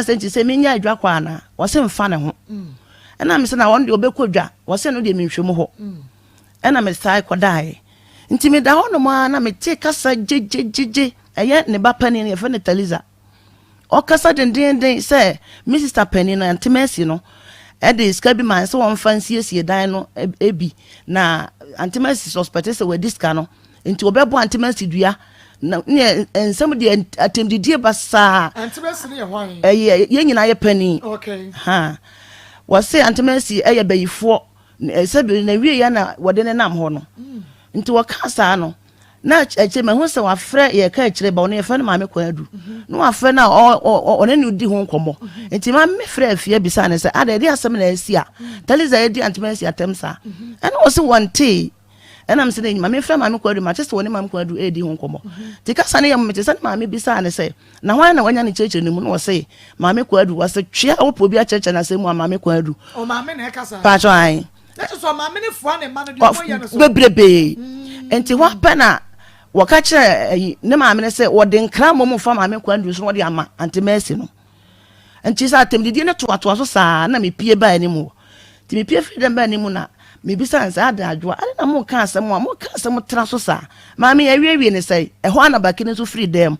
Sɛ nti sɛ menya adwa kɔ anaa? Wɔse mfa ne ho. Ɛna mese na wɔn deɛ ɔbɛkɔ dwa. Wɔse no deɛ menhwɛ mu hɔ. Ɛna mesae kɔdaeɛ. Nti meda hɔ nom ara na mete kasa gyegyegyegye. Ɛyɛ ne ba panin no, yɛfrɛ no Taliza. Ɔkasa dendeenden sɛ me sista panin no, Aunty Mercy no, ɛde sika bi maa sɛ wɔmfa nsiesie dan no bi. Na Aunty Mercy suspect sɛ wadi sika no. Nti wɔbɛbɔ Aunty Mercy dua. Na ne nsɛm deɛ atɛmdidie basaa. Aunty Mercy no yɛ hwan? Ɛyɛ yɛn nyinaa yɛ panin. Okay. Ha. Wɔse Aunty Mercy ɛyɛ bayifoɔ. Sɛbi na wie yɛ na wɔde ne nam hɔ no. Nti wɔkaa saa no, na akyire mahu sɛ wafrɛ yɛ ka akyire ba ɔno yɛfrɛ no Maame Kwadu. Na wafrɛ no a ɔne no di ho nkɔmmɔ. Nti maame frɛ afie bisa ne sɛ ada ɛde asɛm na asi a Taliza adi Aunty Mercy atɛm saa. Ɛna ɔse wɔntee. Ɛna mesɛ no maame frɛ Maame Kwadu mate sɛ wɔne Maame Kwadu redi ho nkɔmmɔ. Nti kasa no yɛ mo mete sɛ ne maame bisaa ne sɛ na hwan na wanya ne kyerɛkyerɛ no mu na ɔse Maame Kwadu. Wɔse twea a wopɛ obi akyerɛkyerɛ no asɛm mu a Maame Kwadu. Ɔmaame na ɛka saa. Paatwɔ ae. Na kyerɛ sɛ ɔmaame no foa ne mma no deɛ ɔmo yɛ no so. Bebrebee. Nti hɔ apɛ na wɔka kyerɛ ayi ne maame no sɛ wɔde nkra mmom fa Maame Kwadu so na wɔde ama Aunty Mercy no. Nti sɛ atɛmdidie no toatoa so saa na mepie baa anim hɔ. Nti mepie firi dɛm baa anim na mebisa no sɛ, Adɛn Adwoa, adɛn na moka asɛm a moka asɛm tra so saa? Maame yɛawiewie ne sɛe. Ɛhɔ ara na Baki no nso firi dɛm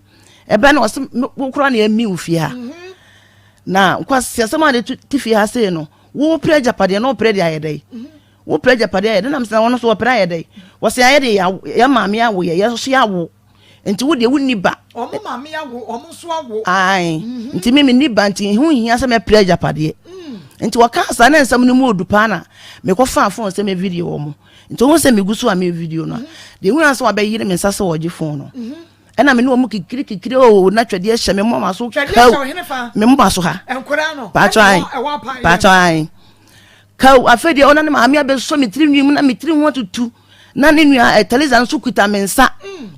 ɛbɛ na ɔse, wo koraa na yɛmi wo fie ha. Na nkwasiasɛm a de te fie ha sei no, wopere agyapadeɛ na wopere de ayɛ dɛn? Wopere agyapadeɛ ayɛ dɛn? Nam sɛ na wɔn nso wɔpere ayɛ dɛn? Wɔse ayɛ de yɛ maame awo yɛ, yɛ nso yɛawo. Nti wo deɛ wonni ba. Wɔn maame awo, wɔn nso awo. Ae, nti me menni ba nti ho nhia sɛ mɛpere agyapadeɛ. Nti wɔkaa saa na nsɛm no mu odu paa na mekɔfaa phone sɛ me video wɔn. Nti wɔhu sɛ megu so a me video no a, deɛ hu ara sɛ wɔabɛyere me nsa sɛ wɔgye phone no. Ɛna me ne wɔn kikiri kikiri oo na twɛdeɛ hyɛ me moma so Twɛdeɛ hyɛ wo hene fa? Me moma so ha. Nkoraa no, Paatɔ ɛna ae, ɛwɔ apaeɛ no. paatɔ ae. Kaw, afei deɛ ɔna ne maame abɛsɔ me tiri nwi mu na me tiri ho atutu. Na ne nua eh, Taliza nso kuta me nsa.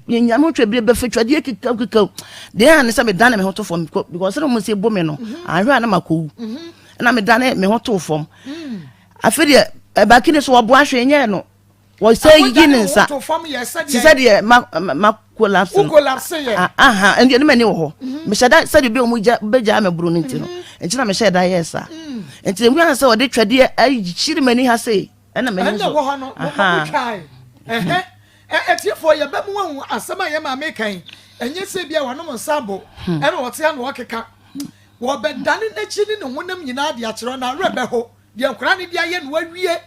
Yɛnya me ho twɛbire bɛfɛ twɛdeɛ kekaw kekaw. Deɛ a ne sɛ medane me ho to fam because sɛ wɔn sɛ bo me no, anhwɛ a na makɔwu. Ɛna medane me ho too fam. Afei deɛ ɛbaki ne so wɔboa hwee nyɛɛ no. Wɔsɛ yi ne nsa. Te sɛ deɛ ma ma collapse no. Aha, ɛndeɛ ne m'ani wɔ hɔ. Mehyɛ da sɛdeɛ bi a wɔn gya bɛgyaa me boro no nti no. Nti na mehyɛ da yɛɛ saa. Nti ehu sɛ wɔde twɛdeɛ akyiri m'ani ha sei. Ɛna m'ani nso. Ɛna wɔ hɔ no, wɔn twae. Ɛhɛ, atiefoɔ yɛbɛ mu ahu asɛm a yɛ maame kan. Ɛnyɛ sɛ bi a wɔnom nsa abo, ɛna wɔte ano ɔkeka. Wɔbɛdane n'akyi ne ne honam nyinaa de akyerɛ na awerɛ bɛho deɛ nkwadaa no de ayɛ no awie.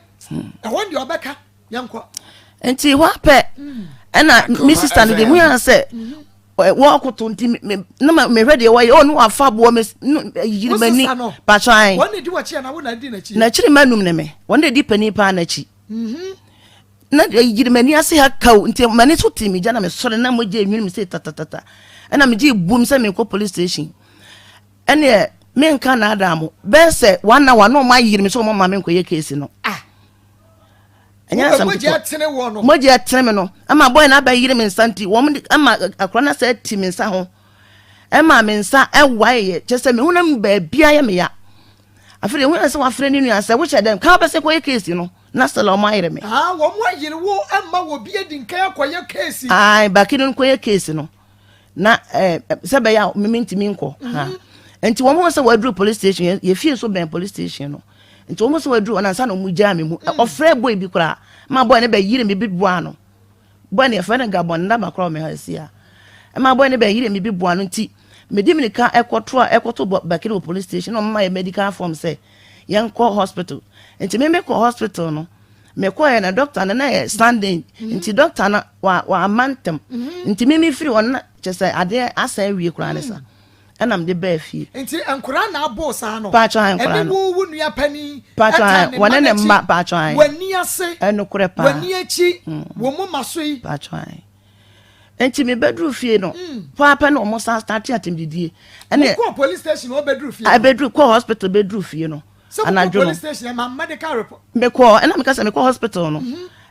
Ɛhɔ deɛ ɔbɛka, yɛnkɔ. Nti hɔ apɛ, ɛna me sista no de mu yɛn sɛ wɔkoto nti na mehwɛ deɛ wɔyɛ ɔno wafa boɔ me yiri m'ani patwan n'akyiri ma num ne me wɔn de di panin paa n'akyi mhm. na yiri m'ani ase ha kaw nti m'ani so te me gya na mesɔre na mogya enwini me sɛ tatatata ɛna megye bum sɛ mekɔ police station ɛneɛ menka naadaa mo bɛyɛ sɛ one hour na ɔmo ayiri me sɛ ɔmo ma me nkɔyɛ case no ah. Ɛnyɛ asɛm ketewa. Mogya ɛtene me no ɛma bɔyɛ no abɛyere me nsa nti wɔn de ɛma akora no asɛ ti me nsa ho ɛma me nsa ɛwaeɛ kyɛ sɛ me honam baabia yɛ me ya. Afei deɛ woyɛ sɛ wafrɛ ne nua sɛ wohyɛ dɛm ka wobɛsɛ kɔyɛ keesi no na sɛ la wɔn ayere me. Ah, wɔn ayere wo ɛma wɔ bi adi nkan akɔyɛ keesi. Ae, baki no nkɔyɛ keesi no na ɛɛ sɛ bɛyɛ a mimi ntumi nkɔ. Ha. Nti wɔn ho sɛ wɔaduru police station yɛ fie so bɛn police station no. Nti wɔn sɛ wɔaduru hɔ no ansa na wɔn gyaa me mu. Mm. Ɔfrɛ boy bi koraa ma boy no bɛyere me bi boa no. Boy no yɛfrɛ no Gabon ne naba koraa wɔ me ha si a. Ɛma boy no bɛyere me bi boa no nti mede mirika ɛkɔto a ɛkɔto Bakiri wɔ police station na wɔn ma yɛ medical form sɛ yɛnkɔ hospital. Nti me mekɔ hospital no mekɔɛ na doctor no na yɛ Sunday mm-hmm. nti doctor no wa wamma ntɛm. Mm-hmm. Nti me mefiri hɔ no kyɛ sɛ adeɛ asan awie koraa ne sa. Mm. Ɛna mede baa fie. Nti nkwadaa na abo saa no? Paatwɔ ae nkwadaa no. Ɛne wo wo nua panin Paatwɔ ae ɛta ne wɔne mma ne n'akyi, mma paatwɔ ae. W'ani ase, Ɛnokorɛ paa. W'ani akyi, wo moma so yi. Paatwɔ ae. Nti me bɛduru fie no, paa pɛ na wɔn san starte atɛmdidie. Ɛne. Wokɔɔ police station hɔ bɛduru fie no? Ɛbɛduru kɔɔ hospital bɛduru fie no. Sɛ wokɔ Anadwo no. police station ɛma medical report. Mekɔɔ ɛna meka sɛ mekɔ hospital no.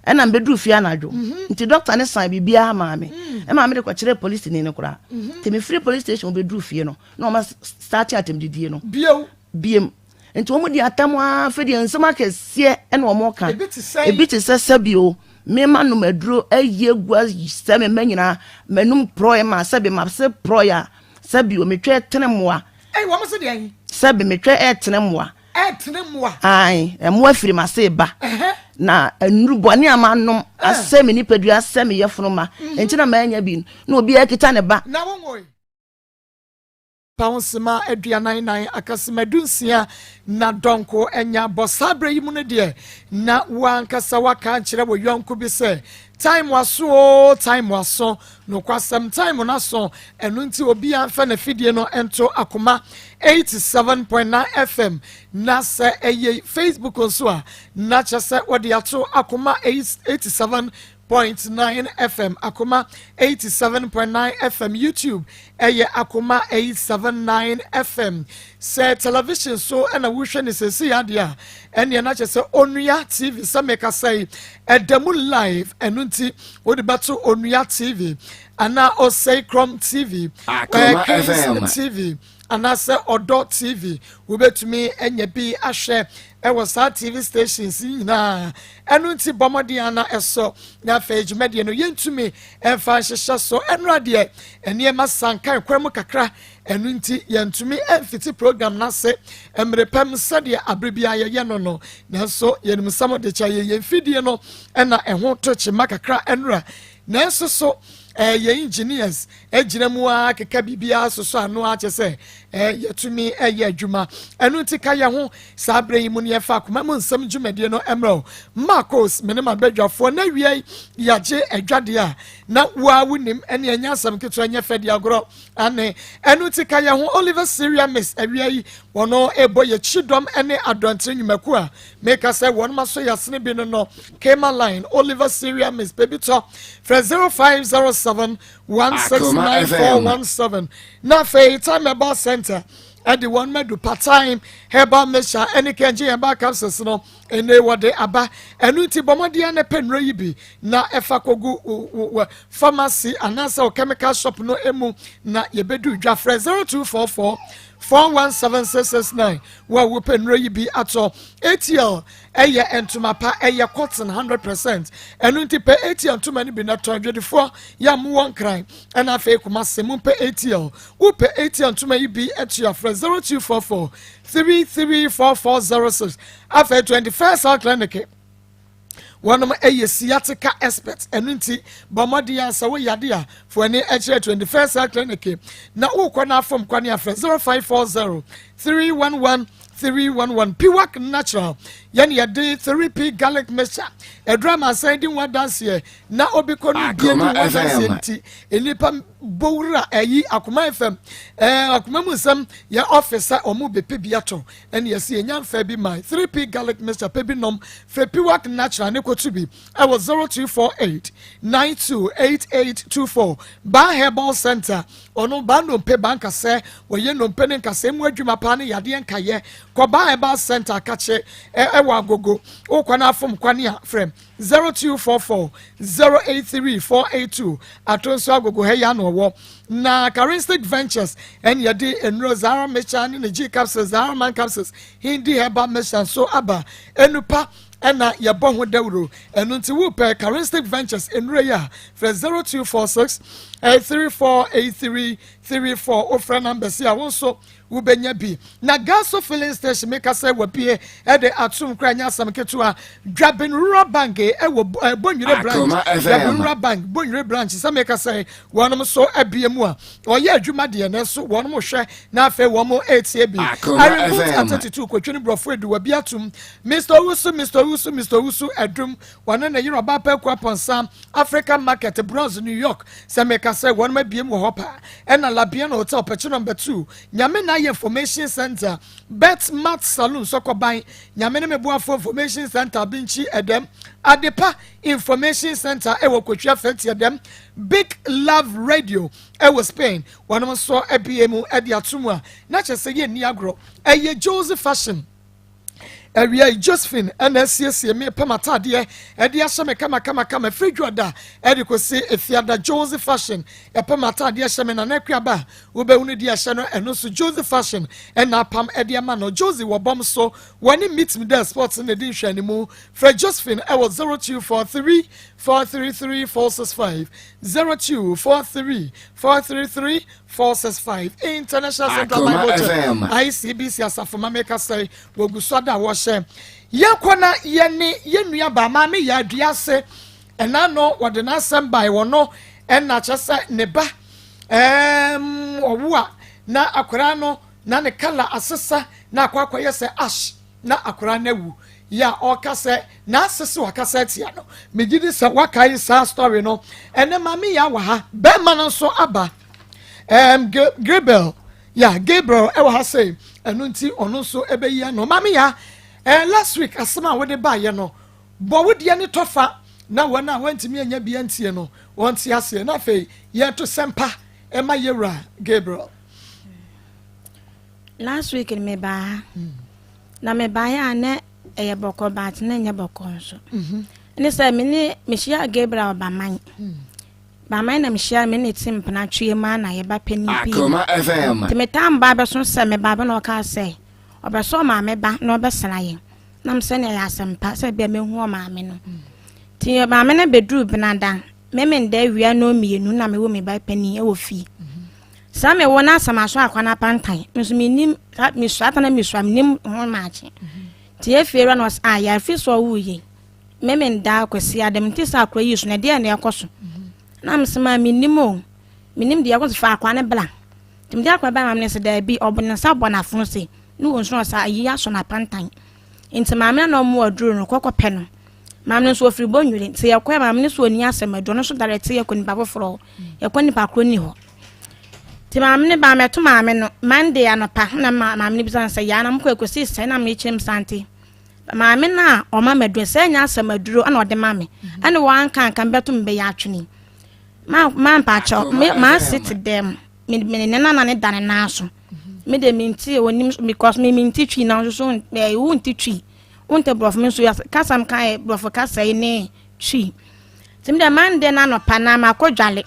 Ɛna mebɛduru fie anadwo. Nti doctor no sign biribiara maa me. Ɛma mede kɔkyerɛɛ polisini no koraa. Nti mefiri police station bɛduru fie no, na wɔn starte atɛmdidie no. Bio. Biem. Nti wɔn di atam ara afei deɛ nsɛm akɛseɛ ɛna wɔn ka. Ebi te sɛn? Ebi te sɛ sɛbi o, me ma nom aduro ayi agu asɛ me mma nyinaa, m'anum porɔɛ ma sɛbi ma se porɔɛ a, sɛbi o, metwa tene mmoa. Ɛyi wɔn se deɛn? Sɛbe metwɛ ɛɛtene mmoa. Ɛɛtene mmoa. Ae, mmoa firi m'ase reba. Na nnuru bɔne a manom asɛe me nipadua, asɛe me yafunu ma, enti na mannya bi. Na obiara kita ne ba. Na wonwoe. Paho-sima 44, akasima 16 na dɔnko anya bɔ. Saa berɛ yi mu no deɛ, na wo ankasa woaka akyerɛ wo yɔnko bi sɛ, Time aso oo, time aso. Nokwasɛm, time no aso, ɛno nti obiara mfa n'afidie no nto Akoma 87.9 FM, na sɛ ɛyɛ Facebook nso a, na kyerɛ sɛ wɔde ato Akoma 87. 0.9 FM, Akoma 87.9 FM, YouTube ɛyɛ Akoma 879 FM. Sɛ television so ɛna wohwɛ ne sɛsi adeɛ a, ɛneɛ na kyerɛ sɛ Onua TV sɛ mekasa yi ɛda mu live, ɛno nti wode bɛto Onua TV anaa Osei Krom TV, Akoma Kings FM. TV anaasɛ Ɔdɔ TV, wobɛtumi anya bi ahwɛ ɛwɔ saa TV stations yi nyinaa. Ɛno nti bɔ mmɔden ana ɛsɔ na afei dwumadie no yɛntumi ɛmfa nhyehyɛ so. Ɛnora deɛ, nneɛma sankan kwan mu kakra, ɛno nti yɛntumi ɛmfiti program n'ase mmerɛ pɛm sɛdeɛ abere bi a yɛyɛ no. Nanso yɛnim nsɛm de kyɛ yɛ yɛn fidie no ɛna ɛho to kyema kakra ɛnora, nanso so yɛn engineers gyina mu a keka biribiara soso ano akyɛ sɛ yɛtumi ɛyɛ adwuma. Ɛno nti ka yɛn ho saa berɛ yi mu no, yɛfa Akoma mu Nsɛm dwumadie no mmerɛ o. Marcos me ne ma badwafoɔ na wia yi yɛagye adwadeɛ a na woa wonim ɛne ɛnyɛ asɛm ketewa, nyɛ fɛ de agorɔ ane. Ɛno nti ka yɛn ho. Oliver Syria Miss awia yi wɔno ɛbɔ yɛkyi dɔm ne adɔntere nnwumaku a meka sɛ wɔn ma so yɛasene bi no Kema Line, Oliver Syria Miss baby tɔ frɛ 0507 169417. Na afei Time Herbal Center ɛde wɔn madu part-time herbal mixture ɛne kɛngye herbal capsules no ɛne wɔde aba. Ɛno nti bɔ mmɔden ne pɛ nnuro yi bi na ɛfa kogu wɔ pharmacy anaasɛ wɔ chemical shop no emu na yɛbɛdu dwa. Frɛ 0244 417669 wɔ a wopɛ nnuro yi bi atɔ. ATL ɛyɛ ntoma pa, ɛyɛ cotton 100%. Ɛno nti pɛ ATL ntoma no bi na tɔn. Adwadifoɔ yɛ a mowɔ Nkran ɛna afei Kumase, mo mpɛ ATL. Wopɛ ATL ntoma yi bi atua, frɛ 0244 334406. Afei 21st Health Clinic, wɔnom ɛyɛ sciatica expert. Ɛno nti bɔ mmɔden a sɛ woyɛ ade a fo ani ɛkyerɛ 21st Health Clinic na wokɔ no afom kwane afrɛ 0540 311 311. Piwak Natural, yɛne yɛde 3P garlic mixture ɛdura amansan di ho adanseɛ na obi kɔ no bie di ho Akoma adanseɛ. FM. Nti nnipa bowura ɛyi Akoma FM, Akoma mu Nsɛm yɛ office a ɔmo bɛpɛ bi atɔ, ɛne yɛsi yɛnya nfa bi ma 3P garlic mixture pɛ bi nom. Fɛ Piwak Natural ne kotu bi ɛwɔ 0248 928824. Baa Herbal Center, ɔno baa nnompe, baa nkasɛ, wɔyɛ nnompe ne nkasɛ mu adwuma paa ne yadeɛ nkayɛ. Kɔ Baa Herbal Center akakye ɛwɔ Agogo, wokɔ no afom kwane a frɛ 0244 083 482. Ato nso Agogo ha yi ano ɔwɔ. Na Charistic Ventures ɛne yɛde nnuro Zara mixture ne ne G capsules, Zara man capsules, Hindi herbal mixture nso aba enupa ɛna yɛbɔ ho dawuro. Ɛno nti wopɛ Charistic Ventures nnuro yi a, frɛ 0246 3483 34. Wofrɛ number si a, wo nso wobɛnya bi. Na Gaso Filling Station, meka sɛ wabie ɛde atom kora, nyɛ asɛm ketewa. Dwabin Rural Bank ɛwɔ Bonwire branch. Akoma FM. Dwabin Rural Bank Bonwire branch, sɛ meka sɛ wɔnom so abie mu a ɔyɛ adwuma deɛ ne so wɔnom hwɛ na afei wɔn etie bi. Akoma Arimboot FM. Atatutu kotwene borɔfo edu wabi atum. Mr Owusu, Mr Owusu, Mr Owusu Adum, wɔne ne yere ɔbaa pɛ kɔ apɔnsa African Market, Bronx, New York, sɛ meka sɛ wɔnom abie mu wɔ hɔ paa. Ɛna Labiano Hotel pɛkyi number 2, Nyame na ayɛ Information Center, Bet Mat Saloon Sɔkɔban, Nyame ne Meboafo Information Center, Binkyi Ɛdɛm, Adepa Information Center ɛwɔ Kotwia Fɛnti Ɛdɛm, Big Love Radio ɛwɔ Spain, wɔnom nso abie mu ɛde ato mu a na kyerɛ sɛ yɛnni agorɔ. Ɛyɛ Joseph Fashion awia yi, Josephine ɛna asiesie me pam ataadeɛ ɛde ahyɛ me kamakamakama firi dwoɔda ɛde kɔsi Efiada. Joseph Fashion ɛpam ataadeɛ hyɛ me. Nana Akuaba a wobɛhunu di ahyɛ no, ɛno nso Joseph Fashion ɛna apam ɛde ama no. Josie wɔ bɔm so, wɔne Meet Me There Sports na ɛdi nhwɛanimu. Frɛ Josephine ɛwɔ 0243 433 465, 0243 433. 465 International Central Akoma Bible Church FM. ICBC asafo ma meka sɛ wɔgu so ada a wɔhyɛ yɛkɔ na yɛne yɛn nua baa maame yɛ adua ase ɛna no wɔde n'asɛm bae wɔ no ɛna kyerɛ sɛ ne ba ɔwo a na akwaraa no na ne colour asesa na akɔ akɔyɛ sɛ ash na akwaraa no awu yɛ a ɔka sɛ n'asese wakasa atia no. Megye di sɛ wakae saa story no. Ɛnɛ maame yɛ awɔ ha, bɛrima no nso aba, Gabriel ya Gabriel ɛwɔ ha sɛ ɛno nti ɔno nso ɛbɛyi ano. Maame ya, last week asɛm a wɔde baayɛ no, bɔ wo deɛ ne tɔfa na wɔn a wɔntumi anya bi ntie no wɔn te aseɛ, na afei yɛto sɛmpa ɛma yɛwura Gabriel. Last week no mebaa ha na mebaeɛ a na ɛyɛ bɔkɔ, but na ɛnyɛ bɔkɔ nso ne sɛ me ne mehyia Gabriel Baman Baman na mehyia me ne te mpena twe mu a na yɛba panin pii. Akoma FM. Nti metaa mba bɛso sɛ meba bɛ na ɔkaa sɛ ɔbɛsɛ ɔmaame ba na ɔbɛsra yɛn nam sɛnea ɛyɛ asɛmpa sɛ bia mehu ɔmaame no. Nti maame no bɛduru Benada memenda awia no 2 na mewɔ me ba panin ɛwɔ fie saa mewɔ no asɛm aso akwa no apantan me nso menim mesua ata na mesua menim ho maakye. Nti yɛfie wura na ɔsɛ a yɛafi so ɔwo yɛ memenda Kwasi Adam nti sɛ akora yi so na ɛdeɛ na ɛkɔ so na mesɛ ma menim o, menim deɛ ɛkɔ so fa akwa no bla. Nti mede akwa ba maame no sɛ daabi, ɔbɔ ne nsa bɔ n'afono se ne wɔ nso ɔsɛ ayi asɔ n'apantan. Nti maame no na ɔmo aduro no kɔkɔ pɛ no, maame no nso ofiri bɔ nwere. Nti yɛkɔ maame no so oni asɛm aduro no so dare te yɛkɔ nipa foforɔ, yɛkɔ nipa koro ni hɔ. Nti maame no ba mɛto maame no Monday anɔpa na maame no bisa no sɛ yaa na mokɔ ɛkɔsi sɛ na mekyerɛ m sante maame no a ɔma maduro sɛ ɛnyɛ asɛm aduro ɛna ɔde ma me ɛne wɔanka anka mbɛto me bɛyɛ atwene ma ma mpakyɛw me ma ase te dɛm me me ne nana ne da ne nan so. Me de me nti onim because me me nti Twi na nso so wo nti Twi, wo nti borɔfo, me nso kasa m ka yɛ borɔfo kasa yi ne Twi. Nti me de Monday na anɔpa na makɔ dwale,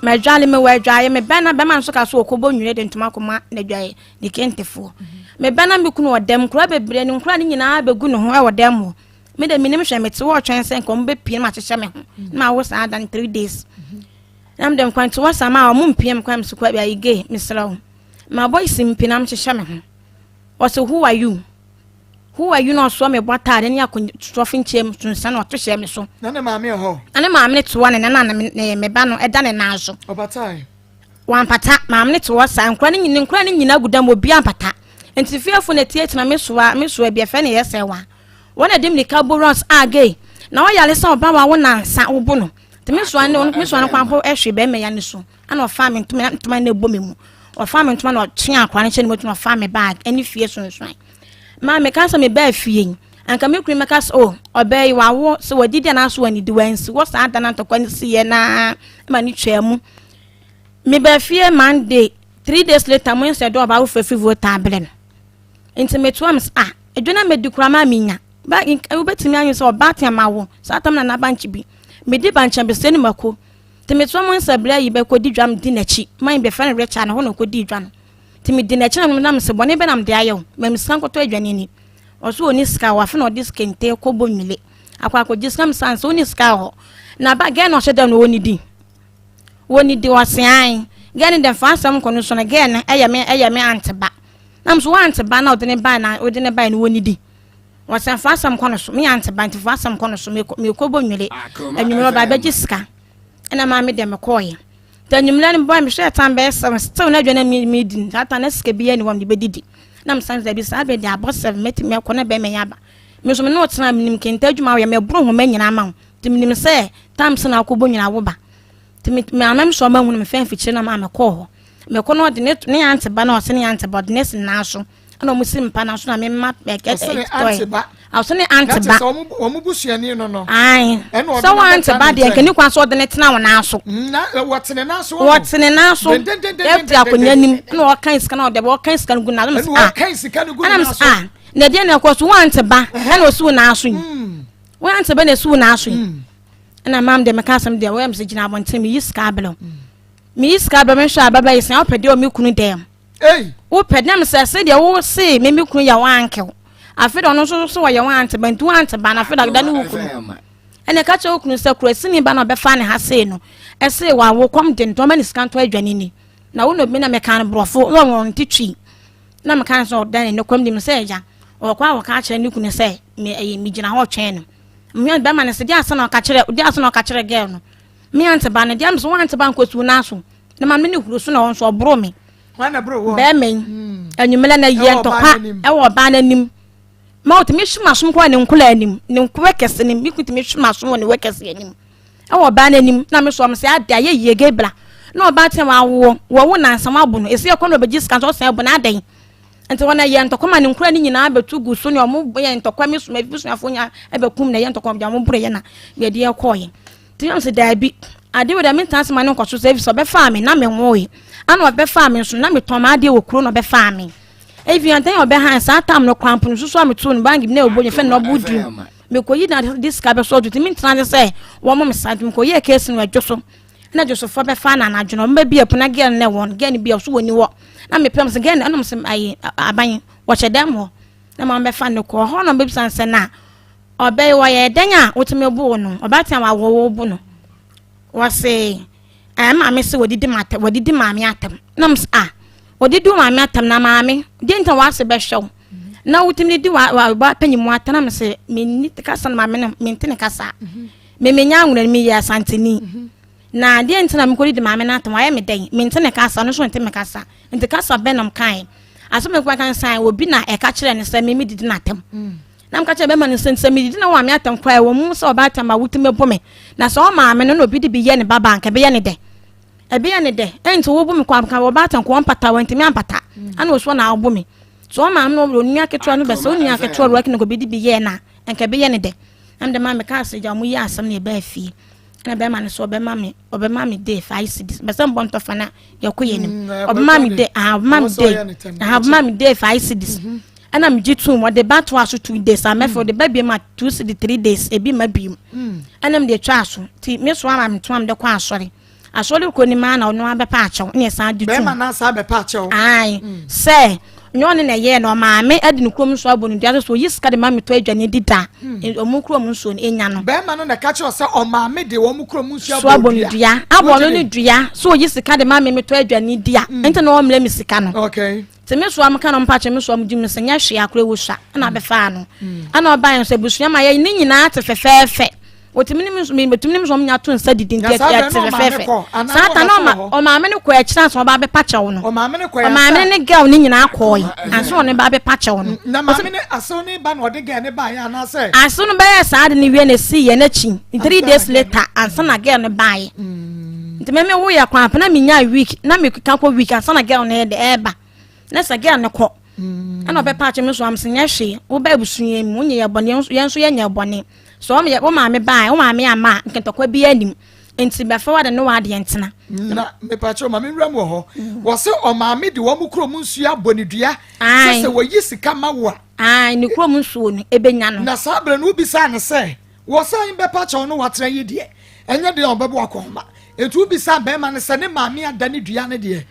madwale me wɔ adwaeɛ me bɛn na bɛma nso ka so ɔkɔbɔ nwere de ntoma kɔma n'adwaeɛ ne kentefoɔ. Me bɛn na me kunu wɔ dɛm nkura bebree ne nkura ne nyinaa bɛgu ne ho ɛwɔ dɛm hɔ. Me de menim hwɛ, mete hɔ ɔtwɛn sɛ nka ɔmo bɛpie na mahyehyɛ me ho na mawo saa dan 3 days na mede nkwanti wɔ sama a ɔmo mpie me kwan so kɔ ayi gay. Mesrɛ wo ma boys mpi na mehyehyɛ me ho. Ɔsɛ who are you, who are you? Na ɔsoa me bɔ ataade ne akɔtɔfo nkyɛn mu sunsan na ɔto hyɛ me so. Na ne maame wɔ hɔ? Na ne maame ne te hɔ ne nana ne me ba no ɛda ne nan so. Ɔbatae? Wampata. Maame ne te hɔ saa, nkura ne nyina nkura ne nyina gu dam, obi ampata. Nti fiefo na tietena me soa me soa bi ɛfɛ ne yɛ sɛ wa wɔn na de mirika bɔ runs a gay na ɔyare sɛ ɔba wa wo nansa wo bo no. Nti me soa ne me soa no kwan po ɛhwe bɛrima ya ne so ɛna ɔfa me ntoma, ntoma na ɛbɔ me mu. Ɔfa me ntoma na ɔtwe akora no hyɛ ne mu na ɔfa me bag ɛne fie sunsun. Maa meka sɛ me baa fie yi anka me kunu mɛka sɛ o ɔbaa yi wawo sɛ wadidi anaasɛ wanidi wansi wɔ saa da na ntɔkwa no si yɛ naa ma ne twaa mu. Mebaa fie Monday, 3 days later mo nsɛ dɛ ɔbaa wofa firi Volta abrɛ no. Nti metoa me sɛ ah edwa na medi koraa maa menya ba wobɛtumi anyi sɛ ɔbaa tea ma wo saa tam na n'abankye bi medi bankye bɛsɛ no mako. Nti metoa mo nsɛ berɛ yi bɛkɔdi dwa di n'akyi man bɛfrɛ no Richard na hɔ na ɔkɔdi dwa no. Nti medi n'akyi na nam sɛ bɔne bɛ nam de ayɛ wo ma me sika nkɔtɔ aduane ni. Ɔso ɔni sika wɔ afe na ɔde kente kɔbɔ nwile akɔ akɔgye sika. Mesan sɛ ɔni sika wɔ hɔ na ba gɛɛ na ɔhyɛ dɛ no ɔnidi wɔnidi ɔsean gɛɛ no dɛ fa asɛm nkɔ no so no gɛɛ no ɛyɛ me ante ba nam so wɔante ba na ɔde ne ba na ɔde ne ba no wɔnidi wɔsɛn fa asɛm kɔ no so me ante ba nti fa asɛm kɔ no so mekɔ bɔ nwile anwummerɛ ɔba abɛgye sika ɛna maame deɛ mekɔɔyɛ. Nti anwummerɛ no bɔ mehwɛ time bɛyɛ 7 still na adwa na medi saa time na sika bi yɛ ne wɔm de bɛdidi na mesan sɛ bi saa bɛ de abɔ 7 mɛtumi akɔ na bɛrima yɛ aba. Me nso me ne ɔtena menim kente adwuma woyɛ mɛboro nhoma nyinaa ma wo nti menim sɛ time sɛ na akɔbɔ nyinaa wo ba. Nti maame m sɛ ɔma hu no mefɛ mfikyire na maa mekɔɔ hɔ mekɔ na ɔde ne ante ba na ɔse ne ante ba ɔde ne si nan so ɛna ɔmo si mpa na so na mema Ɔsɛ ne ante ba. Ɔsɛ ne ante ba. Wɔn busuani no. Ayi sɛ wɔn ante ba deɛ nkani kwan so ɔde ne tena wɔn nan so. Na wɔte ne nan so. Wɔte ne nan so ɛte akonnwa nim ɛna ɔkan sika na ɔde ɔkan sika no gu na so. Ɛna ɔkan sika no gu na so. Ɛna ah na ɛdeɛ na ɛkɔ so wɔn ante ba ɛna osi wɔn nan so yi wɔn ante ba na esi wɔn nan so yi ɛna maam deɛ mɛka asɛm deɛ wɔyɛ mi sɛ gyina abɔnten mi yi sika abɛlɛw mi yi sika abɛlɛw mi nhwɛ ababa yi sɛn ɔpɛ deɛ ɔmi kunu dɛm wopɛ dɛm sɛ sɛdeɛ wo se me me kunu yɛ wo ankew afei de ɔno nso so wɔyɛ wo ante ba nti wo ante ba na afei de da ne wo kunu ɛna ɛka kyerɛ wo kunu sɛ kurasini ba na ɔbɛfa ne ha sei no ɛse wawo kɔm de ntɔma ne sika ntɔ aduane ni. Na wo na obi na meka no borɔfo na wɔn te twi. Na meka no sɛ ɔdan ne kwam nim sɛ agya ɔkɔ a wɔka akyerɛ ne kunu sɛ me ɛyɛ megyina hɔ twɛn no. Mmea bɛma no sɛ deɛ asɛ na ɔka kyerɛ deɛ asɛ na ɔka kyerɛ girl no. Me ante ba no deɛ mesɛ wɔn ante ba nkɔsuo no aso. Na maame no huro so na wɔn nso ɔboro me. Bɛrima yi hmm. anwummerɛ na yɛ ntɔkwa ɛwɔ ɔbaa no anim. Ma ɔtumi hwe m'asom kɔ ne nkola anim ne nkoa kɛse no me kunu tumi hwe m'asom wɔ ne wɔ kɛse anim. Ɛwɔ ɔbaa no anim na me so ɔmo sɛ ade ayɛ yie gay bla na ɔbaa tɛn wawoɔ wɔwo nansa wabo no esi ɛkɔ na ɔbɛgye sika nso ɔsan abu no adɛn nti wɔn ɛyɛ ntɔkwa ma ne nkura ne nyinaa bɛtu gu so ne ɔmo yɛ ntɔkwa me soma ebusuafoɔ nyinaa ɛbɛkum na ɛyɛ ntɔkwa ɔmo boro yɛ na yɛde ɛkɔɔ yɛ nti yɛn sɛ daabi ade wɔ dɛ me ntan sɛ ma ne nkɔ so sɛ ebi sɛ ɔbɛfaa me na me nwoe ana ɔbɛfaa me nso na metɔn m'adeɛ wɔ kuro na ɔbɛfaa me ebi antɛn ɔbɛhan saa tam no kwan pono soso a metu no bangi bi na ɛbɔ nyɛ fɛ na ɔbɔ dum Mekɔyi na de sika bɛsɔ do nti mentena ase sɛ wɔn me saa nti mekɔyɛɛ case no ɛdwo so na dwosofoɔ bɛfa no anadwo no wɔn bɛbi ɛpo na girl no na ɛwɔ no girl no bi ɔso wɔ ni hɔ na mepɛ m sɛ girl no ɛna sɛ ayi aban wɔhyɛ dɛm hɔ na ma bɛfa no kɔ hɔ na ɔbɛbisa no sɛ na ɔbɛyɛ wɔyɛ dɛn a wotumi bo no ɔbaatan a wɔwɔ bo no wɔse Ɛɛ maame se wɔdidi m'atɛm wɔdidi maame atɛm na mo sɛ ah wɔdidi maame atɛm na maame deɛ nti na wɔase bɛhwɛ wo na wotumi didi wa wa ba panyin mu atɛm na mo sɛ menni kasa na maame no mente ne kasa me menya anwona no meyɛ asanteni na deɛ nti na mekɔdidi maame no atɛm wayɛ me dɛn mente ne kasa ɔno nso nte me kasa nti kasa bɛn na mkae asɛm a mekɔka nsan obi na ɛka kyerɛ no sɛ me medidi no atɛm Na meka kyerɛɛ bɛrima no sɛ, sɛ medidi na wɔama me atɛm koraa a, ɛwɔ mu sɛ ɔbaatan ma wotumi bo me, na sɛ ɔmaa me no na obi de bi yɛ ne babaa anka ɛbɛyɛ ne dɛ. Ɛbɛyɛ ne dɛ. Ɛnti wobo me kɔ anka ɔbaatan kɔ ɔmpata, wantumi ampata. Ana osuo na ɔbo me. So ɔmaa me no onua ketewa no bɛsɛ onua ketewa ruaki na obi de bi yɛɛ no a, anka ɛbɛyɛ ne dɛ. Na mede maa mekaa sɛ gya wɔn yi asɛm na yɛbaa fie. Ɛna bɛrima no sɛ ɔbɛma me ɔbɛma me day 5 cedis. Bɛsɛ mbɔ ntɔfa na yɛkɔ yɛn anim. Ɔbɛma me day ah ɔbɛma me day ah ɔbɛma me day 5 cedis. Ɛna megye tum ɔde ba toa so 2 days amɛfɛ ɔde ba biem a 2 cedi 3 days ebi ma biem. Ɛna mede twaa so ti me so ama me to am de kɔ asɔre. Asɔre kɔ ni maa na ɔno abɛpa akyɛw ne ɛsan de tum. Bɛrima na asa abɛpa akyɛw. Ae sɛ nyɛ ɔne na ɛyɛɛ no ɔmaame adi ne kurom nso abɔ ne dua so oyi sika de ma metɔ aduane di da ɔmo kurom nsuo no enya no. Bɛrima no na ɛka kyerɛ sɛ ɔmaame de wɔn kurom nsuo so abɔ ne dua abɔ no ne dua so oyi sika de ma me metɔ aduane di a nti na ɔmmerɛ me sika no. Okay. Nti me soa meka no mpakyɛ me soa mo di me sɛ nyɛ hwee akora ewu sua ɛna abɛfaa no ɛna ɔbaa yɛn so abusua ma yɛ ne nyinaa te fɛfɛɛfɛ wɔtumi ne me nso metumi ne me nso wɔn nya to nsa didi nti ɛte fɛfɛɛfɛ saa ta na ɔma ɔmaame no kɔ akyire ansa ɔba abɛpa kyɛw no ɔmaame ne girl ne nyinaa kɔɔ yi ansa ɔne ba abɛpa kyɛw no. Na maame ne asew ne ba na ɔde girl ne ba yɛ anaasɛ. Asew no bɛyɛ saa de ne wie na esi yɛ n'akyi 3 days later ansa na girl no ba yɛ. Nti me me wo yɛ kwan pa na me nya week na me ka kɔ week ansa na girl no yɛ de ɛɛba na sɛ girl no kɔ ɛna ɔbɛpa akyɛ me so am sɛ nyɛ hwee wo ba abusua mu wonyɛ yɛ bɔne yɛn nso yɛnyɛ bɔne so wɔn yɛ wo maame baa wo maame ama a nkentɔkwa bi anim nti bɛfa wade ne wadeɛ ntena. Na mepakyɛ maame nwura mu wɔ hɔ wɔsɛ ɔmaame de wɔn kurom nsuo abɔ ne dua sɛ sɛ wɔyi sika ma wo a. Ae ne kurom nsuo no ebenya no. Na saa berɛ no wobisaa no sɛ Wɔsan bɛpa kyɛw no watena yi deɛ, ɛnyɛ deɛ ɔbɛbɔ akɔnhoma. Enti wobisaa barima no sɛ ne maame ada ne dua no deɛ.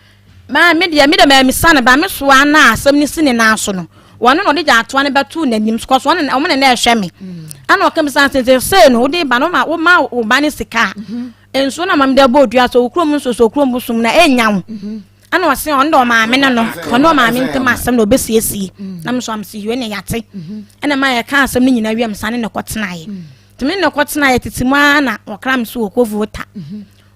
Maa me deɛ, me deɛ mammisa no, ba me soa na asɛm no si ne nan so no, wɔno na ɔde gyaatoa no bɛtoo n'anim, kɔs wɔn na wɔn na na ɛhwɛ me. Ɛna ɔka bisa no sɛ, sei no, wode ba no, woma woma wo ba no sika a, nsuo na maame de abɔ dua sɛ wo kurom nsuo sɛ wo kurom bosom na ɛnnya wo. Ɛna ɔse ɔno de ɔmaame ne no, ɔne ɔmaame ntam asɛm na ɔbɛsiesie. Na me nso am se yue ne yate. Ɛna ma yɛka asɛm no nyinaa wie mesane ne kɔtenaeɛ. Nti me ne kɔtenaeɛ tete mu ara na ɔkra me so wɔkɔ Volta.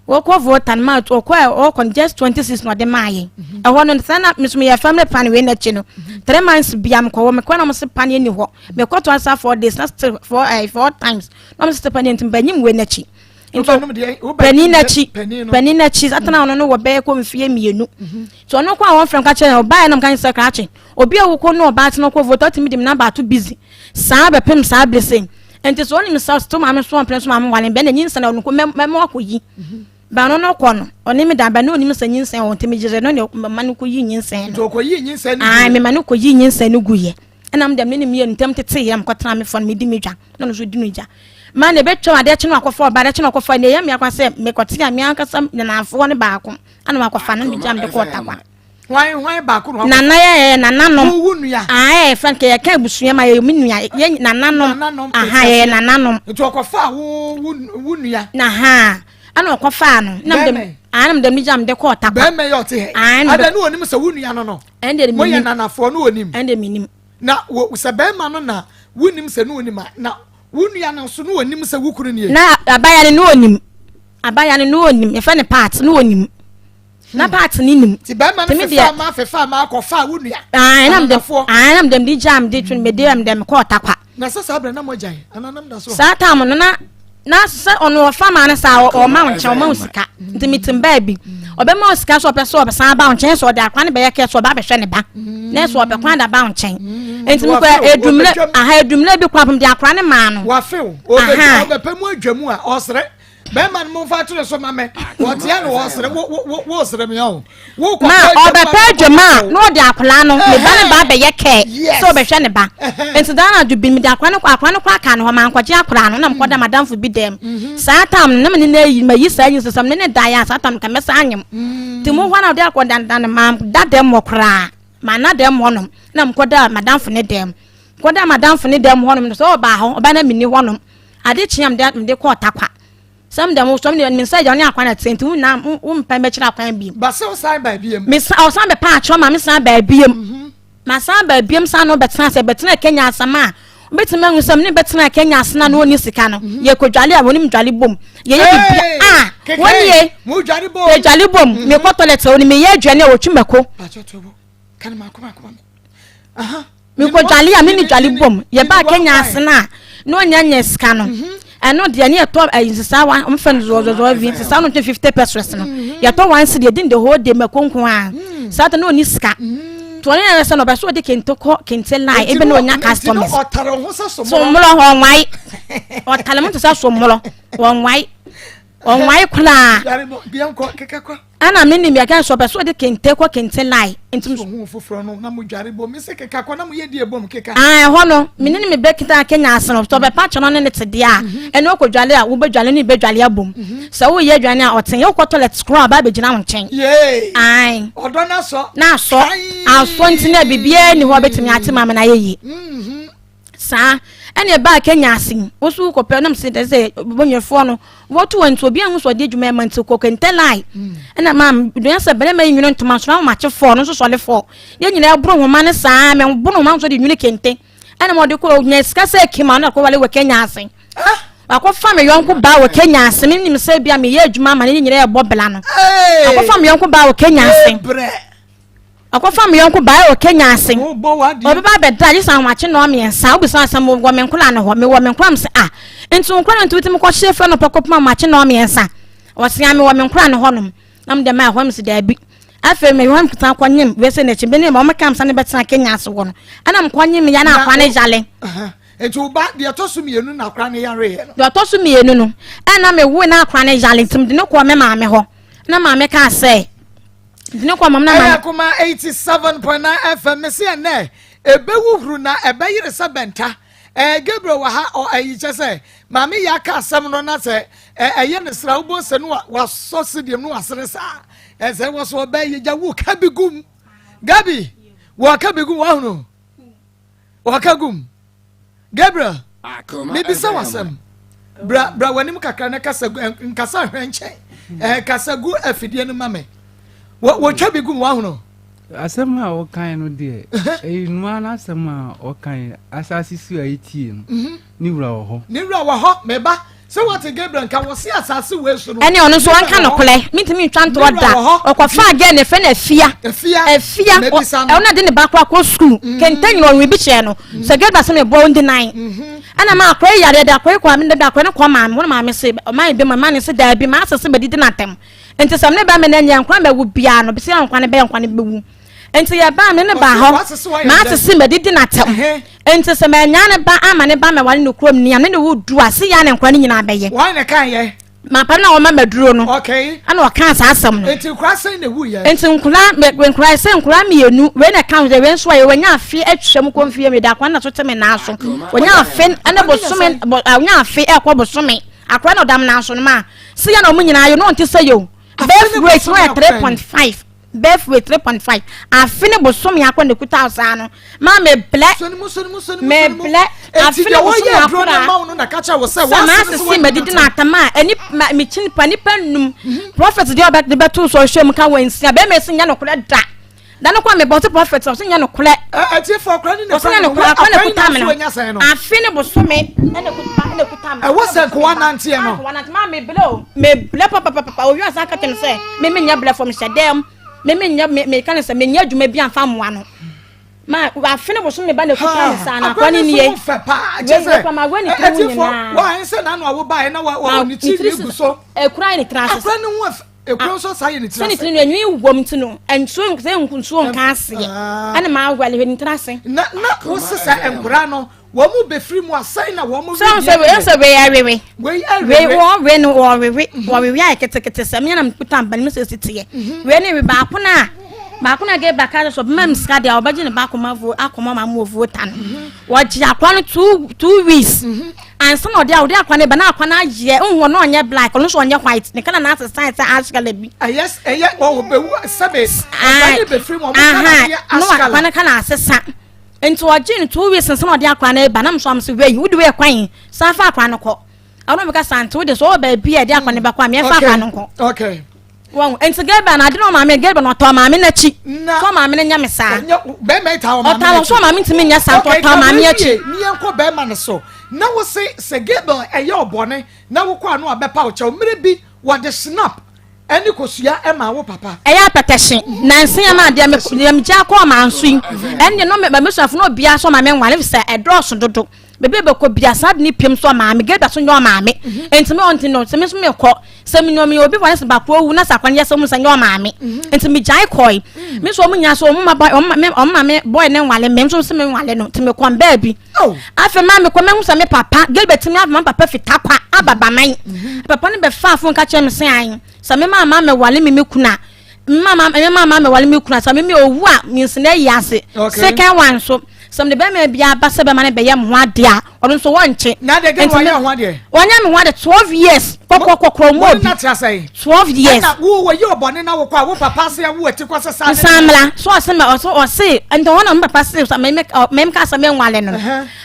Wɔkɔ Volta no ma ɔkɔ ɔkɔ no just 26 na ɔde maa yɛn. Ɛhɔ no sɛ na me nso meyɛ family plan wei n'akyi no 3 months bia mekɔ hɔ mekɔ na mo se pan ni hɔ. Mekɔ to asa 4 days na still four four times na mo se pan nti banyim wei n'akyi. Panin n'akyi panin n'akyi satana ɔno no wɔ bɛyɛ kɔ mfie 2 nti ɔno kɔ a wɔn fɛn ka kyerɛ na ɔbaa yɛ nam ka sɛ krakye obi a wokɔ no ɔbaa tena kɔ vote ɔtumi de mi namba ato busy saa bɛpem saa bere sɛ nti sɛ ɔnim sɛ to maame so ɔmpene so maame wale bɛn na nyinsɛn na ɔno kɔ mɛmɛ akɔ yi ba no no kɔ no ɔne mi da ba no onim sɛ nyinsɛn wɔ ntumi gyerɛ no ne mɛma no kɔ yi nyinsɛn no ɔkɔ yi nyinsɛn no aa mɛma no kɔ yi nyinsɛn no gu yɛ ɛnam dɛm ne ne mmienu ntɛm tete yɛ mkɔtena me fɔ no medi me dwa na ɔno nso di no gya ma na ebetwam adeɛ kye no akɔfa ɔba adeɛ kye no akɔfa na ɛyɛ mmea kwa sɛ mekɔte a mmea ankasa nanafoɔ no baako ana wakɔfa no megya mede kɔɔ Tarkwa. Hwan hwan baako na nana yɛ nananom wo nua ah yɛ fɛn kɛ yɛka abusua ma yɛ me nua yɛ nananom aha yɛ nananom nti ɔkɔfa wo wo nua na ha ana ɔkɔfa no na mede Aane mede me gya mede kɔɔ Tarkwa. Bɛrima yi ɔte hɛ. Aane. Ada ne onim sɛ wo nua no no. Ɛnde menim. Moyɛ nanafoɔ no onim. Ɛnde menim. Na wo sɛ bɛrima no na wonim sɛ ne onim a na wo nua no nso ne onim sɛ wo kunu nie. Na abaya no ne onim. Abaya no ne onim. Yɛfrɛ no part ne onim. Na hmm. part ne nim. Ti bɛrima no fefa ma fefa ma akɔfa wo nua. Aane na mede aane na mede mede gya mede twene mede mede mekɔɔ Tarkwa. Na sɛ saa berɛ na moagyae anaa nam da so? Saa tam no na na sɛ ɔno ɔfa maa no saa ɔma wo nkyɛn ɔma wo sika nti metem baabi ɔbɛma wo sika sɛ ɔpɛ sɛ ɔbɛsan aba wo nkyɛn sɛ ɔde akwa no bɛyɛ kɛ sɛ ɔba abɛhwɛ ne ba na sɛ ɔpɛ kwan da ba wo nkyɛn nti mekɔ edumire aha edumire bi kɔ apem de akora ne maa no. Wafew ɔbɛpɛ mu adwa mu a ɔsere bɛrima no momfa ato ne so ma me wɔteɛ no wɔsere wosere me ɔho ma ɔbɛpɛ adwuma a na ɔde akwadaa no ne ba ne ba abɛyɛ kɛɛ sɛ ɔbɛhwɛ ne ba nti daa na adwo bi mede akwadaa no akwadaa no kɔ aka ne hɔ ma nkɔgye akwadaa no na mekɔda mm. madamfo bi dɛm mm-hmm. saa tam no na mene no ayi mayi saa nyi sɛ mene ne dan a saa tam ka mɛsa anyem mm. nti mo hɔ na ɔde akɔda da no ma da dɛm wɔ koraa ma na dɛm hɔnom na mekɔda madamfo ne dɛm kɔda madamfo ne dɛm hɔnom no sɛ ɔbaa hɔ ɔbaa na menni hɔnom ade kyeɛ mede mede kɔɔ takwa Sɛm dɛm wo sɔm deɛ me nsa agya ne akwan ɛte nti wo na wo mpa mɛkyerɛ akwan biem. Base wo san baa biem. Me sa ɔsan bɛ pa akyerɛ ma me san baa biem. Mhm. Ma san baa biem san no bɛtena sɛ bɛtena Kenya asɛm a wobɛtumi ahu sɛ mene bɛtena Kenya asena no ɔni sika no mhm. yɛ kɔ dwale a wɔnim dwale bom yɛyɛ bibia a wɔnie yɛ dwale bom mhm. mekɔ toilet a wɔnim meyɛ aduane a wɔtwi mako. Mekɔdwale a me ne dwale bom. Yɛbaa Kenya ase no a, na ɔnya nyɛ sika no. Mhm. Ɛno deɛ ne yɛtɔ ayi nsesa wa mfɛ no zɔzɔzɔ vi nsesa no ntwe 50 pesos no. Mhm. Yɛtɔ one cedi yɛdi the whole day mako nko a. Mhm. Saa ta na ɔni sika. Nti ɔne yɛn sɛ no ɔbɛ so ɔde kente kɔ kente line ebe na ɔnya customers. Somorɔ ɔnwae. Ɔtare mo te sɛ somorɔ ɔnwae. Ɔnwae koraa. Ɛna me nim yɛka sɛ ɔpɛ sɛ ɔde kente kɔ kente line. Nti so hu foforɔ no na mo dware bom me se keka kɔ na mo yɛ die bom keka. Ah ɛhɔ no me ne me bɛ kita Kenya ase no sɛ ɔbɛpa kyɛ no ne ne te deɛ a mhm. ɛne ɔkɔ dwale a wobɛ dwale ne bɛ dwale abom mhm. sɛ woyɛ aduane a ɔten yɛ wokɔ toilet koraa ɔba abɛgyina wo nkyɛn. Yee. Ae. Ɔdɔ n'asɔ. N'asɔ asɔ nti na biribiara ni hɔ ɔbɛtumi ate ma me na ayɛ yie. Mhm. Saa ɛna ɛbaa Kenya ase yi, wo so wokɔpɛ nam sɛ sɛ bɔnyɛfoɔ no wɔto wɔn nti obi ahu sɛ ɔde adwuma ɛma nti kɔ kente line mm. ɛna maa dua sɛ bɛrɛ yi nwene ntoma soro ahomakye fɔɔ no nso sɔle fɔɔ yɛn nyinaa ɛboro nhoma no saa mɛ boro nhoma nso de nwene kente ɛna ma ɔde kɔ nya sika sɛ kima no akɔ wale wɔ Kenya ase wakɔfa me yɔnko baa wɔ Kenya ase me nim sɛ bia meyɛ adwuma ama ne nyinaa ɛbɔ bla no akɔfa me yɔnko baa wɔ Kenya ase Ɔkɔfa me yɔnko baa wɔ Kenya ase. Ɔbɛba abɛda gye sɛ ahomakye nnɔɔ mmiɛnsa. Wobisa sɛ mewɔ me nkora no hɔ. Mewɔ me nkora m sɛ ah nti wo nkora no nti wotumi kɔhye fɛ no pɛ kɔpem ahomakye nnɔɔ mmiɛnsa. Ɔse ah mewɔ me nkora no hɔnom. Na mede maa hɔ m sɛ daabi. Afei me hɔ mkuta kɔnyem wei sɛ n'akyi bene ma ɔmɛka msa ne bɛtena Kenya ase hɔ no. Ɛna mkɔnyem ya na akwa ne yale. Nti wo ba deɛ ɛtɔ so mmienu na akora ne yareɛ no. Deɛ ɔtɔ so mmienu no ɛna mewoe na akora ne yale nti mede no kɔɔ me maame hɔ. Na maame kaa sɛ Dini kɔ mam na ma. Ɛyɛ kuma 87.9 FM mese ɛnɛ ɛbɛhuhuru na ɛbɛyere sɛ bɛnta. Ɛɛ Gabriel wɔ ha ɔ ɛyi kyɛ sɛ maame yɛ aka asɛm no na sɛ ɛyɛ ne sra wobɔ sɛ no wasɔ sidiam no wasere saa ɛsɛ wɔ so ɔbɛ yɛ gya wo ka bi gum Gabi wɔ ka bi gum wahunu wɔka gum Gabriel mebisa wasɛm bra bra w'anim kakra na kasa gu nkasa hwɛ nkyɛn ɛɛ kasa gu afidie no ma me wɔtwa bi gum wahono. Asɛm a wɔkan no deɛ ɛyɛ nua n'asɛm a wɔkan asase so a yɛtie no mhm. Ne wura wɔ hɔ. Ne wura wɔ hɔ, me ba. Sɛ woate Gabriel nka, wɔse asase wei so no. Ɛne ɔno nso ɔnka nokorɛ, mentumi ntwa ntorɔ da. Ɔkɔfaa girl no, yɛfrɛ no Afia. Afia. Afia, ɔno na de ne ba koraa kɔ sukuu. Mm. Kente nyina ɔnwe bi kyerɛ no. Mm. Sɛ Gabriel sɛ meboa wo ndi nan. Mm-hmm. Ɛna ma akɔrɔ yi yareɛ de akɔrɔ yi kɔ ame de akɔrɔ no kɔ maame hɔ na maame se ɔma yɛ bi ma maame se daabi maa sese bɛdidi n'atɛm. Nti sɛ mene ba me na nyɛ nkwa mɛwu biara no bisi nkwa no bɛyɛ nkwa no bɛwu. Nti yɛbaa me ne baa hɔ maasese madidi n'atɛm nti sɛ manyaa ne ba ama ne ba mɛware no kurom ni a me ne wo du a se yɛ ne nkora no nyinaa bɛyɛ. Wɔn na kan yɛ. Mapa na wɔma maduro no. Okay. Ɛna ɔkaa saa asɛm no. Nti nkora sɛn na ewu yɛ. Nti nkora nkora sɛ nkora mmienu wei na ɛka ho sɛ wei nso a wɔnya afe atwa mu kɔ mfie mi da akora na so te me nan so wɔnya afe ɛna bosome wɔnya afe ɛkɔ bosome akora na ɔdam nan so no ma se yɛ na wɔn nyinaa yɛ no ɔnte sɛ yɛ o birth rate no yɛ 3.5. Birth rate 3.5. Afe ne bosome akɔ na ekuta wo saa no. Ma me blɛ. Me blɛ. Afe ne bosome akɔ na. Sɛ maa sisi ma didi na atam a ɛni ma me kyi nipa nipa num. Mhm. Prophet deɛ ɔbɛ de bɛto so ɔhwɛ mu ka wɔ nsia bɛrima esi nyɛ nokorɛ da. Da no kɔ me bɔ ɔsi prophet ɔsi nyɛ nokorɛ. Ɛti fɔ akora ne ne kura no akora ne kuta me no. Afe ne bosome ɛna kuta ɛna kuta me. Ɛwɔ sɛ nkowa nanteɛ no. Nkowa nanteɛ maa me blɛ o. Me blɛ papapapa owi ɔsan ka kyerɛ me sɛ me me nyɛ blɛ fam hyɛ dɛm me me nyɛ me me ka ne sɛ me nyɛ adwuma bi anfa mmoa no ma afe ne bosom me ba na kuta me saa na akwa ne nie fɛ paa kyɛ sɛ ɛtifo wa sɛ n'ano a wobaeɛ na wa ne ti ne gu so ekura ne tiri ase akora ne ho ekura nso saa yɛ ne tiri ase sɛ ne tiri no enwi wom ti no nsuo sɛ nsuo nka aseɛ ɛna maa wɛle hwɛ ne tiri ase na na wosesa nkora no Wɔn mu bɛfiri mu a, sɛn na wɔn wedeɛ bɛyɛ? Sɛ sɛ wei awewe. Wei awewe. Wei wɔwe no wɔwewe. Mhm. Wɔwewe ayɛ ketekete sɛ mmea na mekuta mba no mu sɛ esi teɛ. Mhm. Wei ne we baako na baako na gye baka sɛ ɔbɛma mi sika deɛ ɔbɛgye ne ba akɔma vo akɔma ma mu ovuo ta no. Mhm. Wɔgye akwa no 2 2 weeks. Ansa na ɔde a ɔde akwa no ba na akwa no ayɛ nhu ɔno ɔnyɛ black ɔno nso ɔnyɛ white ne kana na asesa sɛ ash colour bi. Ɛyɛ ɛyɛ ɔbɛwu sɛbe ɔba ne bɛfiri mu ɔmo kana yɛ ash colour. Akwa no kana asesa. Nti ɔgyee no 2 weeks nsa na ɔde akora no reba na mesɔ am sɛ wei wode wei kwan san fa akora no kɔ ɔno meka sa nti wode sɛ ɔwɔ baabi a ɛde akora no bɛkɔ a meɛfa akora no nkɔ okay wɔn nti Gabriel na ade na ɔmaame Gabriel na ɔtɔ maame n'akyi sɛ ɔmaame no nyɛ me saa ɔtɔ sɛ ɔmaame ntumi nyɛ saa nti ɔtɔ maame akyi ne yɛn kɔ bɛrima no so na wo se sɛ Gabriel ɛyɛ ɔbɔne na wokɔ ano abɛpa wo kyɛw mmerɛ bi wɔde snap Ɛne kosua ɛma wo papa. Ɛyɛ apɛtɛhye nansa yi ama deɛ me deɛ megya kɔ ɔmanso yi ɛne no m'abusuafo no obiara sɛ ɔma me nware sɛ ɛdɔɔso dodo baabi a bɛkɔ bia saa de ne piem sɛ ɔmaame gɛda so nyɛ ɔmaame nti me ɔnti no sɛ me nso mekɔ sɛ me nyɛ obi wɔn sɛ baako owu na sɛ akwan yɛ sɛ ɔmo sɛ nyɛ ɔmaame nti megyae kɔe me nso ɔmo nyinaa sɛ ɔmo ma bɔ ɔmo ma ɔmo ma me bɔe ne nwale me nso sɛ me nwale no nti mekɔ baabi Afei maa mekɔ mahu sɛ me papa Gilbert tumi ama papa fi Tarkwa aba Baman. Mhm. Papa no bɛfaa fon ka kyerɛ me sɛ an sɛ me maama mɛwale me me kunu a mama me maama mɛwale me kunu a sɛ me me owu a mensena ayi ase. Second one so sɛ mede bɛrima bi aba sɛ bɛrima no bɛyɛ me ho adeɛ a ɔno nso wɔnkye. Na de gɛn wɔnyɛ ho adeɛ. Wɔnyɛ me ho adeɛ 12 years kɔkɔkɔkɔ mu obi. 12 years. Ɛna wo wɔ yi ɔbɔne na wokɔ a wo papa ase awo ati kɔ sɛ saa. Nsamla so ɔse ma ɔse ɔse nti hɔ na me papa se sa me me me ka sɛ me nwale no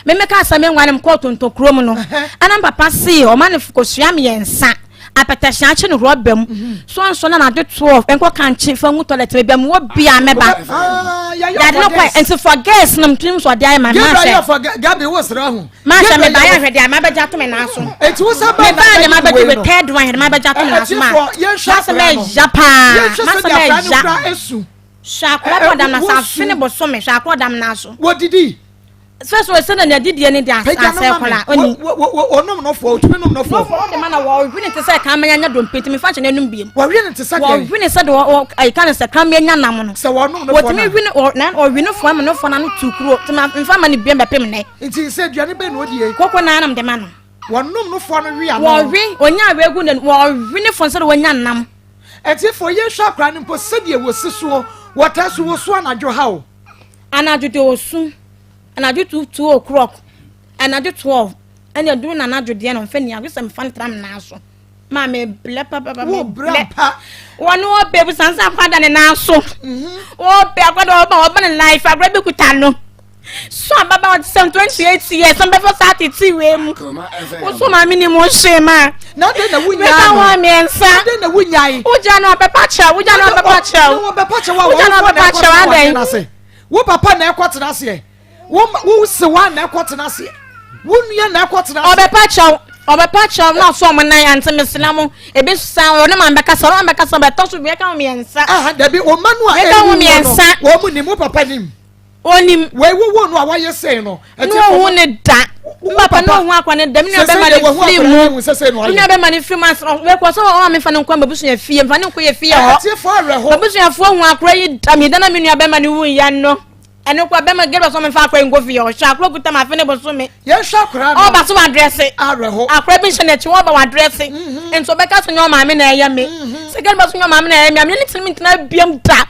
me me ka sɛ me nwale me kɔ tonto kurom no ɛna me papa se ɔma no kosua mmiɛnsa apɛtɛhyɛn akye no rɔba mu so nso na n'ade 12 nkɔ kankye fa ngu toilet baabi a mewɔ bia mɛba yade no kɔ nti for girls no mtumi nso ɔde ayɛ ma ma Gabi wo sra ho Maasa me baeɛ ahwɛ deɛ mabɛgye ato me nan so. Eti wo sa ba na bɛgye deɛ mabɛgye with third one deɛ mabɛgye ato me nan so ma. Masa mɛ ya paa. Masa mɛ ya. Hwɛ akora kɔ dam na sa afe ne bosome hwɛ akora dam na so. Wodidi. Sɛ so sɛ na didie ne de asɛ kora oni. Onom no fo otumi nom no fo. No fo de ma na wɔwe ne te sɛ kan manya nya dompe ntumi fa nkyɛn n'anum biem. Wɔwe ne te sɛ dɛn. Wɔwe ne sɛ de wɔ ɛka ne sɛ kan manya nam no. Sɛ wɔnom no fo na. Wɔtumi we ne na ɔwe ne fo ama ne fo na no tu kuro tumi nfa ma ne biem bɛpem nɛ. Nti sɛ aduane bɛn na ɔdie? Koko na anam de ma no. Wɔnom no fɔ no we ano. Wɔwe, onya awe gu n'anu, wɔwe ne fɔ sɛdeɛ wɔnya nam. Atiefoɔ, yɛnhwɛ akwadaa no mpo sɛdeɛ wɔsi soɔ, wɔtaa su, wɔsu anadwo ha o. Anadwo deɛ ɔsu, anadwo 2 o'clock, anadwo 12, ɛna ɛduru n'anadwo deɛ no mfa ni agye sɛ mefa no tra me nan so. Maa me blɛ papapa me blɛ. Wɔne ɔbɛ bu sansan akwadaa ne nan so. Ɔbɛ akwadaa ɔba ɔba ne life akwadaa bi kuta no. So ababaawa te sɛ 28 years sɛ mbɛfa saa tete wei mu. Woso maame ni mu hwee ma. Na adɛn na wunyaa no? Meka wɔn mmiɛnsa. Adɛn na wunyae? Wogya no ɔbɛpa kyɛw. Wogya no ɔbɛpa kyɛw. Ɔbɛpa kyɛw a wɔn no ɔbɛpa kyɛw adɛn? Wo papa na ɛkɔ tena aseɛ. Wo wo sewa na ɛkɔ tena aseɛ. Wo nua na ɛkɔ tena aseɛ. Ɔbɛpa kyɛw. Ɔbɛpa kyɛw na ɔso ɔmo nan ante mesra mo. Ebi sa ɔne maame bɛkasa ɔne maame bɛkasa ɔbɛtɔ so bi ɛka ho mmiɛnsa. Aha dabi wɔn mma no a ɛwu wɔ no wɔn mu nim wo papa nim. Onim. Wei wowo no a wayɛ sei no. Ne ohu ne da. Papa ne ohu akwa ne da. Me nua bɛma ne firi mu. Me nua bɛma ne firi mu asa. Wekɔ sɛ ɔma me fa ne nkɔ m'abusua fie. Mfa ne nkɔ yɛ fie hɔ. M'abusuafoɔ hu akora yi da. Me da na me nua bɛma ne wu ya no. Ɛno kɔ bɛma gɛrɛ sɛ ɔmfa akora yi nkɔ fie hɔ. Hwɛ akora kuta ma afe ne bosome. Yɛhwɛ akora no. Ɔba so wadrɛse. Akora bi nhyɛ n'akyi ɔba wadrɛse. Nso ɔbɛka so nyɛ ɔmaame na ɛyɛ me. Sɛ gɛrɛ bɛ so nyɛ ɔmaame na ɛyɛ me. Amene ne tiri mi ntena biam da.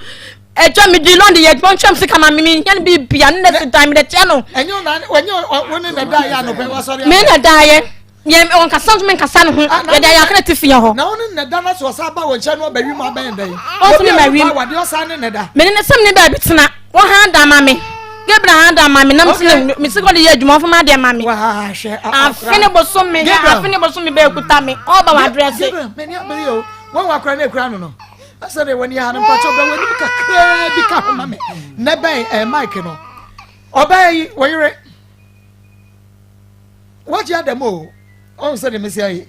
Ɛtwa mi di lɔndi yɛ adwuma ntwam sika ma mi mi nya no bi bia ne na si dan mi de kyɛ no. Ɛnyɛ ɔna ɛnyɛ wo ne na da yɛ anɔpɛ wasɔre. Mi na da yɛ. Yɛ ɔnkasa nso menkasa ne ho. Ah, na- Yɛde ayakra te fie hɔ. Na wo ne ne da na so ɔsan ba wɔ nkyɛn na ɔbɛwi mu abɛn dɛn? Ɔnso me ma wim. Wadeɛ ɔsan ne ne da. Mene ne sɛm ne baabi tena. Wɔhan da ma me. Gabriel han da ma me. Nam Okay. sɛ me sika ɔde yɛ adwuma ɔfa ma adeɛ ma me. Waa hwɛ. Afe ne bosom me. Gabriel. Afe ne bosom me bɛɛ kuta me. Ɔba wɔ adrɛse. Gabriel mani abere o. Wɔn wɔ akora ne ekura no no. Asɛ de wɔn ni ha no mpakyɛw bɛ wɔn anim kakraa bi ka ho ma me. Ne bɛn ɛɛ mic no. Ɔbaa yi wɔyere. Wagye adam o. Ɔn sɛ de mesi ayɛ.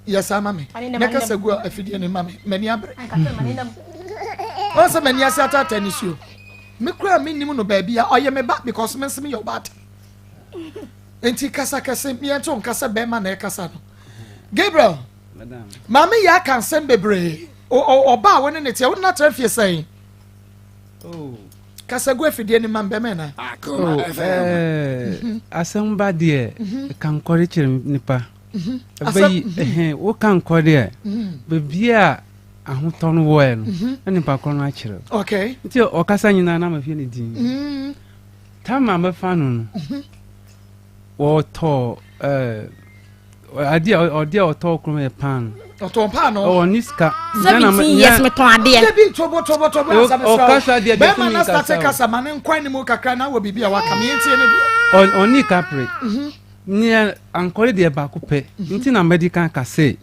Yɛ saa ma me. Ne kasa gu afidie ne ma me. Mani abere. Ɔn sɛ mani ase ataataa ne suo. Me kura me nim no baabi a ɔyɛ me ba because me nso meyɛ ɔbaatan. Nti kasa kɛse meɛnto nkasa bɛrima na ɛkasa no. Gabriel, maame yɛ aka nsɛm bebree. Ɔba a wo ne ne teɛ, wo ne no atena fie sɛn? Oh. Kasa gu afidie no ma mbɛmɛ na. Oh, eh, asɛm ba deɛ ka nkɔre kyerɛ nipa. Ɛbɛyi, ɛhɛn, woka nkɔre a, baabi a ahotɔ no wɔɛ no, na nipa korɔ no akyerɛ. Okay. Nti ɔkasa nyinaa na mafie ne din. Tam a mɛfa no no, wɔtɔ ɛɛ adeɛ a ɔde a ɔtɔ kurom yɛ paano. Ɔtɔn paano. Ɔwɔ ne sika. 17 years metɔn adeɛ. Dabi tobo tobo tobo ansa mesra wo. Ɔkasa deɛ deɛ Bɛrima na starte kasa ma ne nkɔ anim kakra na wɔ biribi a waka me yɛntie ne deɛ. Ɔni kapre. Nea ankɔre deɛ baako pɛ nti na mɛdi kan ka sɛ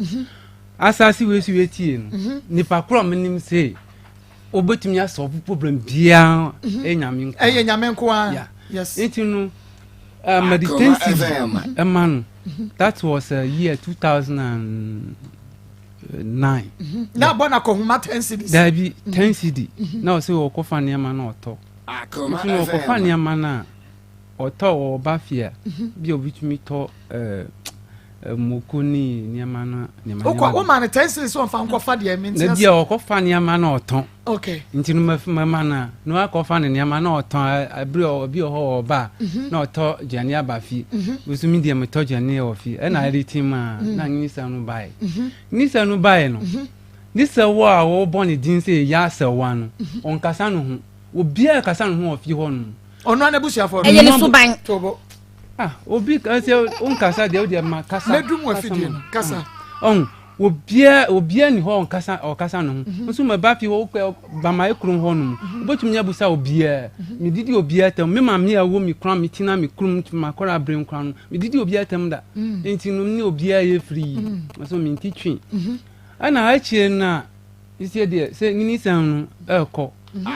asase wei so yɛtie no nipa korɔ menim sɛ wobɛtumi asɔlve problem biara ɛyɛ nyame nko ɛyɛ nyame nko ara yes nti no mɛde 10 cedi ɛma no that was uh, year 2009 na abɔ na kɔhoma 10 cedis daabi 10 cedi na ɔsɛ ɔkɔfa nneɛma na ɔtɔ nti no ɔkɔfa nneɛma no a Ɔtɔ wɔ ɔba fie a, bi a obi tumi tɔ ɛɛ moko ne nneɛma no nneɛma nneɛma. Wokɔ woma no ten cedis sɛ ɔmfa nkɔfa deɛ mente ase. Na bi a ɔkɔfa nneɛma na ɔtɔn. Okay. Nti no mɛma no a na wakɔfa ne nneɛma na ɔtɔn abere obi wɔ hɔ wɔ ɔba a mhm. na ɔtɔ aduane aba fie. Mhm. Nso mi deɛ metɔ aduane wɔ fie ɛna ɛde mhm. tim a na nisa no baeɛ. Nisa no baeɛ no nisa wɔ a wɔbɔ ne din sɛ yɛ asɛwa no ɔnkasa no ho obiara kasa no ho wɔ fie hɔ nom. Ɔno ara n'abusuafoɔ no. Ɛyɛ ne suban. Tobo. Ah, obi sɛ wonkasa deɛ wodeɛ ma kasa. Mɛdum wɔ afidie no, kasa. Ɔn, obiara obiara ni hɔ ɔnkasa ɔkasa ne ho. Mhm. Nso mɛba fie hɔ wokɔ bama ekurom hɔ nom. Mhm. Wobɛtumi abusa obiara. Mhm. Medidi obiara tam. Me maame a ɛwɔ me kura me tina me kurom makɔra abere nkora no. Medidi obiara tam da. Nti no ne obiara yɛ firi. Nso mente twi. Ɛna akyire no a sisi deɛ sɛ nyinisɛn no ɛrekɔ.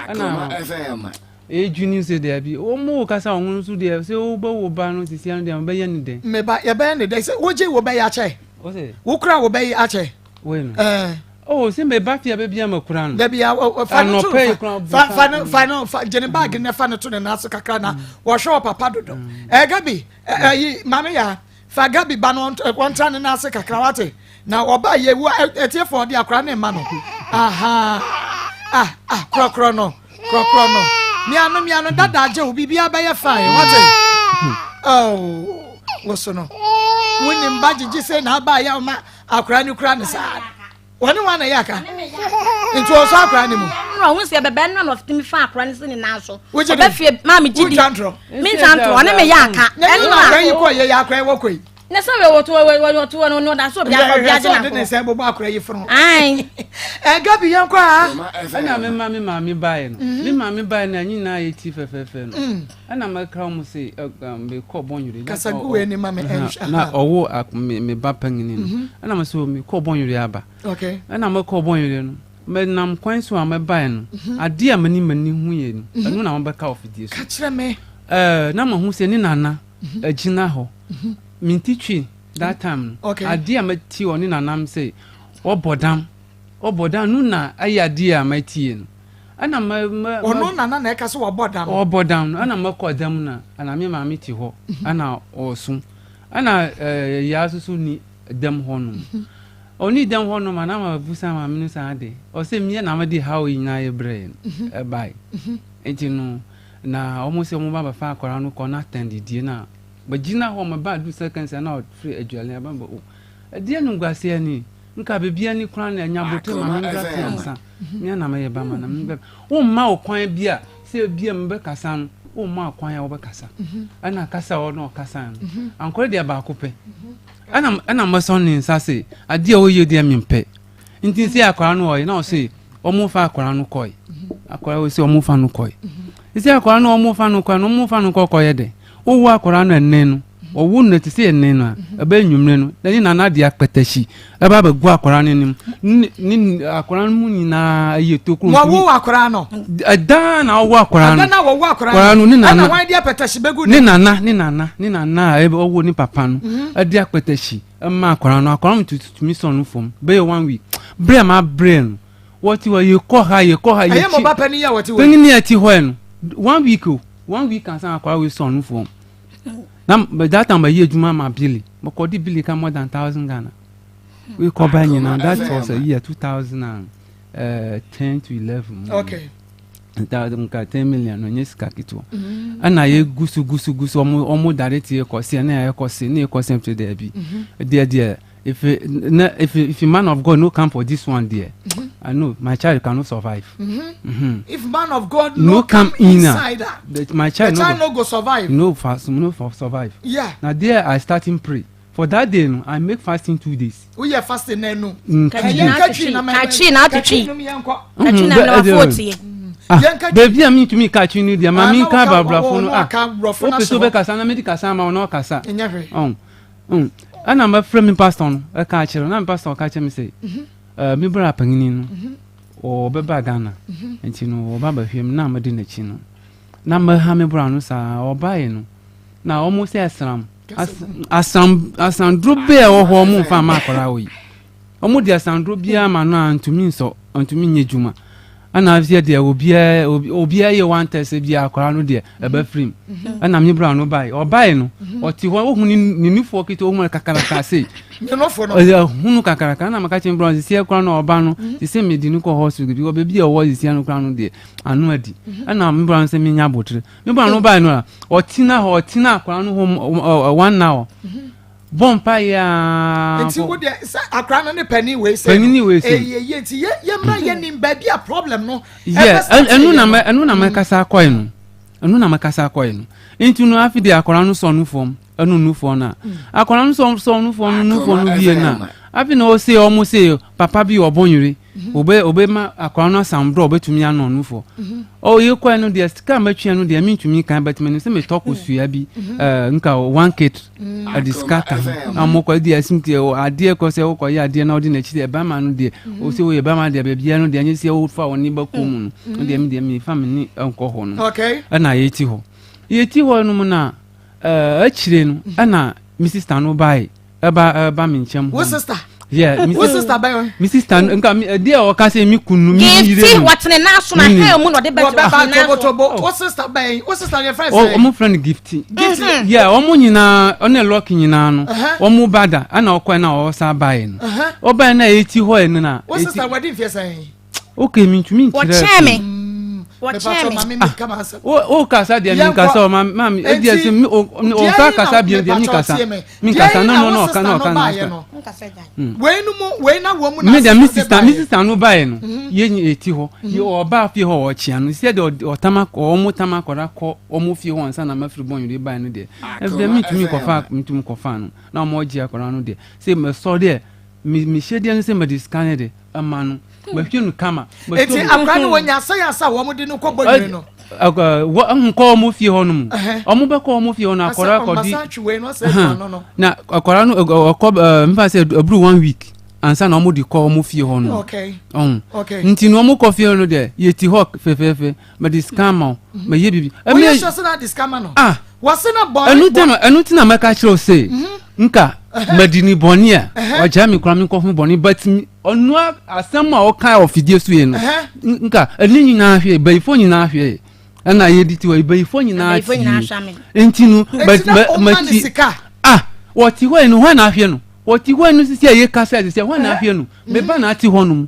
Ɛna Edwini sɛ daabi, wɔn wo kasa wɔn nso deɛ sɛ wobɛ wo ba no sisi ano deɛ wɔbɛyɛ ne dɛn. Me ba yɛbɛyɛ ne dɛn sɛ wogye wo bɛyɛ akyɛ. Ɔsɛ. Wo kura wo bɛyɛ akyɛ. Wei no. Ɛɛ. Oh sɛ me ba fie bɛbi ama kura no. Dabi a fa no to fa fa no fa no fa gyene baagi ne fa no to ne nan so kakra na wɔhwɛ wɔ papa dodo. Ɛɛ Gabi ɛyi maame ya. Fa Gabi ba no ɔntra ne nan ase kakra wate na ɔba yɛ wu atiefo ɔde akora ne mma no aha ah ah korɔkorɔ no korɔkorɔ no miano miano dada agye wo biribiara bɛyɛ fine wate oh wo so no wonim ba gyegye sɛ na aba yɛ ɔma akora no kura ne saa Wɔne wɔn na ɛyɛ aka. Nti ɔsɔ akora ne mu. Nnura ohun sɛ bɛbɛ nnura na ɔtumi fa akora ne si ne nan so. Wogye di. Ɔbɛ fie maa mi gye di. Wotwa ntorɔ. Mi ntwa ntorɔ ɔne mi yɛ aka. Na ɛnu na akora yi kɔ yɛ yɛ akora yi wɔ kɔ yi. Ne sɛ wɔ wɔto wɔ wɔ wɔto wɔ no ɔda so obi akɔ obi agye na akɔ. Ɔde ne nsa bɔbɔ akora yi funu. Ayi. Ɛ Gabi yɛn kɔ ha. Ɛna me ma me maame baeɛ no. Me maame baeɛ no anyi na ayɛ ti fɛfɛɛfɛ no. Ɛna mɛka wɔn se mekɔ Bɔnwere. Kasa gu w'ani ma me ɛnhwɛ. Na ɔwo me ba panyini no. Mhm. Ɛna me so mekɔ Bɔnwere aba. Okay. Ɛna mekɔ Bɔnwere no, menam kwan so a mɛbae no, mhm. adeɛ a m'ani m'ani hu yɛ no, mhm. ɛno na mabɛka wɔ fidie so. Ka kyerɛ me. Ɛɛ na mahu sɛ ne nana agyina hɔ. Mente twi that time no. Okay. Adeɛ a mɛti wɔ ne nanam sɛ wɔbɔ dam. Ɔbɔ dam no na ayɛ adeɛ a matie no. Ɛna mɛ mɛ. Ɔno nana na ɛka sɛ wabɔ dam. Ɔbɔ dam no ɛna mɛkɔ dam na ɛna me maame te hɔ ɛna ɔɔso ɛna ɛɛ yaa soso ni dam hɔ nom. Ɔni dam hɔ nom ana ma busa maame no saa de ɔsɛ mmiɛ na mɛde haw yi nyinaa yɛ brɛ no ɛbae. Nti no na wɔn sɛ wɔn ba bɛfa akwadaa no kɔ na atɛn didie na bɛgyina hɔ mɛ ba du seconds ɛna ɔfiri aduane aba bɛ o ɛdeɛ no nguaseɛ ni. Nka bebia ni koraa na anya bote ma me mbra fie ansa. Me na meyɛ ba ma na me bɛ. Wo mma wo kwan bi a sɛ bia me bɛ kasa no. Womma akwan a wobɛkasa. Ɛna kasa a ɔno ɔkasa no. Ankɔre deɛ baako pɛ. Ɛna ɛna mɛsɔ ne nsa se adeɛ a ɔyɛ deɛ mempɛ. Nti sɛ akwaraa no ɔyɛ na ɔse ɔmo fa akwaraa no kɔe. Akwaraa wɔ sɛ ɔmo fa no kɔe. Sɛ akwaraa no ɔmo fa no kɔe no ɔmo fa no kɔ kɔyɛ dɛ. Wowo akwaraa no ɛnɛ no ɔwo no te sɛ ɛnɛ no a ɛbɛyɛ nwummerɛ no na ne nana de akpɛtɛhyi ɛba abɛgu akwaraa no anim ne ne akwaraa no mu nyinaa ɛyɛ tokuro ntumi. Wɔwo akwaraa no. Ɛdan na ɔwo akwaraa no. Ɛdan na wɔwo akwaraa no. Ne nana ɛna wɔn de akpɛtɛhyi bɛgu ne nana ne nana ne nana a ɔwo ne papa no mhm. ɛde akpɛtɛhyi ɛma akwaraa no akwaraa no tutumi sɔn no fam bɛyɛ one week brɛ ma brɛ no wɔte hɔ yɛkɔ ha yɛkɔ ha yɛkyi ɛyɛ mo ba panyin a wɔte hɔ panyin a ɛte hɔ no one week o one week ansa akwaraa wei sɔn no fam. Na that time mayi adwuma ma Billy. Mekɔde Billy ka more than thousand Ghana. We kɔ ba nyinaa that was a year 2010 to 11. Okay. Thousand nka 10 million no nye sika ketewa. Mm-hmm. Ɛna yɛ gusu gusu gusu ɔmo ɔmo dare tie kɔ se ɛna yɛ kɔ se ne yɛ kɔ se mfe dɛbi. Deɛ deɛ if na if if man of God no come for this one there, mm-hmm. I know my child cannot survive. Mm-hmm. Mm-hmm. If man of God no, no come, come inside, ah, the, my child the child no, no go survive. No fast, no for survive. Yeah. Now there I starting pray. For that day, no, I make fasting 2 days. We are fasting now. No. 2 days. Kachi na atwitwi. Kachi na na wafotie. Ah, baabi a mentumi ka twi no deɛ ma menka abrafo no ah wopɛ sɛ wobɛkasa na mede kasa ama wo na ɔkasa Mm. Ɛna mɛfrɛ me pastor no ɛka akyerɛ na me pastor ɔka kyerɛ me sɛ mhm. eh, me bra panyini no mhm. ɔbɛba Ghana mhm. nti no ɔba bɛhwɛ mu na mede n'akyi no na mɛha me bra no saa ɔbaeɛ no na wɔn sɛ asram asram asranduro bɛɛ wɔ hɔ wɔn mfa ama akwadaa wɔ yi. Wɔde asanduro biara ma no a ntumi nsɔ, ntumi nyɛ adwuma. Ɛna afei deɛ obiara obiara yɛ one test bi akwaraa no deɛ ɛbɛ firim. Ɛna me bra no bae. Ɔbae no, ɔte hɔ ohun ne ne nufoɔ ketewa ohun kakraka sei. Ne nofo no. Ɔyɛ hunu kakraka na maka kyerɛ me bra no sisi akora no ɔba no sisi me de no kɔ hospital bi baabi a ɔwɔ sisi ano kora no deɛ ano adi. Ɛna me bra no sɛ menya abotere. Me bra no bae no a ɔtena hɔ ɔtena akwaraa no hɔ one hour. Bɔ mpaeɛ aa. Nti wo deɛ sɛ akora no ne panin wei sɛ panin wei sɛ ɛyɛ yie nti yɛ yɛ mma yɛ nim baabi a problem no. Yɛ ɛnu na mɛ ɛnu na mɛ kasa akɔɛ no ɛnu na mɛ kasa akɔɛ no nti no afi de akora no sɔ no fam ɛnu nu fam na akora no sɔ sɔ no fam nu fam no wie na afi na ɔse ɔmo se papa bi ɔbɔ nwere. Obe obe ma akwadaa no asan borɔ obetumi anɔ nufoɔ. Ɔyɛ kɔɛ no deɛ sika a matwia no deɛ mentumi kan but menim sɛ metɔ kosua bi ɛɛ nka one kit ɛde sika ka ho na mo kɔ deɛ ɛsim deɛ adeɛ kɔ sɛ wokɔ yɛ adeɛ na ɔde n'akyi deɛ bɛrima no deɛ ɔsɛ woyɛ bɛrima deɛ baabiara no deɛ ɛnyɛ sɛ wofa wo ne bɛkɔ mu no deɛ me deɛ mefa me ne nkɔ hɔ no ɛna yɛti hɔ yɛti hɔ no mu na ɛɛ akyire no ɛna me sista no bae ɛba ɛba mi nkyɛn wo sista yeah wo sista bɛn mi sista nka mi ɛdi a ɔka sɛ mi kunu mi yire no wɔtene n'aso na hɛn mu na ɔde bɛ wɔbɛba tobotobo wo sista bɛn wo sista yɛ fɛn sɛ ɔmo fɛn no gifti gifti mm-hmm. yeah ɔmo nyinaa ɔne lɔki nyinaa no ɔmo ba da ɛna ɔkɔ ɛna ɔsa ba yɛ no ɔba yɛ na eti hɔ yɛ no na wo sista wadi nfiɛ sɛn. Ok, mintumi nkyerɛ. Wɔkyɛn me. Wɔkyɛn me. Ah, o kasa deɛ mi nkasa o ma ma mi edi ɛsɛ mi o o sa kasa bi deɛ mi kasa mi kasa no no no ɔka na ɔka na ɔka. Wei no mu wei na wɔn mu na mi deɛ mi sista mi sista no ba yɛ no yɛ nyi eti hɔ yɛ ɔba fie hɔ ɔkyea no sɛ deɛ ɔtama ɔmo tama akɔda kɔ ɔmo fie hɔ ansa na ma firi bɔn yɛ ba yɛ no deɛ ɛfɛ mi ntumi kɔfa mi ntumi kɔfa no na ɔmo ɔgye akɔda no deɛ sɛ mɛ sɔ deɛ mi mi hyɛ deɛ no sɛ mɛ de sika ne de ɛma no mahwɛ no kama. Eti akora no wɔnya asɛn asa a wɔn de no kɔ bɔ nwere no. Wɔn kɔ wɔn fie hɔ nom. Wɔn bɛ kɔ wɔn fie hɔ no akɔra kɔdi. Na akɔra no ɔkɔ nfa sɛ aburu one week ansa na wɔn de kɔ wɔn fie hɔ nom. Ɔn nti no wɔn kɔ fie hɔ no deɛ yɛ ti hɔ fɛfɛɛfɛ mɛ de sika ma wo mɛ yɛ bibi. Woyɛ sure sɛ na de sika ma no. Ah wɔsi na bɔne. Ɛnu ti na ɛnu ti na mɛka kyerɛ o se nka mɛdi ni bɔne a ɔgya mi kura mi nkɔ ho bɔne but Ɔno asɛm a ɔkae wɔ fidie so yɛ no, nka ɛne nyinaa hwɛ, bayifo nyinaa hwɛ, ɛna yɛdi ti hɔ, bayifo nyinaa tie. Nti no, mati, ah, wɔte hɔ yi no, hwan na ahwɛ no? Wɔte hɔ yi no sisi a yɛkasa sisi a, hwan na ahwɛ no? Me ba na ate hɔ nom.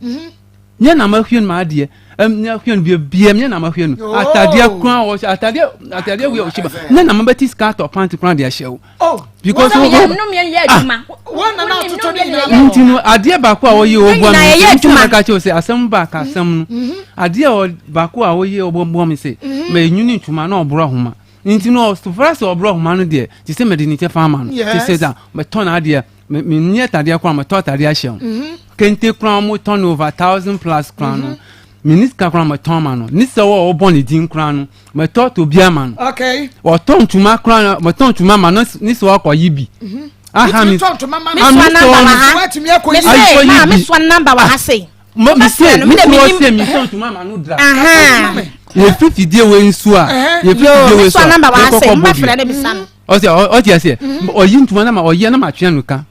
Nyɛ na mahwɛ no m'adeɛ. Ɛmi ahwɛ no bia mi na ma hwɛ no. Atadeɛ kura ɔhyɛ atadeɛ atadeɛ wei ɔhyɛ ba. Ne na ma bɛ ti sika atɔ pant kura de ahyɛ o. Oh, Because wɔn wo yɛ nnum yɛ yɛ adwuma. Wɔn na na atoto ne nyinaa. Nti no adeɛ baako a ɔyɛ ɔboa mi yɛ nti na mɛka kyerɛ sɛ asɛm ba ka asɛm no mhm. adeɛ a baako a ɔyɛ ɔboa mi sɛ mɛ enyini ntoma na ɔboro ahoma nti no sofra sɛ ɔboro ahoma no deɛ te sɛ mɛde ne kyɛ fa ama no te sɛ da mɛtɔ n'adeɛ mɛ mɛ nyɛ atadeɛ koraa mɛtɔ atadeɛ ahyɛ ho mhm. kente koraa mo tɔn over 1000+ koraa no mɛ ne sika koraa mɛtɔn ama no ne sɛ wɔ ɔbɔ ne din koraa no mɛtɔ to bi ama no ɔtɔ ntoma koraa no mɛtɔ ntoma ama no ne sɛ ɔkɔ yi bi mhm. aha mi tɔ ntoma ma no ami sɔ no ayi kɔ yi bi namba wɔ ha sei mo mi se mi ti wɔ se mi tɔ ntoma ma no dra yɛfiri fidie wei nso a yɛfiri fidie wei nso a yɛkɔkɔ bɔ bi ɔsɛ ɔte aseɛ ɔyi ntoma na ma ɔyɛ na ma twɛn no ka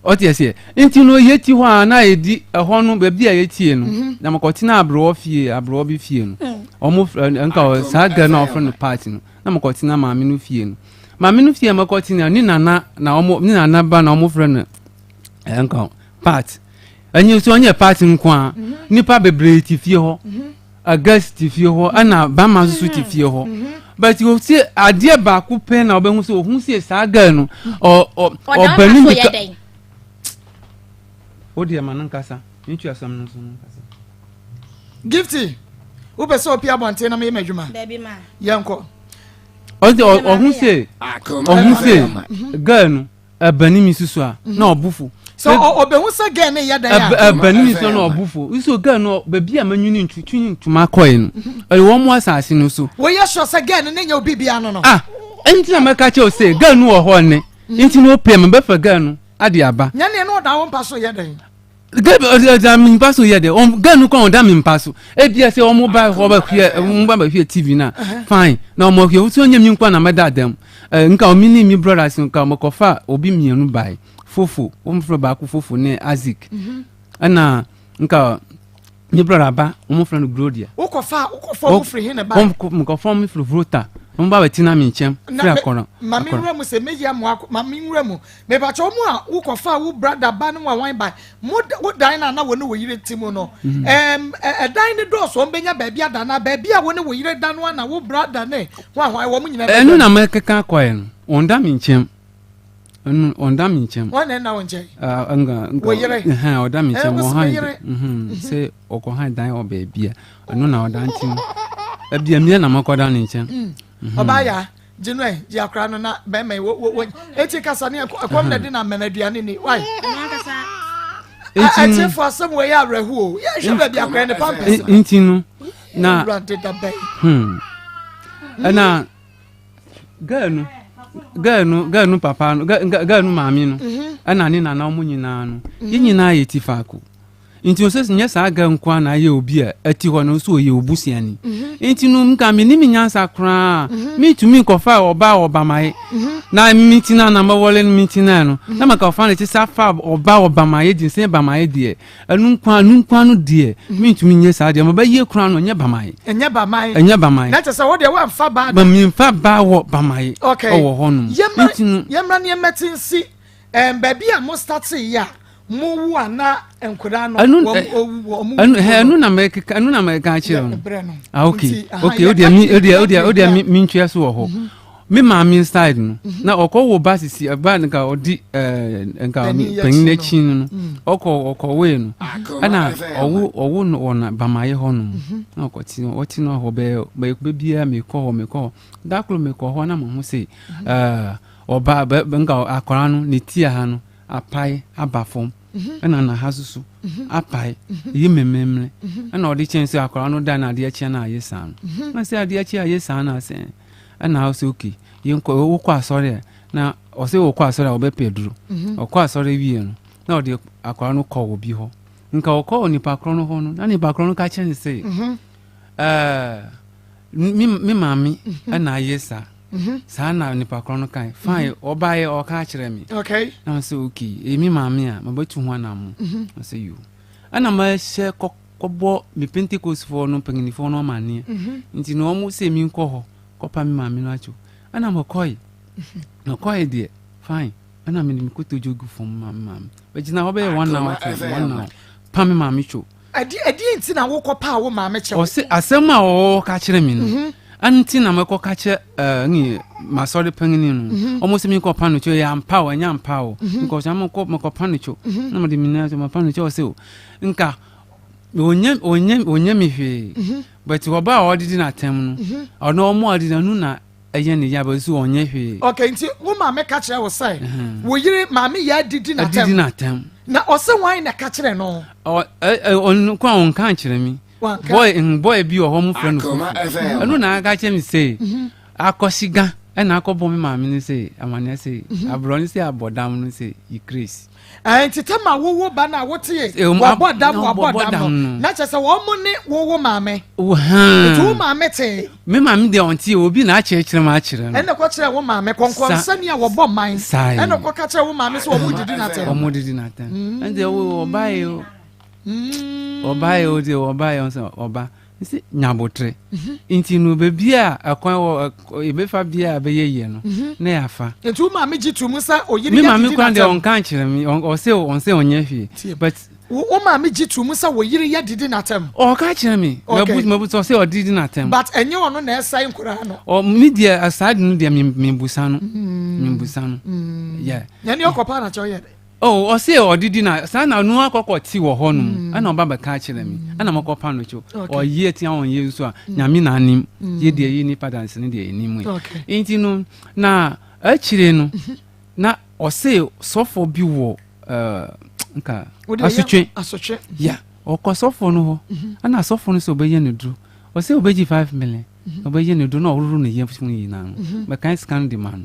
ɔte aseɛ nti no yɛti hɔ a na yɛdi ɛhɔ no baabi a yɛtie no mhm. na mekɔtena aberɛwɔ fie aberɛwɔ bi fie no mm. ɔmo nka saa gɛ na ɔfrɛ no paati no na mekɔtena maame no fie no maame no fie a mekɔtena ne nana na ɔmo ne nana ba na ɔmo frɛ no nka paati ɛnyɛ nso ɔnyɛ paati nko a mhm. nipa bebree ti fie hɔ mhm. August te fie hɔ ɛna bama nso te fie hɔ but ɔsi adeɛ baako pɛ na ɔbɛhu sɛ ɔhu sɛ saa girl no ɔ ɔ ɔbɛni bi ka o deɛ ma no nkasa ne tu asɛm no nso no nkasa. Gifty wopɛ sɛ ɔpia abɔnten na meyɛ m'adwuma yɛnkɔ. Ɔsɛ ɔhu sɛ ɔhu sɛ girl no. Ɛbɛni mi susu a na ɔbu fo. Sɛ ɔbɛhu sɛ gɛɛ ne yɛ dɛn a. Ɛbɛni mi susu na ɔbu fo. Nso gɛɛ no baabi a manyini ntu tu ntoma kɔɛ no ɛyɛ wɔn mo asase no so. Woyɛ sure sɛ gɛɛ no ne nyɛ obi bia no no. Ah nti na mɛka kyerɛ sɛ gɛɛ no wɔ hɔ nnɛ nti na ɔpɛ mɛbɛfa gɛɛ no ade aba. Nyɛ neɛ na ɔda wo mpa so yɛ dɛn. Gɛɛ ɔda mi mpa so yɛ dɛ gɛɛ no kɔn ɔda mi mpa so ebia sɛ wɔn ba hɔ bɛ hwɛ wɔn ba bɛ hwɛ tv na fine na wɔn hwɛ wotu nyɛ mi nkwa na mɛda dɛm. Eh, nka ɔme ne me brothers nka mekɔfa obi mmienu bae fofo wɔn frɛ baako fofo ne azik mhm. ɛna nka me brother ba wɔn frɛ no gloria wokɔfa wokɔfa wɔn firi hin na ba mekɔfa wɔn firi vrota wɔn ba bɛtena me nkyɛn firi akɔrɔ maame nwura mu sɛ meyi amu akɔ maame nwura mu Mepakyɛ wɔn a wo kɔ fa wo brada ba ne wɔn ba mo wo dan na na wɔne wo yere te mu no mm. ɛm ɛdan ne dɔɔso wɔn bɛnya baabi ada na baabi a wɔne wo yere da no ana wo brada ne ho ahoa wɔn nyinaa. Ɛno na mɛkeka akɔɛ no wɔn da mi nkyɛn ɛno wɔn da mi nkyɛn. Wɔn na ɛna wɔn nkyɛn. Nga nga wɔ yere ɛhɛn ɔda mi nkyɛn wɔn han sɛ ɔkɔ han dan wɔ baabi a ɛno na ɔda nkyɛn ɛbi ɛmiɛ na mɛkɔ da ne nkyɛn. Ɔbaa ya. Gye no ɛ, gye akora no na bɛrima yi wo wo eti kasa ne ɛkɔm na de na mmɛn aduane ni wai. Ɛtiefo asɛm wɔ yɛ awerɛho o yɛhwɛ baabi akora ne pampers. Nti no na hmm ɛna girl no girl no girl no papa no girl no maame no ɛna ne nana ɔmo nyinaa no yɛn nyinaa yɛ ti faako. Nti ɔsɛ nyɛ saa girl nko ara na ayɛ obi a ɛte hɔ no nso ɔyɛ obusuani. Mhm. Nti no nka me nim nyansa koraa mhm. mentumi nkɔfa ɔba ɔbamaye mhm. na metina na mɛwɔle no metina no na maka ɔfa no te sɛ afa ɔba ɔbamaye di nsɛ bamaye deɛ ɛno nko ara no nko ara no deɛ mentumi nyɛ saa deɛ mabɛyie koraa no ɛnyɛ bamaye. Ɛnyɛ bamaye. Ɛnyɛ bamaye. Na kyerɛ sɛ wo deɛ woamfa ba da. Memfa ba wɔ bamaye. Okay. Ɔwɔ hɔ nom. Yɛmmra nneɛma ti nsi baabi a mo startee yɛ a Mo wu a na nkwadaa no ɛnu wɔn owu wɔn wu ɛnu hɛ ɛnu na mɛ keka ɛnu na mɛ ka kyerɛ no brɛ no ah okay okay o deɛ mi o deɛ o deɛ o deɛ mi mi ntwea so wɔ hɔ mhm. me maame side no mhm. na ɔkɔ wo ba sisi ɛba nka ɔdi ɛɛ nka panyin n'akyi no mm. ɔkɔ ɔkɔ wei no ɛna ɔwo ɔwo no wɔ na bamayɛ hɔ nom mhm. na ɔkɔ ti ɔti no hɔ bɛyɛ bɛyɛ bɛ biara mi kɔ hɔ mi kɔ hɔ dakoro mi kɔ hɔ na mo ho se ɛɛ ɔba bɛ nka akɔra no ne ti ha no. Apae aba fam, ɛna na ha soso apae, ɛyɛ mmemmemmere, ɛna ɔde kyɛn sɛ akwadaa no da na adeɛ kyeɛ na ayɛ saa no. Na sɛ adeɛ kyeɛ ayɛ saa na sɛ ɛna ɔsɛ okay, yɛnkɔ wokɔ asɔre a na ɔsɛ wokɔ asɔre a wɔbɛpɛ aduro. Ɔkɔ asɔre wie no na ɔde akwadaa no kɔ obi hɔ. Nka ɔkɔ onipa korɔ no hɔ no na nipa korɔ no ka kyerɛ no sɛ ɛɛ me me maame ɛna ayɛ saa. Mhm. Saa na nipa korɔ no kae. Fine, mhm. ɔbaeɛ ɔka akyerɛ me. Okay. Na ɔsɛ okay, ɛyɛ me maame a mabɛtu ho anammo. Mhm. Ɔsɛ yo. Ɛna mahyɛ kɔbɔ me Pentecostfoɔ no mpanyinifoɔ no amanneɛ. Nti na wɔn sɛ mi nkɔ hɔ kɔpa me maame no akyɛw. Ɛna mekɔe. Mekɔe deɛ, fine. Ɛna mede me kotodwe gu fam ma me maame. Bɛgyina hɔ bɛyɛ one hour, one hour. Pa me maame kyɛw. Ɛdeɛn nti na wokɔ paa wo maame kyɛw? Ɔse asɛm a ɔwɔ ka kyerɛ me no mhm. ɛno nti na mɛkɔ ka kyerɛ eh, ne masɔre panyini no mhm. ɔmo sɛ menkɔ pa no kyɛw ɛyɛ ampa o ɛnyɛ ampa o mhm. nkɔ sɛ mekɔ mekɔ pa no kyɛw na mede me nan so mapa no kyɛw ɔse o nka ɔnyɛ ɔnyɛ ɔnyɛ me hwee but ɔba a ɔdedi n'atɛm no ɔno ɔmo a ɔdedi no na ɛyɛ ne ya bɛ so ɔnyɛ hwee. Okay, nti wo maame ka kyerɛ wo sɛ wo yere maame yɛ adidi n'atɛm. Adidi n'atɛm. Na ɔsɛ wan na ka kyerɛ no? Ɔ ɛ ɔno kwan ɔnka nkyerɛ mi. Wanka. Boy boy bi wɔ hɔ mo frɛ no Kofi. Ɛno na aka kyerɛ mi sɛ mhm. akɔsiga ɛna akɔbɔ me maame no sɛ amaneɛ sɛ mhm. aborɔ no sɛ abɔdam no sɛ yi grace. Nti tɛ ma wowo ba no a wote wabɔ dam wabɔ dam no na kyerɛ sɛ wɔn mo ne wowo maame. Nti wo maame tee. Me maame deɛ ɔnte obi na akyerɛkyerɛ mu akyerɛ no. Ɛna kɔ kyerɛ wo maame kɔnkɔnsani a wɔbɔ man. Ɛna kɔ ka kyerɛ wo maame sɛ wɔn didi n'atɛm. Wɔn didi n'atɛm. Ɛnti wo ɔbaa yi o. Ɔbaa yi o deɛ ɔbaa yi ɔsɛ ɔba. Nsi nyabotre. Nti no beebi a ɛkwan wɔ ebefa bia a bɛyɛ yie no na yɛafa. Nti wo maame gye to mu sɛ oyere yɛ didi n'atɛm. Me maame kwan deɛ ɔnka nkyerɛ mi ɔsɛ ɔnsɛ ɔnyɛ hwee but. Wo maame gye to mu sɛ wo yere yɛ didi n'atɛm. Ɔka kyerɛ me. Okay. Mabu mabu sɛ ɔsɛ ɔdidi n'atɛm. But ɛnyɛ ɔno na ɛsɛe nkoraa no. Ɔ mi deɛ saa de no deɛ mi mi busa no. Mi busa no. Yeah. Na ɛne ɔkɔ paa na kyɛ ɔyɛ dɛ. Oh ɔsɛ ɔdidi na saa na ɔno akɔkɔ te wɔ hɔ nom ɛna ɔba bɛka akyerɛ mi ɛna mɔkɔ pa no kyo ɔyɛ tia ɔnyɛ nso a nyame na anim yɛ deɛ yɛ nipa danse ne deɛ anim yi nti no na akyire no na ɔse sɔfo bi wɔ uh, nka asotwe asotwe ya ɔkɔ sɔfo no hɔ mhm. ɛna sɔfo no sɛ ɔbɛyɛ no duro ɔsɛ ɔbɛgye 5 million mhm. ɔbɛyɛ no duro na ɔroro ne yam nyinaa no mhm. mɛkan sika no de ma no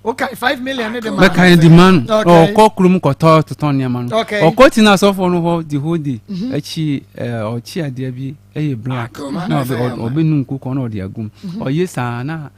okay 5 million ne de ma mɛkan de ma no ɔkɔ kurom kɔtɔ totɔ nneɛma no ɔkɔ tena sɔfo no hɔ the whole day mhm. akyi ɔkyi adeɛ bi ɛyɛ black na ɔbɛnu nkokɔ na ɔde agum ɔyɛ saa na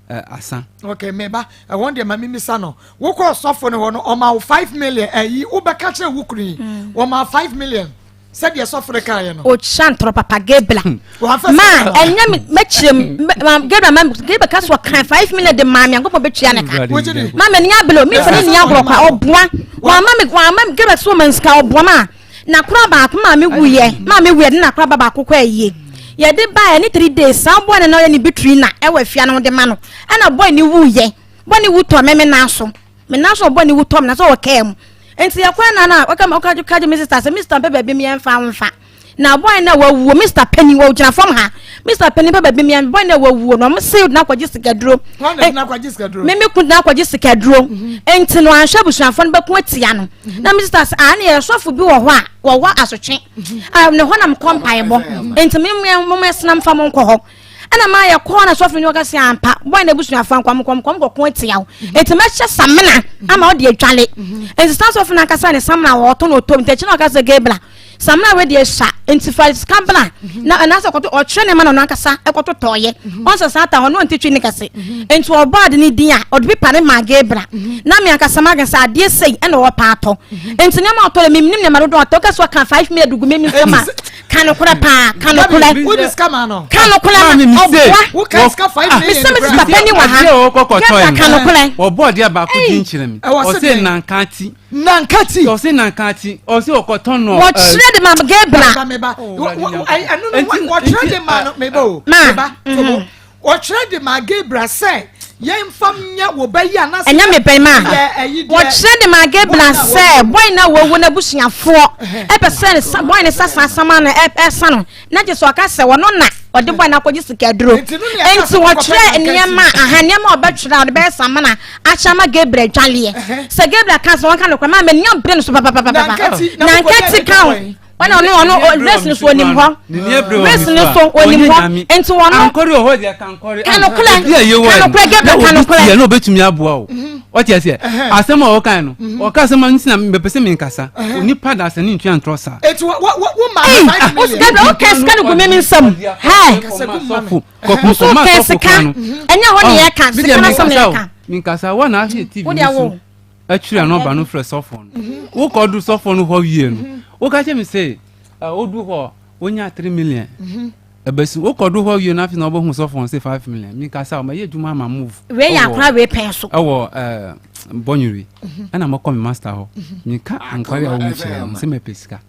asa. Ok me ba, ɛwɔn deɛ ma mimisa no, wokɔ ɔsɔfo no hɔ no, ɔma wo 5 million, ɛyi wobɛka kyerɛ wo kunu yi, ɔma wo 5 million sɛdeɛ sɔfo no kaeɛ no. Otwa ntorɔ papa Gabriel. Ma ɛnyɛ me mɛkyerɛ mu ma Gabriel ma Gabriel ka so ɔkan 5 million de maa me Nyankopɔn bɛtua ne ka. Ma m'ani abere o, memfa ne nni agorɔ kwa ɔboa. Wama me wama me Gabriel so ɔma nsika ɔboa ma N'akora baako maame wuyɛ maame wuyɛ de n'akora ba baako kɔ ayie yɛde baeɛ ne 3 days saa boy no na ɔyɛ ne bitiri na ɛwɔ afia no ho de ma no ɛna boy no wuyɛ boy no wu tɔ me me nan so me nan so boy no wu tɔ me nan so wɔ kaa mu nti yɛkɔ na na ɔka ɔka ka gye me sister sɛ mr mpɛ baabi mi yɛmfa mfa na boy no a wawuo mr penny wɔ gyina fam ha mr penny pɛ baabi mi yɛn boy no a wawuo no ɔmo se na akɔgye sikaduro me me kun na akɔgye sikaduro mhm. nti no anhwɛ abusuafoɔ no bɛko atia no mhm. na me sister sɛ ah ne yɛ sɔfo bi wɔ hɔ a wɔwɔ asotwe mhm. ah ne hɔ na mekɔ mpaebɔ nti me mo mo ɛsena mfa mo nkɔ hɔ ɛna maa yɛ kɔɔ na sɔfo no ɔka sɛ ampa bɔn na abusuafoɔ nkɔ mo kɔ mo kɔko atia wo nti mɛhyɛ samena ama ɔde adwale nti san sɔfo no ankasa ne samena wɔtɔ na ɔtɔ nti akyi na ɔka sɛ Gabriel samina wei deɛ sa nti fa sika bla na anaasɛ ɔkɔto ɔkyerɛ ne ma na ɔno ankasa ɛkɔto tɔɔyɛ ɔn sɛ saa ta hɔ no ɔnte twi ne kɛse nti ɔbɔ ade ne din a ɔde bi pa ne maa Gabriel na me ankasa ma sɛ adeɛ sei ɛna ɔpa atɔ nti nneɛma ɔtɔ de menim nneɛma dodoɔ ɔtɔ kɛse ɔka 5 million dugu me nsɛm a ka nokorɛ paa ka nokorɛ ka nokorɛ ma ɔboa mesɛ me sista pɛ ni wɔ ha Gabriel ka nokorɛ ɔbɔ adeɛ baako din kyerɛ me ɔsɛ nankati Nankati. Ɔsi nankati ɔsi ɔkɔtɔn no. Wɔkyerɛ de ma Gabriel. Meba ɛno no wɔkyerɛ de ma no meba o meba tobo wɔkyerɛ de ma Gabriel sɛ yɛnfa nyɛ wɔ bɛyi anase. Ɛnyɛ me bɛn ma wɔkyerɛ de ma Gabriel sɛ bɔyɛ na wɔwu n'abusuafoɔ ɛpɛ sɛ bɔyɛ ne sasa asama no ɛsa no na gye sɛ ɔka sɛ ɔno na ɔde bɔe no akɔgye sikaduro nti wɔtwerɛ nneɛma aha nneɛma a ɔbɛtwerɛ a ɔde bɛyɛ samina ahyɛ ama Gabriel dwaleɛ sɛ Gabriel ka sɛ wɔnka nokorɛ ma m'ani abere no so papapapapa na nkɛti ka ho ɔne ɔno ɔno race no so onim hɔ race no so onim hɔ nti wɔn ka nokorɛ ka nokorɛ Gabriel ka nokorɛ yɛ na obetumi aboa o ɔte aseɛ asɛm a ɔka no ɔka asɛm a ntina mepɛ sɛ menkasa onipa da asɛ ne ntua ntorɔ saa eti wo wo wo ma no 5 million Gabriel wo kɛ sika no gu me nsam hɛ nso kɛ sika ɛnyɛ hɔ ne yɛ ka sika no asɛm ne yɛ ka menkasa wa na ahwɛ tv no so akyiri ano ɔba no frɛ sɔfo no wokɔdu sɔfo no hɔ wie no woka kyɛ me sɛ wodu hɔ wonya 3 million ɛbɛsi wokɔdu hɔ wie no afei na wobɛhu sɔfo no sɛ 5 million menkasa ɔma yɛ adwuma ama move wei yɛ akora wei pɛn so ɛwɔ bɔnwere ɛna mɔkɔ me master hɔ menka ankware a wɔmu kyerɛ no sɛ mɛpɛ sika.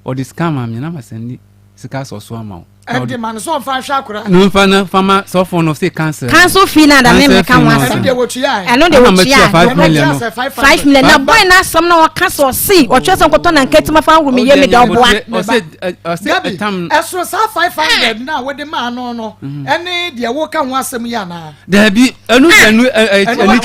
Ɔde sika ma me na ma sɛndi sika sɔ so ama wo. Ɛde ma no sɛ ɔmfa nhwɛ akora. No mfa na fa ma sɔfo no se council. Council fee na da ne meka ho asɛm. Ɛno deɛ wɔtua. Ɛno deɛ wɔtua. 5 million no. 5 million na boy na asɛm na ɔka sɛ ɔse ɔtwerɛ sɛ nkɔtɔ na nkatima fa nhoro me yɛ me da ɔboa. Ɔse ɔse ɛtam. Ɛsoro saa 500 na wode maa no no ɛne deɛ woka ho asɛm yi anaa. Dabi ɛnu deɛ ɛnu ɛnu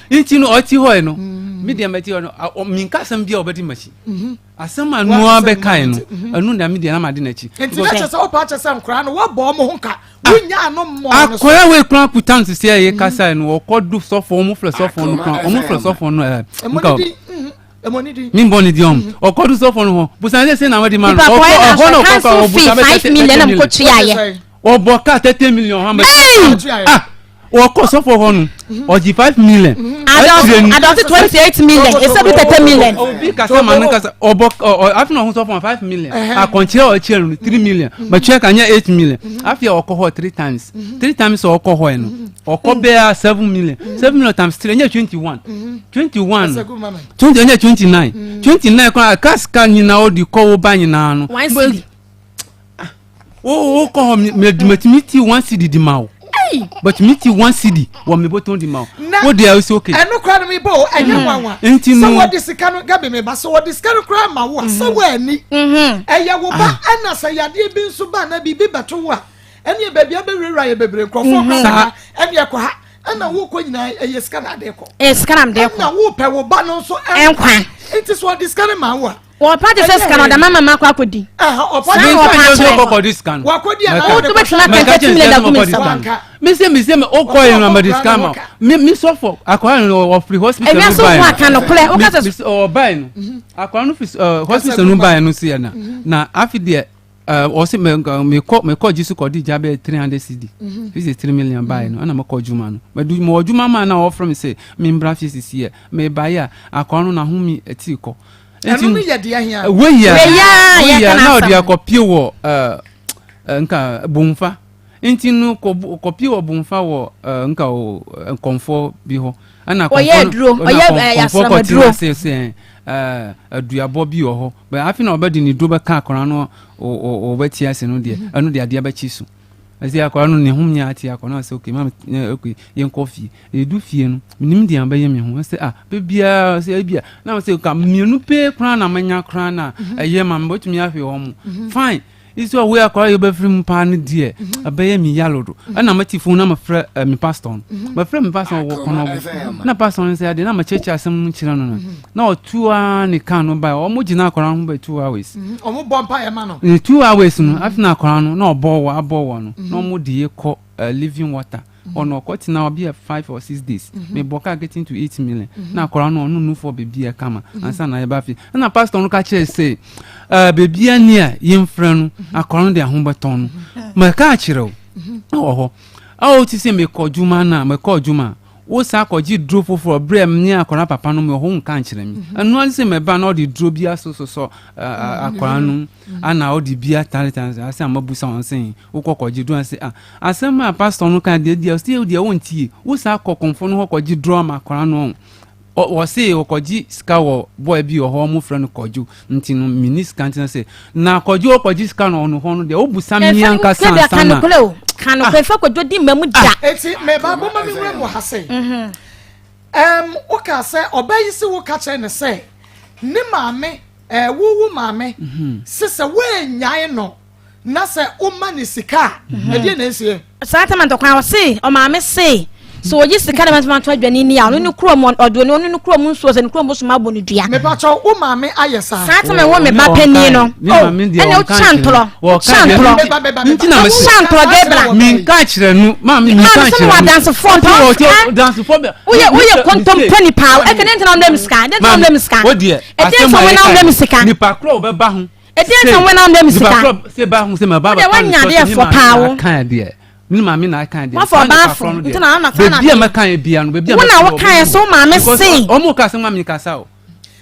ti nti no ɔte hɔ yi no mi deɛ mɛte hɔ no minka asɛm bi a ɔbɛdi m'akyi. Asɛm a noa bɛkae no, ɛno na me deɛ na made n'akyi. Nti na kyerɛ sɛ wopɛ akyɛ sɛ nkoraa no woabɔ wɔn ho ka, wonyaa no mmɔɔ no so. Akɔya wei koraa kuta no sisi a yɛ kasa no, ɔkɔ do sɔfo, wɔn frɛ sɔfo no koraa, wɔn frɛ sɔfo no ɛɛ. Ɛmɔ ne din, ɛmɔ ne din. Mi bɔ ne din ɔm, ɔkɔ do sɔfo no hɔ, busan sɛ sɛ na wɔde ma no, ɔkɔ ɔhɔ na ɔkɔ kɔ ɔbusan bɛ 30 million. Ɔbɔ kaa 30 million hɔ ama. Ah! Wɔkɔ sɔfo hɔ no, ɔgye 5 million. Adɔse 28 million ɛsɛ bi 30 million. Obi kasa ma no kasa ɔbɔ ɔ afi na ɔho sɔfo ma 5 million. Akɔnkyerɛ a ɔkyerɛ no 3 million. Bɛtwɛ ka nyɛ 8 million. Afi a ɔkɔ hɔ three times. Three times a ɔkɔ hɔ no, ɔkɔ bɛyɛ 7 million. 7 million times three ɛnyɛ 21. 21. 20 ɛnyɛ 29. 29 kora aka sika nyinaa ɔde kɔ wo ba nyinaa no. One cedi. Wo wo kɔ hɔ mɛ mɛtumi ti 1 cedi di ma wo. But mi ti 1 cedi wɔ mi bɔtɔn di ma o. Na o de a o si okay. Ɛno kora no mi bɔ o, ɛnyɛ nwanwa. Nti no sɛ wɔde sika no Gabi mi ba sɛ wɔde sika no kora ma wo a sɛ wɔani ɛyɛ wo ba, ɛna sɛ yadeɛ bi nso ba na biribi bɛto wo a, ɛne baabi abɛwurawura yɛ bebree, nkurɔfoɔ kora ha ɛne ɛkɔ ha, ɛna wokɔ nyinaa ɛyɛ sika na ade kɔ. Ɛyɛ sika na ade kɔ. Ɛna wopɛ wo ba no nso ɛnkwa. Nti sɛ wɔde sika no ma wo a. Wɔpa te sɛ sika no ɔda mama ma akɔ akɔdi. Ɔpa te sɛ ɔpa akyerɛ. Ɔkɔdi sika no. Wakɔdi a na wobɛtumi aka 30 million da gu me nsam. Mi se o kɔ yen na ma di sika ma mi sɔfo akɔla no ɔfiri hospital no ba yi. Ebi aso aka no korɛ o kasa. Mi ɔba yi no akɔla no firi hospital no ba yi no si yɛ na na afi deɛ ɔsi mɛ mi kɔ mi kɔ jisu kɔ di gya bɛ 300 cedi 53 million ba yi no, ɛna mo kɔ juma no mɛ du mo wɔ juma ma na ɔfrɛ mi sɛ mi mbra fie sisi yɛ mɛ ba yi a akɔla no na ho mi ɛti kɔ. Ɛno no yɛ deɛ hia. Wei yɛ na ɔde akɔpie wɔ nka Bomfa nti no kɔpie wɔ Bomfa wɔ nka nkɔmfoɔ bi hɔ, ɛna ɔyɛ aduro, ɔyɛ kɔmfoɔ kɔtena ase sɛ aduabɔ bi wɔ hɔ bɛ afi na ɔbɛde ne duro bɛka akɔla no ɔbɛte ase no deɛ, ɛno deɛ adeɛ bɛkyi so ɛsɛ akɔla no ne ho nyɛ ate akɔ na sɛ okay maame, okay, yɛnkɔ fie. Yɛdu fie no, menim deɛ abɛyɛ me ho sɛ ah baabiara sɛ ebia na sɛ ka mmienu pee koraa na manya koraa na ɛyɛ ma mebɛtumi ahwɛ wɔn mo fine nso a wei akɔla yɛ bɛfiri mu paa no deɛ ɛbɛyɛ mi yalodo. Ɛna mɛte phone na mefrɛ me pastor no, mɛfrɛ me pastor wɔ kɔnɔbo na pastor no sɛ adeɛ na mɛkyerɛkyerɛ asɛm no kyerɛ no na ɔtu a ne kaa no ba, ɔmo gyina akɔla ho bɛ 2 hours. Ɔmo bɔ mpa yɛ ma no. Ne 2 hours no afi na akɔla no na ɔbɔ wɔ abɔ wɔ no na ɔmo de yɛ kɔ Living Water. Ɔno ɔkɔ tena hɔ bi 5 or 6 days, me bɔ kaa getting to 8 million na akɔla no ɔno nufo beebi a kama ansa na yɛba fie. Ɛna pastor no ka kyerɛ sɛ beebi ani a yɛmfrɛ no akɔla no de ahobɛtɔn no mɛka akyerɛ o ɛwɔ hɔ a ɔti sɛ mekɔ dwuma no a mekɔ dwuma a wosan akɔgye duro foforɔ berɛ m ne akɔla papa no mewɔ hɔ nka nkyerɛ me. Ɛno ane sɛ mɛba na ɔde duro bi asososɔ akɔla no ana ɔde bi ataretare asɛ amabusa wɔn sɛ wokɔ kɔgye duro ase a asɛm a pastor no ka deɛ ɔsɛ deɛ wontie wosan akɔ kɔmfo no hɔ kɔgye duro ama akɔla no. Ɔse ɔkɔgye sika wɔ boy bi wɔ hɔ, ɔmo frɛ no Kɔdwo, nti no mini sika nti na sɛ na Kɔdwo ɔkɔgye sika no ɔno hɔ no deɛ wobusa mi ankasa ansa na. Kanokore fa Kɔdwo di mmamu da. Eti mɛba bɔma mi wura mu ha sɛ woka sɛ ɔbaa yi sɛ woka kyerɛ ne sɛ ne maame wowo maame sɛ woanyae no na sɛ woma ne sika a, ɛdeɛ na ɛsiɛ. Saa tama ntɔkwa ɔse ɔmaame se sɛ wɔgye sika na mɛtuma to adwane ni a, ɔno ne kurom ɔde ɔno ne kurom nsuo sɛ ne kurom bosom abɔ ne dua. Mepakyɛw, wo maame ayɛ saa? Saa tama ɛwɔ me ba panin no o, ɛna ɔkya ntorɔ, ɔkya ntorɔ, ɔkya ntorɔ Gabriel. Minka kyerɛ no maame, minka kyerɛ no. Maame sɛ wɔ adansefoɔ pa ɔka woyɛ kontompani paa, ɛkɛ ne ntena ɔmdɛ mi sika, ne ntena ɔmdɛ mi sika, ɛdeɛ nsa wɔn na ɔmdɛ mi sika. Nipa korɔ ɔbɛba ho. Ɛdeɛ nsa wɔn na ɔmdɛ mi sika. Nipa korɔ sɛ ba ho sɛ ma ba ba fa ne sɔ sɛ ne maame na aka deɛ, ne maame na aka deɛ. Wafa ɔbaafo nti na ɔna fa na beebi a mɛka yɛ bia no, beebi a mɛka yɛ. Wo na woka yɛ sɛ wo maame se. Ɔmo ka sɛ maame kasa o.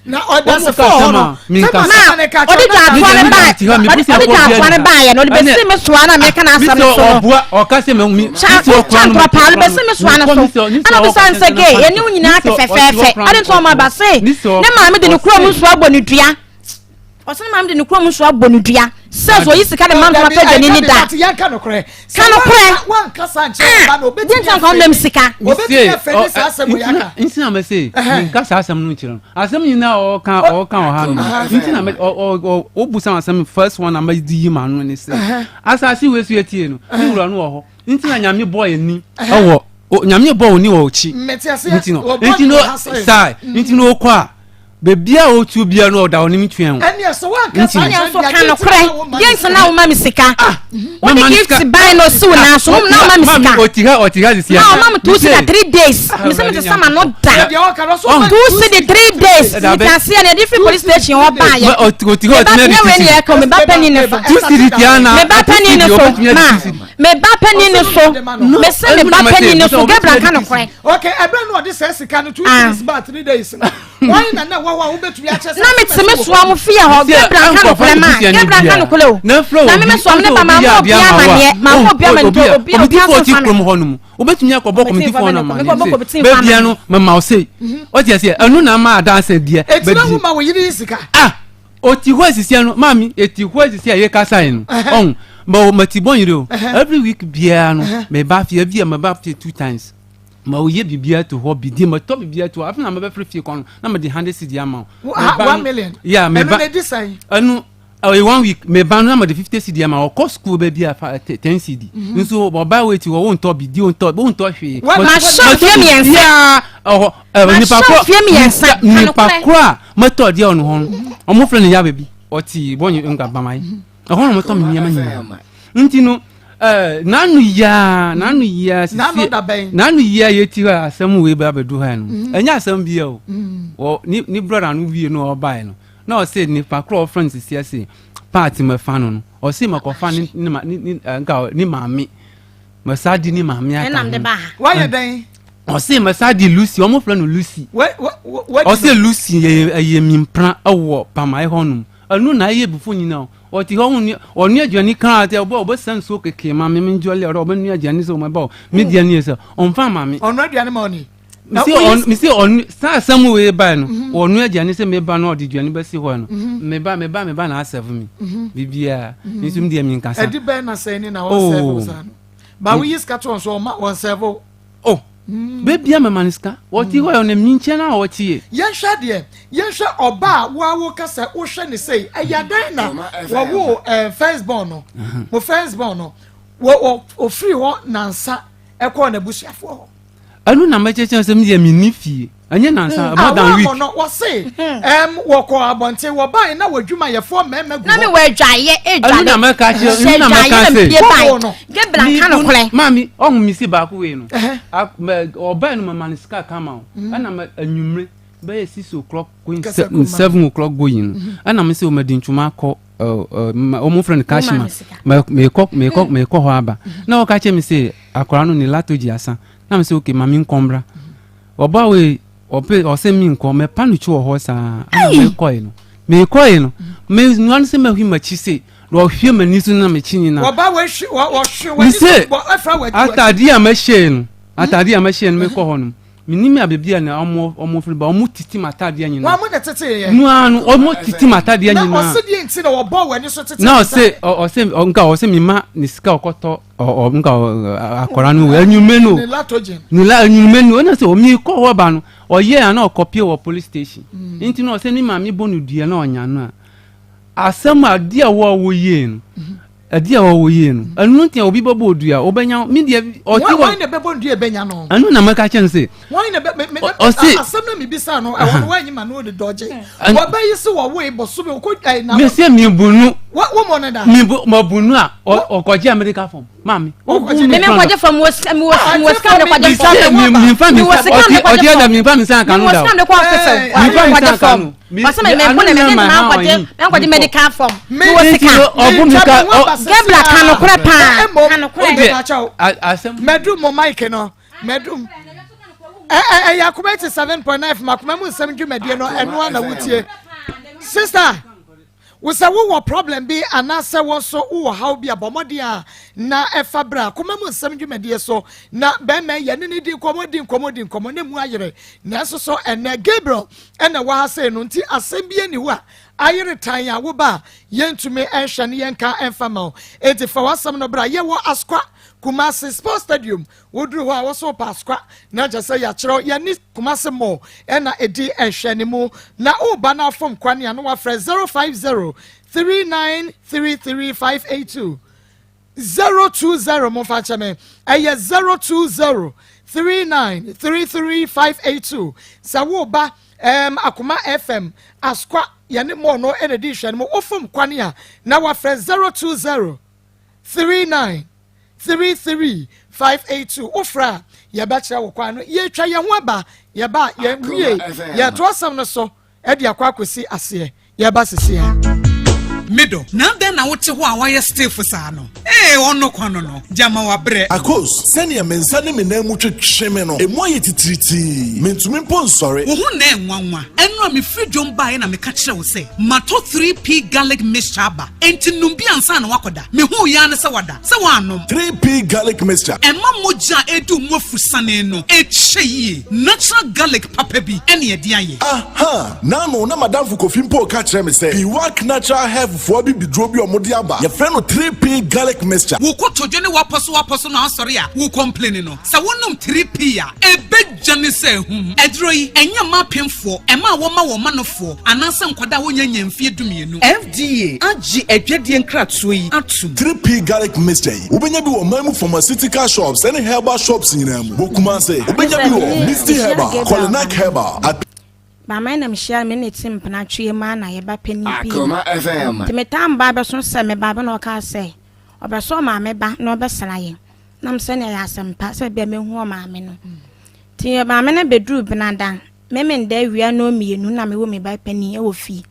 Na ɔdansefo hɔ no na ɔde dwaatoa no baa, ɔde dwaatoa no baayɛ no ɔde bɛsi me soa na meka na asɛm no so no. Ɔka sɛ me kya ntorɔ paa ɔde bɛsi me soa no so, ɛna ɔbisa n sɛ gay ɛne wo nyinaa te fɛfɛɛfɛ, ɔde nso ɔmo aba se ne maame de ne kurom nsuo abɔ ne dua. Ɔsɛ ne maame de ne kurom nso abɔ no dua sɛ sɛ oyi sika de ma ntoma pɛ dwani ni da. Ka nokorɛ. Ka nokorɛ. Ah, di nsa nka ɔmam sika. Nti na mɛ se nka saa asɛm no nkyerɛ no. Asɛm nyinaa ɔka ɔka ɔha no. Nti na mɛ ɔ ɔ ɔbusa asɛm first one na mɛ di yi ma no ne sɛ asase wei so yɛ tie no ne wura no wɔ hɔ. Nti na nyame bɔ yɛ ni ɛwɔ nyame bɔ wo ni wɔ akyi. Nti no nti no saa nti no okɔ a. Baabi a ɔtu biara no ɔda ɔne me tua ho. Ɛnneɛ sɛ woanka saa Ɛnneɛ nso nkyerɛ ka deɛ nokorɛ. nti na woma Deɛ me nti na woma me sika? Ah! Wode Mama gift sika. ban na ɔsi wo nan so na woma me Mami sika. ɔti ha ɔti ha sisi Na ɔma me two sika 3 days. Ah, Mese mete Awurade sama no Nyankopɔn. da. Deɛ ɔka no so Oh. woma Two cedi 3 days. Ɛda Mete bɛ- aseɛ na yɛde firi police station hɔ baayɛ. Ma ɔti ɔti Me hɔ ba ɔtumi nyɛ adi wei ne two yɛka o, me ba panin ne so. Two cedi tia na Me ba two panin ne cedi so. ɔbɛtumi adi Ma two cedi. me ba panin ne so. No, Mese me ɛnu ba na mɛte, panin ne so. bisa Gabriel ɔbɛtumi ka adi two nokorɛ. Okay, ɛberɛ na ɔde saa sika no two Ah. cedis ba 3 days no wɔn na na ɛwɔ hɔ a wobɛtumi akyɛ sɛ Na metumi soa mo fie hɔ. Gabriel ka nokorɛ ma. Gabriel ka nokorɛ o. Na me mesoa mo ne ba ma mo obi amaneɛ. Ma mo obi amaneɛ nti obi obi Kɔmitifoɔ aso ti fa me. kurom hɔ nom wobɛtumi akɔbɔ kɔmitifoɔ no Mekɔbɔ amaneɛ kɔmitifoɔ sɛ baabi amaneɛ. no mema wo sei ɔte aseɛ ɛno na ama adanse deɛ ɛtina baabi wo ma wo yere yi sika ah ɔti hɔ asisia no maame ɛti hɔ asisia a yɛkasa yi no ɔhu ma mati bɔ yere o every week biara no meba fie ebi a meba fie two times ma oyɛ biribiara to hɔ bidie matɔ biribiara to hɔ afei na mebɛfrɛ fie kɔ no na mede 100 cedi ama wo. Ha, Meba one no- million yeah ɛno meba na ɛdi sɛn? Ɛno ɛyɛ one week. Meba no na mede 50 cedi ama ɔkɔ school baabi a fa 10 cedi nso ɔba wei ti hɔ wontɔ bidie wontɔ hwee. Mahyɛ mfeɛ 3. Biara ɔhɔ ɛ Mahyɛ nipa korɔ mfeɛ 3. Ka nipa nokorɛ. korɔ a mɛtɔ deɛ ɔno hɔ no ɔmo frɛ no yaba bi ɔte bɔnyi nka bama yi ɛhɔ na ɔmo tɔ mi nneɛma nyinaa nti no n'ano yaa sisi N'ano da bɛn? N'ano yaa yɛ ti hɔ a asɛm wei bɛ abɛdu ha no ɛnyɛ asɛm bia o wɔ ne brother no wie no ɔbaeɛ no na ɔsɛ nipa korɔ ɔfrɛ no sisi ase paati mɛfa no ɔsɛ mɛkɔfa ne ne ma ne ne ɛ, nka ne maame mɛsa di ne maame aka Ɛnam de ho ba ha. Wayɛ dɛn? Ɔsɛ mɛsa di Lucy, ɔmo frɛ no Lucy. Ɔsɛ Lucy yɛ ɛyɛ mimpra ɛwɔ pamae hɔnom ɛnu na ɛyɛ bufo nyinaa o ɔte hɔ ɔno ɔno aduane kan ate ɔbɛ ɔbɛsa nsuo keke ma mi mi njɔle ɔdɔ ɔbɛ nua aduane sɛ ɔmo ɛbɛ o mi deɛ ne yɛ sɛ ɔnfa ma mi. Ɔno aduane ma ɔni? Mesi ɔno mesi ɔno saa asɛm wei ba no ɔno aduane sɛ meba no ɔde aduane bɛsi hɔ no meba meba meba na asɛfo mi biribiara nso mi deɛ mi nkasa. Ɛdi bɛn na sɛn ni na wɔn sɛɛfo Oh. saa no ba woyi sika to wɔn so ɔma wɔn sɛɛfo? Oh, beebi a mɛma ne sika wɔte hɔ yɛ ɔnam mi nkyɛn a wɔte yɛ. Yɛnhwɛ deɛ yɛnhwɛ ɔba a woawo kasa wohwɛ ne sei ɛyɛ adan na wɔwo first born no mo first born no wɔ wɔ ofiri hɔ nansa ɛkɔɔ n'abusuafoɔ hɔ. Ɛnu na mɛkyɛkyɛ sɛ mi deɛ mi ni fie ɛnyɛ nansa more than week. Awɔ no wɔse wɔkɔ abɔnten wɔbae na wɔadwumayɛfoɔ mmarima gu Na me hɔ. wɔ adwaeɛ edwale. Ɛnu na mɛka kyerɛ ɛnu na mɛka Hyɛ sɛ. adwaeɛ na Wɔwɔ mpie no. bae. Gabriel ka nokorɛ. Maami ɔhun mi si baako wei no Ɛhɛ. Ɔbaa no mama ne sika kama o ɛna mɛ enyimire bɛyɛ 6 o'clock going Kasa kuma. 7 o'clock going no ɛna mi sɛ ɔmɛ di ntoma akɔ ɛ ɛ ɔmo frɛ no kashima. Me sika. Mɛ mekɔ mekɔ mekɔ hɔ aba na ɔka kyerɛ mi sɛ akwaraa no ne latoji asa na mi sɛ okay maami nkɔmbra ɔbaa wei ɔpɛ ɔsɛ mi nkɔ mɛpa no kyi wɔ hɔ saa ɛna mekɔɛ no mekɔɛ no mɛ nua no sɛ mɛhwi m'akyi se na ɔhwie m'ani so na m'akyi nyinaa. Wɔba wɔahwi wɔhwe Mi w'ani se so wɔ ɛfra w'akyi. Ataade a mɛhyɛ no mekɔ hɔ no menim a baabi a na ɔmo firi ba ɔmo titi m'ataadeɛ Wɔn nyinaa. mo na tete yɛ? Nua no ɔmo titi m'ataadeɛ Na nyinaa. ɔse deɛ nti na wɔbɔ w'ani so tete? Na ɔse ɔse nka ɔse mi ma ne sika ɔkɔtɔ ɔ ɔ nka akɔra no wɔ enyume no. Ne latogen. Ne la enyume no ɛna sɛ omi kɔ hɔ ba no ɔyɛ ana ɔkɔpie wɔ police station nti na ɔsɛ ne maame bɔ no dua na ɔnya no a asɛm adeɛ a wɔwɔ yie no adeɛ a wɔwɔ yie no ɛno nti a obi bɛbɔ odua ɔbɛnya mi deɛ ɔte wɔn hɔ. Wɔn na bɛbɔ ndua ebɛnya no? Ɛno na mɛka kyɛn sɛ Wɔn na bɛ me me Ɔse asɛm na mi bisa no ɛwɔ no wɔn anyima no de dɔgye wɔbɛyi si wɔwo ebɔsomi okɔ ɛɛ na mi sɛ mi bu nu. Wɔ wɔn mo ne da. Mi bu ma bu nu a ɔkɔgye America fam maame. Ɔkɔgye Me nkɔgye fam wɔ sika mi wɔ mi wɔ sika mi kɔgye Mi fam. sɛ mi mi nfa mi Mi wɔ nsa sika mi ɔdi kɔgye ɔdi ɛda fam. mi nfa mi nsa Mi kanu wɔ da sika o. mi kɔ hospital. Mi nfa mi Kɔgye nsa fam. kanu. Mi Wɔsɛ mi mi mi mi mi nkɔgye mi nkɔgye medical form. Mi wɔ Nti sika. ɔbu mi ka Gabriel ka nokorɛ paa. Ka nokorɛ. Ɔde asɛm. Mɛdum mo mic no mɛdum ɛ ɛ ɛyɛ Akoma 87.9 fm Akoma mu nsɛm dwumadie no ɛno ana wotie. Sister Wo sɛ wowɔ problem bi anaasɛ wo nso wowɔ haw bi a, bɔ mmɔden a na ɛfa bra Koma Mu Nsɛm dwumadie so na bɛrima yi yɛne no di nkɔmmɔ, di nkɔmmɔ, di nkɔmmɔ na emu ayere. Nanso so ɛnnɛ Gabriel na ɛwɔ ha sei no nti asɛm bi nni hɔ a ayere tan a woba a yɛntumi nhwɛ ne yɛnka mfa ma wo. Enti fa w'asɛm no bra. Yɛwɔ Asqua, Kumasi Sports Stadium. Woduru hɔ a wo so wopɛ Asqua na kyerɛ sɛ yɛakyerɛ wo. Yɛne Kumasi Mall na ɛdi nhwɛanimu. Na woba na afom kwan a na woafrɛ 050 3933 582. 020 momfa nkyɛ me ɛyɛ 020 39 33 582 sɛ woba um, Akoma FM Asqua yɛne mall no ɛna di nhwɛ no mu wofom kwane a na wafrɛ 020 39 33 582 wofrɛ a yɛbɛkyerɛ wo kwan no yɛtwa yɛn ho aba yɛba a yɛnwie yɛto asɛm no so Ɛde akɔ akɔsi aseɛ. Yɛreba sese a. Me dɔ, na adɛn na wote hɔ a woayɛ stiff saa no? Ee, ɔno kwa no no, gyama wabrɛ. Akos, sɛnea me nsa ne me nan mu twetwe me no, emu ayɛ titiritii. Mintumi mpo nsɔre. Wo ho nnɛ nwanwa. Ɛno a mefiri dwom baeɛ na meka kyerɛɛ wo sɛ matɔ 3P Garlic Mixture aba. Enti nom bi ansa na woakɔda. Mehuu yi ara ne sɛ woada. Sɛ woannom. 3P Garlic Mixture. Ɛma mogya a ɛredi wo mu afusane no kyɛ yie. Natural garlic papa bi na yɛde ayɛ. Aha! N'ano na m'adamfo Kofi mpo reka kyerɛ me sɛ Piwak Natural Health foɔ abibiduro bi a wɔde aba, yɛfrɛ no 3P Garlic Mixture. Wo kotodwe ne w'apɔsowapɔso no asɔre a wo complaini no, sɛ wonom 3P a, ɛbɛdwane sɛ ahum. Aduro yi, ɛnyɛ mma apemfoɔ, ɛma a wɔma wɔn manofoɔ, anaasɛ nkwadaa a wɔnnya nnya mfeɛ dumienu. FDA agye adwadie nkratoɔ yi atom. 3P Garlic Mixture yi, wobɛnya bi wɔ ɔman mu pharmaceutical shops ne herbal shops nyinaa mu. Wɔ Kumasi, wobɛnya bi wɔ Misty Herbal, Kolinak Herbal, At. Bamai na mehyia no me ne te mpena tweɛ mu ara na yɛba panin pii no Akoma FM. nti metaa mba bɛso sɛ me ba bɛ na ɔkaa sɛ ɔbɛsɔ ɔmaame ba na ɔbɛsra yɛn na me sɛ nea ɛyɛ asɛmpa sɛ bia mehu ɔmaame no nti maame no bɛduru benada Memenda awia nnɔnmienu na mewɔ me ba panin wɔ fie.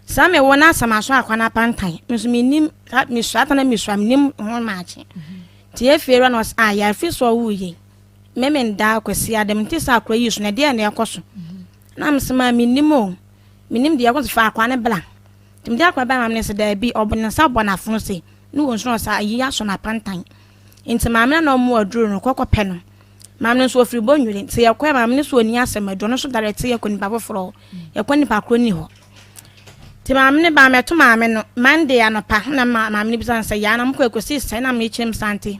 Saa mewɔ no asɛm aso akwa no apantan. Me nso menim, mesua ata na mesua menim ho maakye. Nti efie wura na ɔsɛ ah yɛafi so ɔwo yei. Memenda kwasi adam nti sɛ akora yi so na ɛdeɛ na ɛkɔ so. Na mesɛ maa menim o. Menim deɛ ɛkɔ so fa akwa no bla. Nti mede akwa baa maame no sɛ daabi ɔbɔ ne nsa bɔ n'afono se ne wɔ nso ɔsɛ ayi asɔ n'apantan. Nti maame no na ɔmo aduro no kɔkɔ pɛ no. Maame no nso ɔfiri Bonnwire nti yɛkɔɛ maame no so ɔnni asɛm adu ɔno nso direct yɛkɔ nipa foforɔ hɔ yɛkɔ nipa korɔ ni hɔ nti maame no baa mɛto maame no Monday anɔpa na maame no bisa no sɛ yaa na mokɔ ɛkɔsi sɛn na mekyerɛ mu sante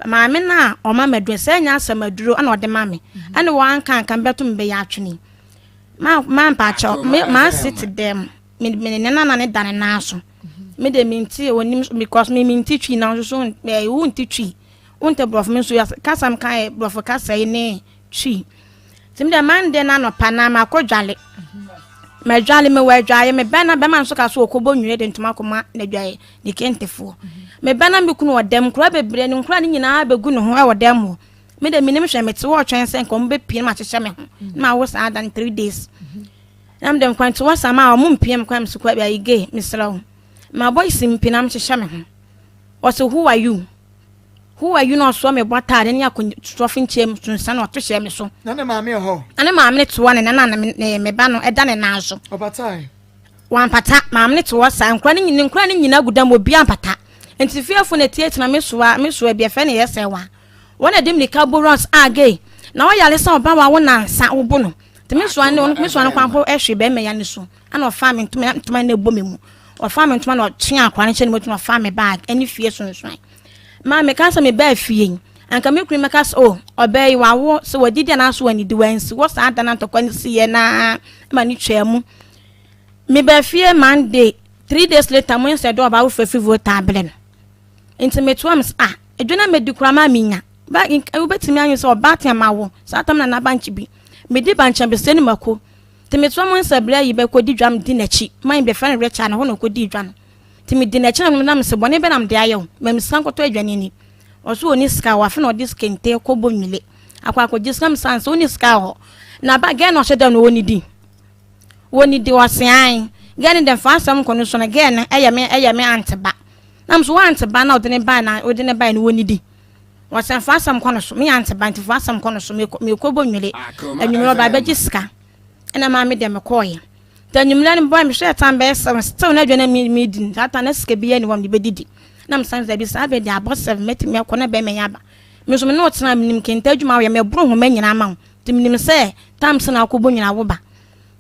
maame no a ɔma maduro sɛ ɛnyɛ asɛm aduro ɛna ɔde ma me ɛne wɔanka anka mbɛto me bɛyɛ atwene ma ma mpakyɛw me ma ase te dɛm me me ne nana ne da ne nan so me de me nti onim because me me nti twi na nso so ɛɛ wo nti twi Wonte borɔfo me nso kasa meka yɛ borɔfo kasa yi ne twi. Nti me deɛ Monday no anɔpa na makɔ dwale. Madwale mewɔ adwaeɛ mebɛn na bɛma nso ka so ɔkɔbɔ nwire de ntoma akɔma n'adwaeɛ ne kentefoɔ. Mebɛn na me kunu wɔ dɛm nkora bebree ne nkora no nyinaa bɛgu ne ho wɔ dɛm hɔ. Me deɛ menim hwɛ mete hɔ ɔtwɛn sɛ nka wɔn bɛpie na mahyehyɛ me ho na mawo saa da no 3 days. Na mede nkwantewa saa ma wɔn mpie me kwan me so kɔ ayi gay mesrɛ wo. Ma boys mpie na mehyehyɛ me ho. Ɔse who are you? Who are you na ɔsoa me bɔ ataade ne akɔtɔfo nkyɛn mu sunsan na ɔto hyɛ me so. Na ne maame wɔ hɔ. Na ne maame ne toa ne nana ne me ba no ɛda ne nan so. Ɔpatae. Wampata maame ne toa saa nkura ne nyina nkura ne nyina gu dam obi ampata. Nti fiefo na tietena me soa me soa bi ɛfɛ ne yɛ sɛ wa. Wɔn na de mirika bɔ runs a gay na ɔyare sɛ ɔba wa wo nansa wo bo no. Nti me soa ne me soa no kwan po ɛhwe bɛrima ya ne so. Ɛna ɔfaa me ntoma ntoma na ɛbɔ me mu. Ɔfaa me ntoma na ɔtwe akora no hyɛ ne mu na ɔfaa me bag ɛne fie sunsuan. Maa meka sɛ mebaa fie yi, anka me kunu mɛka sɛ oh ɔbaa yi wawo sɛ wadidi anaasɛ wanidi wansi wɔ saa da na ntɔkwa no siiɛ naa ma ne twaa mu. Mebaa fie Monday, 3 days later mo nsɛ dɛ ɔbaa foforɔ firi Volta abrɛ no. Nti metoa me sɛ ah edwa na medi koraa maa menya. Ba wobɛtumi anyi sɛ ɔbaa tea ma wo saa tam na n'abankye bi. Medi bankye abɛsɛ ne mako. Nti metoa mo nsɛ berɛ yi bɛkɔdi dwa medi n'akyi. Man bɛfrɛ no Richard no hɔ na ɔkɔdii dwa no. Nti medi n'akyi na na mese bɔne bɛ na mede ayɛ wo? Ma me sika nkɔtɔ aduane ni. Ɔse ɔnni sika wɔ afe na ɔde kente kɔbɔ nwile akɔ akɔgye sika. Mese ansa ɔnni sika wɔ hɔ. Na ba gɛɛ no ɔhyɛ da no ɔnnidi. Wɔnnidi ɔse ae. Gɛɛ no deɛ mfa asɛm nkɔ no so no gɛɛ no ɛyɛ me ɛyɛ me aunt ba. Na mese wo aunt ba na ɔde ne bae na ɔde ne bae no wɔnnidi. Ɔse mfa asɛm nkɔ no so me aunt ba nti fa asɛm kɔ no so mekɔ mekɔbɔ nwile. Anwummerɛ ɔba abɛgye sika. Ɛna maa me deɛ mekɔɔeɛ. Nti anwummerɛ no mebɔe mehwɛɛ tan bɛyɛ 7 still na aduane a medi no saa tan na sika biara nni hɔ a mede bɛdidi. Na mesan sɛ dabi saa bere deɛ abɔ 7 mɛtumi akɔ na bɛrima yi aba. Me nso me ne wo tena menim kente adwuma a woyɛ meboro nhoma nyinaa ma wo nti menim sɛ tam sɛ na wokɔbɔ nyinaa wo ba.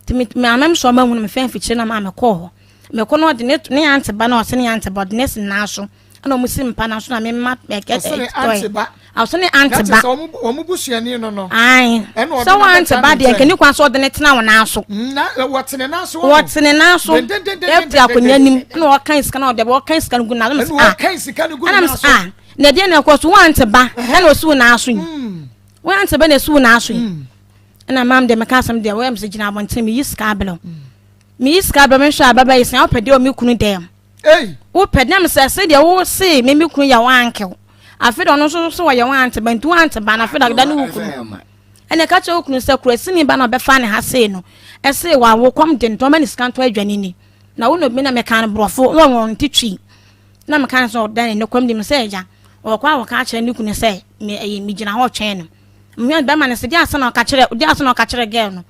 Nti me maame me sɛ ɔma hunu me fɛn mfikyire na maa mekɔɔ hɔ. Mekɔ no ɔde ne ne ante ba na ɔse ne ante ba ɔde ne si nan so ɛna ɔmo si mpa nan so na me ma Ɔse ne ante ba. Ɔse ne ante ba. Na kyerɛ sɛ ɔmo busuani no no. Ae. Ɛna ɔde Sɛ no wo ante abɛtena ba ne deɛ nkyɛn. nka ne kwan sɛ ɔde ne tena wo nan so. Na wɔte ne nan so wɔ. Wɔte ne nan so. Ɛte akonnwa nim ɛna ɔkan sika na ɔde ɔkan sika no gu na Ɛna ɔkan sika no gu ne ɛna nan so. ah na ɛdeɛ na ɛkɔ so wo ante ba ɛna ɔsi wo nan so yi. Wo ante ba na ɛsi wo nan so yi. Ɛna maam deɛ meka asɛm deɛ wɔyɛ me sɛ gyina abɔnten meyi sika abrɛ wo. Meyi sika abrɛ me nhwɛ ababa yi sɛ wopɛ deɛ wɔ me kunu dɛm. Wopɛ deɛ me sɛ sɛ deɛ wo se me me kunu yɛ wo ankew. Afe deɛ ɔno nso so wɔyɛ wo ante ba nti wo ante ba na afe deɛ da ne wo kunu. Ɛna ɛka kyerɛ wo kunu sɛ kurasini ba na ɔbɛfa ne ha sei no ɛse wawo kɔm de ntɔma ne sika ntɔ adwane ni. Na wo na obi na meka no borɔfo na wɔn nte twi. Na meka no sɛ ɔda ne ne kɔm de me sɛ agya ɔkɔ a wɔka akyerɛ ne kunu sɛ me ɛyi megyina hɔ twɛn no. Mmea bɛrima no sɛ deɛ asa na ɔka kyerɛ deɛ asa na ɔka kyerɛ girl no.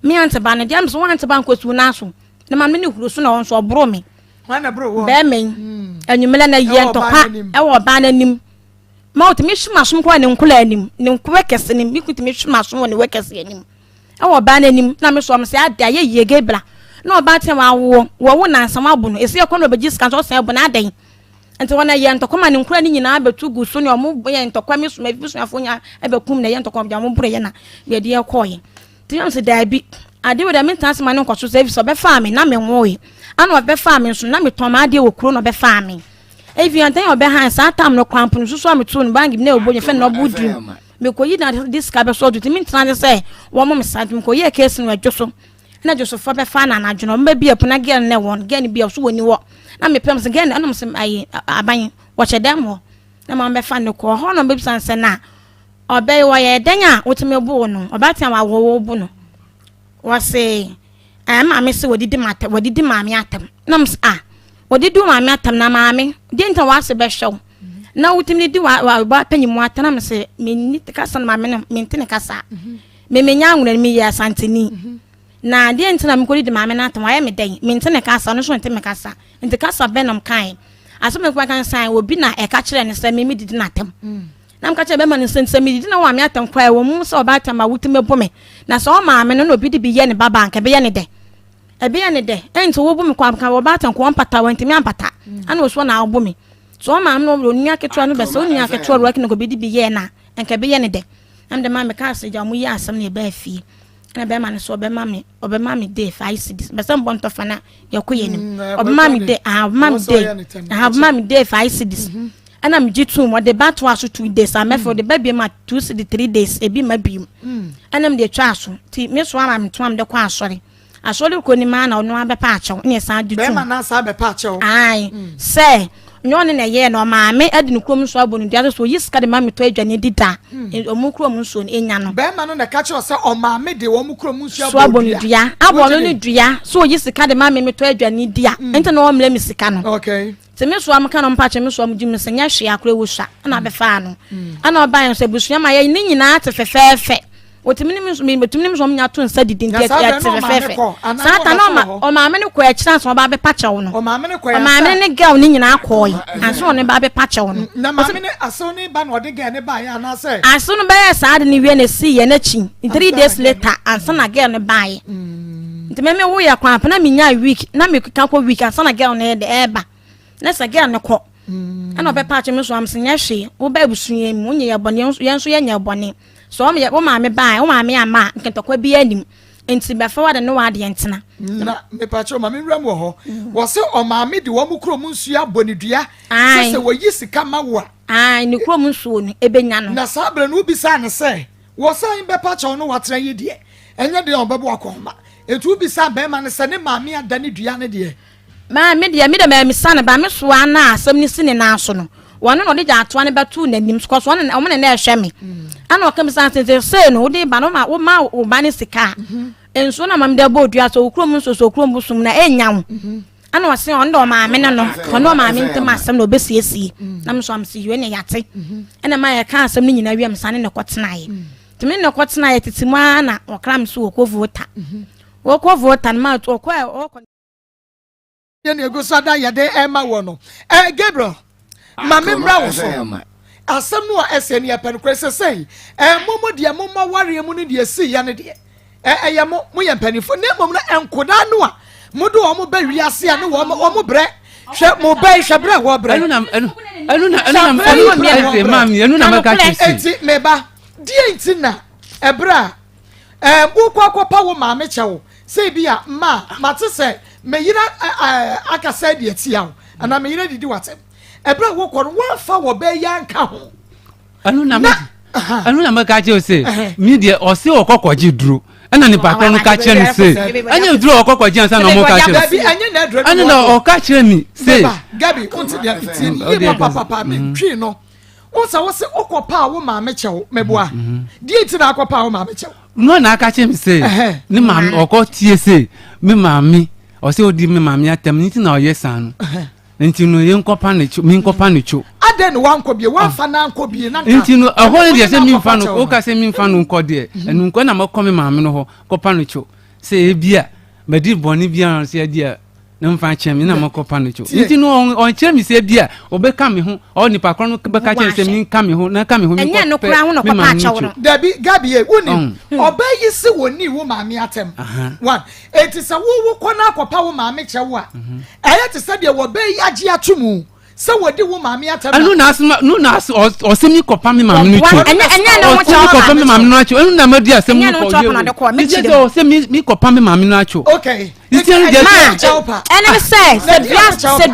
Me ante ba no deɛ mesɛ wante ba nkɔsiw n'aso na ma me ne huro so na ɔno nso ɔboro me. Bɛrima yi hmm. anwummerɛ na yɛ ntɔkwa ɛwɔ ɔbaa n'anim ma ɔtumi hwe m'asom kɔ ne nkola anim ne nkowa kɛse ne mi tumi hwe m'asom wɔ ne wɔ kɛse anim ɛwɔ ɔbaa n'anim na me so ɔmo sɛ ade ayɛ yie gebra na ɔbaa tɛ wɔawoɔ wɔwo nansa wɔabo no esi ɛkɔ na ɔbɛgye sika nso ɔsɛn ɛbo na adɛn Nti wɔn ɛyɛ ntɔkwa ma ne nkura ne nyinaa bɛtu gu so ne ɔmo yɛ ntɔkwa me soma abusuafoɔ nyinaa ɛbɛkum na ɛyɛ ntɔkwa ɔmo ɔmo boro yɛ na yɛde ɛkɔɔ yɛ nti yɛn sɛ daabi adeɛ wɔ dɛ me ntena ase ma ne nkɔ so sɛ ebi sɛ ɔbɛfaa me na me nwoe ana ɔbɛfaa me nso na me tɔn m'adeɛ wɔ kuro na ɔbɛfaa me ebi antɛn ɔbɛhan saa tam no kwan pono soso a me too no bangi bi na ɛwɔ bɔ nyɛ fɛ na ɔbo dream mekɔyi na de sika bɛsɔ ɔdo nti me ntena ase sɛ wɔn mo me saa nti mekɔyɛ case no ɛdwo so na Josefoɔ bɛfa no anadwo no ɔmo bɛbie pono na girl no na ɛwɔ no girl no bia ɔso wɔni hɔ na mepɛ mo sɛ girl no ɛna mo sɛ ayi aban wɔhyɛ dɛm hɔ na ma bɛfa no kɔ hɔ na ɔbɛbisa no sɛ na ɔbɛyɛ wɔyɛ dɛn a wotumi boo no ɔbaatan wawo wo bo no wɔse ɛɛ maame sɛ wɔdidi ma atɛm wɔdidi maame atɛm na mo sɛ ah wɔdidi maame atɛm na maame deɛ nti na wɔase bɛhwɛ wo na wotumi didi wa wa ba panyin mu atɛm na mo sɛ menni kasa no maame no mente ne kasa. Mm -hmm. Me menya anwona no meyɛ Asanteni. Na deɛ nti na mekɔdidi maame no atam wayɛ me dɛn? Mente ne kasa, ɔno nso nte me kasa. Nti kasa bɛn na mkae? Asɛm a mekɔka ne sɛ obi na ɛka kyerɛɛ no sɛ me medidi no atam. Na meka kyerɛ bɛma no sɛ sɛ medidi na wɔame atam koraa ɛwɔ mu sɛ ɔbaa atam a wotumi bo me. Na sɛ ɔmaame no na obi de bi yɛ ne babaa nka ɛbɛyɛ ne dɛ. Ɛbɛyɛ ne dɛ. Ɛnti wobo me kɔ a ɔbaa atam kɔ ɔmpata wantumi ampata. Ɛna ɔsuo na ɔbo me. So ɔmaame no onua ketewa no bɛsɛ onua ketewa no na obi de bi yɛɛ no a nka ɛbɛyɛ ne dɛ. Na mede maa mekaa sɛ gya ɔmo yɛ asɛm na yɛbaa fie ɛna bɛrima no so ɔbɛma me ɔbɛma me day five cedis bɛsɛ mbɔ ntɔfa na yɛkɔ yɛ nim mm, ɔbɛma me day ah ɔbɛma me day ah ɔbɛma me day five cedis mhm. ɛna megye tum ɔde ba to aso two days amɛfɛ mm. ɔde ba biem a two cedi three days ebi ma biem mm. ɛna mede atwa aso ti me so ama me to am de kɔ asɔre. Asɔre kɔ nim ara na ɔno ara bɛpa akyɛw na ɛsan de tum. Bɛrima no asan bɛpa akyɛw. Ae mm. sɛ nyɛ ɔne na ɛyɛɛ na ɔmaame de ne kurom nsuo abɔ no dua sɛ oyi sika de ma metɔ aduane di da mm. e, ɔmo kurom nsuo no enya no. Bɛrima no na ɛka kyerɛ sɛ ɔmaame de wɔn kurom nsuo abɔ no dua. Abɔ no ne dua sɛ oyi sika de ma me metɔ aduane di a mm. nti na ɔmmerɛ me sika no. Okay. Nti me soa meka no mpakyɛ me soa mo gye me sɛ nyɛ hwee akora ewu sua ɛna mm. abɛfaa no mm. ɛna ɔbaa yɛn so abusua ma yɛ ne nyinaa te fɛfɛɛfɛ otumi ne me nso metumi ne me nso ɔmo nya to nsa didi nti ɛte fɛfɛɛfɛ saa ta na ɔma ɔmaame no kɔ akyire ansa ɔba abɛpa kyɛw no ɔmaame ne girl ne nyinaa kɔɔ yi ansa ɔne ba abɛpa kyɛw no. Na maame ne asew ne ba na ɔde girl ne ba yɛ anaasɛ. Asew no bɛyɛ saa de ne wie na esi yɛ n'akyi three days later ansa na girl no ba yɛ. Nti me me wo yɛ kwan pa na me nya week na me keka kɔ week ansa na girl no yɛ de ɛɛba na sɛ girl no kɔ ɛna ɔbɛpa akyɛ me so am sɛ nyɛ hwee wo ba abusua mu wonyɛ yɛ bɔne yɛn nso yɛnyɛ bɔne so wɔn yɛ wo maame baa wo maame ama a nkentɔkwa bi anim nti bɛfa wade ne wadeɛ ntena. Na mepakyɛ maame nwura mu wɔ hɔ wɔsɛ ɔmaame de wɔn kurom nsuo abɔ ne dua sɛ sɛ wɔyi sika ma wo a. Ae ne kurom nsuo no ebenya no. Na saa berɛ no wobisaa no sɛ Wɔsan bɛpa kyɛw no watena yi deɛ, ɛnyɛ den a ɔbɛbɔ akɔnhoma. Enti wobisaa barima no sɛ ne maame ada ne dua no deɛ. Maa me deɛ, me deɛ mammisa no, ba me soa na asɛm no si ne nan so no, wɔno na ɔde gyaatoa no bɛtoo n'anim, kɔs wɔn na wɔn na na ɛhwɛ me. Ɛna ɔka bisa no sɛ, sei no, wode ba no, woma woma wo ba no sika a, nsuo na maame de abɔ dua sɛ wo kurom nsuo sɛ wo kurom bosom na ɛnnya wo. Ɛna ɔse ɔno de ɔmaame ne no, ɔne ɔmaame ntam asɛm na ɔbɛsiesie. Na me nso am se yue ne yate. Ɛna ma yɛka asɛm no nyinaa wie a mesane ne kɔtenaeɛ. Nti me ne kɔtenaeɛ tete mu ara na ɔkra me so wɔ kɔ Volta. Wɔkɔ Volta no ma ɔkɔ ɛ ɔkɔ. Yɛn egu so ada yɛde ɛma wɔ no. Ɛ Gabriel, ma me mmra wo so. Asɛm no a ɛsɛ ni ɛpɛ no korɛ sɛ sɛi. Ɛ mo mo deɛ mo ma wareɛ mu no deɛ si yɛ no deɛ. Ɛ ɛyɛ mo mo yɛ mpanimfoɔ na mmom no nkodaa no a mo de wɔn ba wiase a ne wɔn wɔn brɛ. Hwɛ mo bɛ yi hwɛ brɛ wɔ brɛ. Ɛnu na ɛnu ɛnu na ɛnu na ɛnu na ɛsɛ maami ɛnu na mɛka kyerɛ si. Eti meba deɛ nti na ɛbrɛ a Ɛɛ, wokɔ akɔpa wo maame kyɛw sɛ ebi a, ma mate sɛ me yere akasa adi atia wo, anaa me yere adidi w'atɛm. Ɛberɛ a wokɔ no, woamfa wɔ bɛɛ yi anka ho. Ɛno na ɛno na mɛka kyerɛ sɛ mi deɛ ɔse ɔkɔ kɔgye duro ɛna nipa korɔ no ka kyerɛ no sɛ ɛnyɛ duro ɔkɔ kɔgye ansa na ɔmo ka kyerɛ ɛna na ɔka kyerɛ mi sɛ. Gabi, wonte deɛ tie ni yie papapapa mentwi no. Wo sɛ wo se wokɔ paa wo maame kyɛw meboa. Mm-hmm. Deɛ nti na akɔ paa wo maame kyɛw. No na aka kyerɛ me sɛ ne maame ɔkɔ tie sɛ me maame ɔsɛ odi me maame atɛm ne ti na ɔyɛ saa no. Nti no yɛn nkɔpa ne kyo mi nkɔpa ne kyo. Adɛn na wankɔ bie wanfa na ankɔ bie na nka. Nti no ɛhɔ no deɛ sɛ mi nfa no woka sɛ mi nfa no nkɔ deɛ mhm. ɛnu nkɔ na mɛkɔ me maame no hɔ kɔpa no kyo sɛ ebi a mɛdi bɔnne biara sɛ ɛdi a. na mfa kyerɛ me na mɛkɔpa no kyɛw nti no ɔnkyerɛ me sɛ bi a ɔbɛka me ho ɔ nipa korɔ no bɛka kyerɛ sɛ menka me ho na ka me ho menkɔpɛ me maame kyɛw dabi gabi ye wonim ɔbɛ yi se wɔni wo maame atɛm one enti sɛ wowo kɔ no akɔpa wo maame kyɛw a mhm. ɛyɛ te sɛ deɛ wɔbɛ yi agye ato mu sɛ wɔdi wo maame atɛm ɛno na asoma no na as ɔsɛ mi kɔpa mi maame no kyɛw ɛnyɛ ɛnyɛ ne ho kyɛw ɔsɛ mi kɔpa mi maame no akyɛw ɛno na ma di asɛm no kɔ yie o sɛ ɔsɛ mi mi kɔpa mi maame no akyɛw okay ɛne sɛ sɛ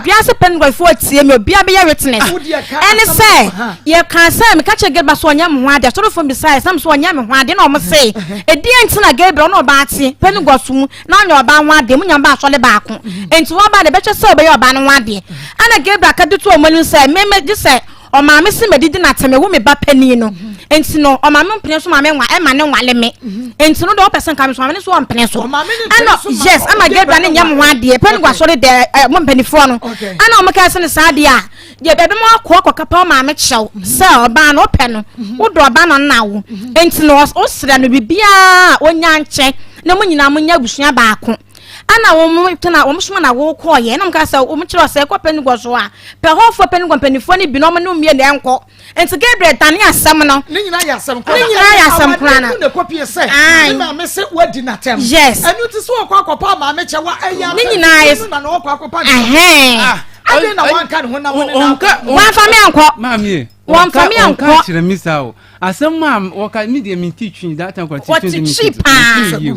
dua sɛ pentecostefoɔ tie mi obia bɛyɛ witness ɛne sɛ yɛka sɛ meka kyerɛ Gabriel sɛ ɔnyɛ me ho adeɛ asɔrefoɔ bisaeɛ sɛ me sɛ ɔnyɛ me ho adeɛ na ɔmo se ɛdeɛ nti na Gabriel ɔne ɔbaa te Pentecost mu na ɔnyɛ ɔbaa ho adeɛ mo nya ba asɔre baako nti wɔba de bɛhwɛ sɛ ɔbɛyɛ ɔbaa no ho adeɛ ɛna Gabriel ka de to ɔmo anim sɛ meme gye sɛ ɔmaame se madidi na tɛmɛ wo me ba panin no nti no ɔmaame mpene so maame nwa ɛma ne nwale me nti no deɛ ɔpɛ sɛ nka me so maame ne so ɔmpene so ɛna yes ɛma Gabriel ne nyɛ mo ho adeɛ pɛ ne asɔre dɛ ɛ mo mpanimfoɔ no ɛna ɔmo ka sɛ ne saa adeɛ a deɛ baabi mo akɔ akɔka pa ɔmaame kyɛw sɛ ɔbaa no ɔpɛ no wodɔ ɔbaa no na wo nti no ɔsrɛ no biribiara ɔnya nkyɛ na mo nyinaa mo nyɛ abusua baako Ɛna wɔn tena wɔn soma na wɔkɔɔ yɛ ɛna wɔn ka sɛ wɔn kyerɛ sɛ kɔ pɛnigɔ so a pɛ hɔfoɔ pɛnigɔ mpanimfoɔ no bi na wɔn ne mmie na ɛnkɔ nti Gabriel dane asɛm no. Ne nyinaa yɛ asɛm koraa ne nyinaa yɛ asɛm koraa na. Ne kɔpie sɛ ne maame sɛ wadi n'atɛm. Yes. Ɛnu ti sɛ ɔkɔ akɔpa maame kyɛ wa ɛyɛ asɛm. Ne nyinaa yɛ. Na na ɔkɔ akɔpa ne kyɛ. Adɛn na wanka ne ho na wɔne na akɔ. Wanfa mi ankɔ. Maame. Wɔnfa mi ankɔ. Ɔnka kyerɛ mi saa o. Asɛm a wɔka mi deɛ mi ti twi that time kɔ ti twi mi ti twi.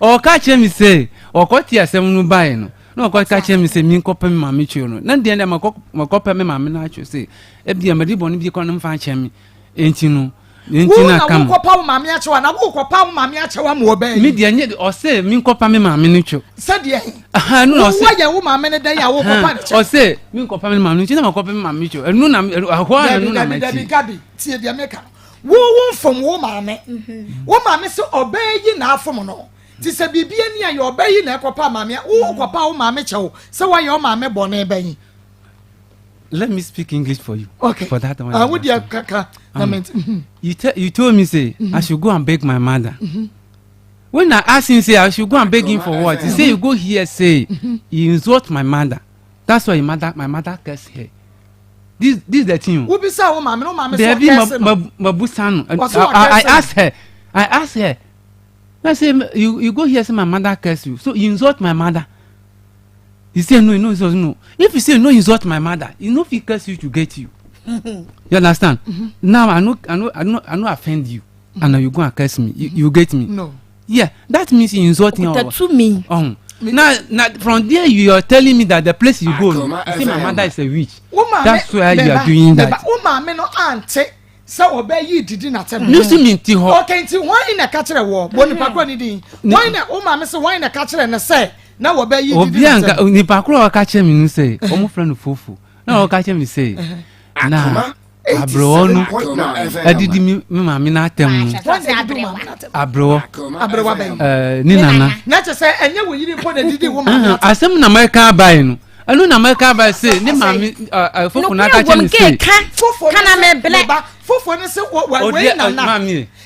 Ɔka kyerɛ me sɛ ɔkɔte asɛm no baeɛ no na ɔkɔka kyerɛ me sɛ menkɔpɛ me maame kyɛw no na deɛ deɛ makɔpɛ me maame no akyɛw sɛ ebia mede bɔne bi kɔ no mfa nkyɛ me enti no enti na ka mo wokɔpa wo maame akyɛw ana wokɔpa wo maame akyɛw ama ɔbɛn me deɛ nye ɔsɛ menkɔpa me maame no kyɛw sɛdeɛ aha no ɔsɛ woyɛ wo maame no dɛn a wokɔpa no kyɛw ɔsɛ menkɔpa me maame no kyɛw na makɔpɛ me maame kyɛw ɛno na ɛhɔ a ɛno na mati dabi dabi tie deɛ meka no Wo wo mfom wo maame. Wo maame sɛ ɔbaa yi na afom no. Ti sɛ biribi ani a yɛ ɔbaa yi na ɛkɔpa maame a wo kɔpa wo maame kyɛw sɛ wayɛ wo maame bɔne bɛn. Let me speak English for you. Okay. For that one. Ah, wo deɛ kaka na me. You tell you told me say mm -hmm. I should go and beg my mother. Mm -hmm. When I ask him say I should go and beg him for what? He say you go here say mm -hmm. you insult my mother. That's why mother my mother curse her. This this the thing. Wobisa wo maame no maame sɛ ɔkɛse no. Debi mabusa no. I ask her. I ask her. I say you you go here say my mother curse you. So you insult my mother. You say no, you no insult no. If you say no insult my mother, you no fit curse you to get you. You understand? Mm -hmm. Now I no I no I no I no offend you. Mm -hmm. And now you go and curse me. You, mm -hmm. you get me? No. Yeah, that means you insult me. Okuta tumi. Now, now from there you are telling me that the place you go, you say my mother is a witch. That's why you are doing that. Wo maame no ante sɛ ɔbɛ yi didi na tɛm. Ne so mi nti hɔ. Okay, nti wɔn na ɛka kyerɛ wɔ bɔ nipa koro ni din. Wɔn na wo maame sɛ wɔn na ɛka kyerɛ ne sɛ na wɔbɛ yi didi na tɛm. Obi a nipa koro a ɔka kyerɛ mi no sɛ wɔn frɛ no fofo na ɔka kyerɛ mi sɛ na. Aberewa no adidi me maame no atɛm no. Aberewa. Aberewa bɛn? Ɛɛ ne nana. Na kyerɛ sɛ ɛnyɛ wo yiri mpo na didi wo maame atɛm. Asɛm na mɛka abae no. Ɛno na mɛka ba se ne maame fofo no aka kyerɛ ne se. Fofo no se ba fofo no se wɔ wei nana.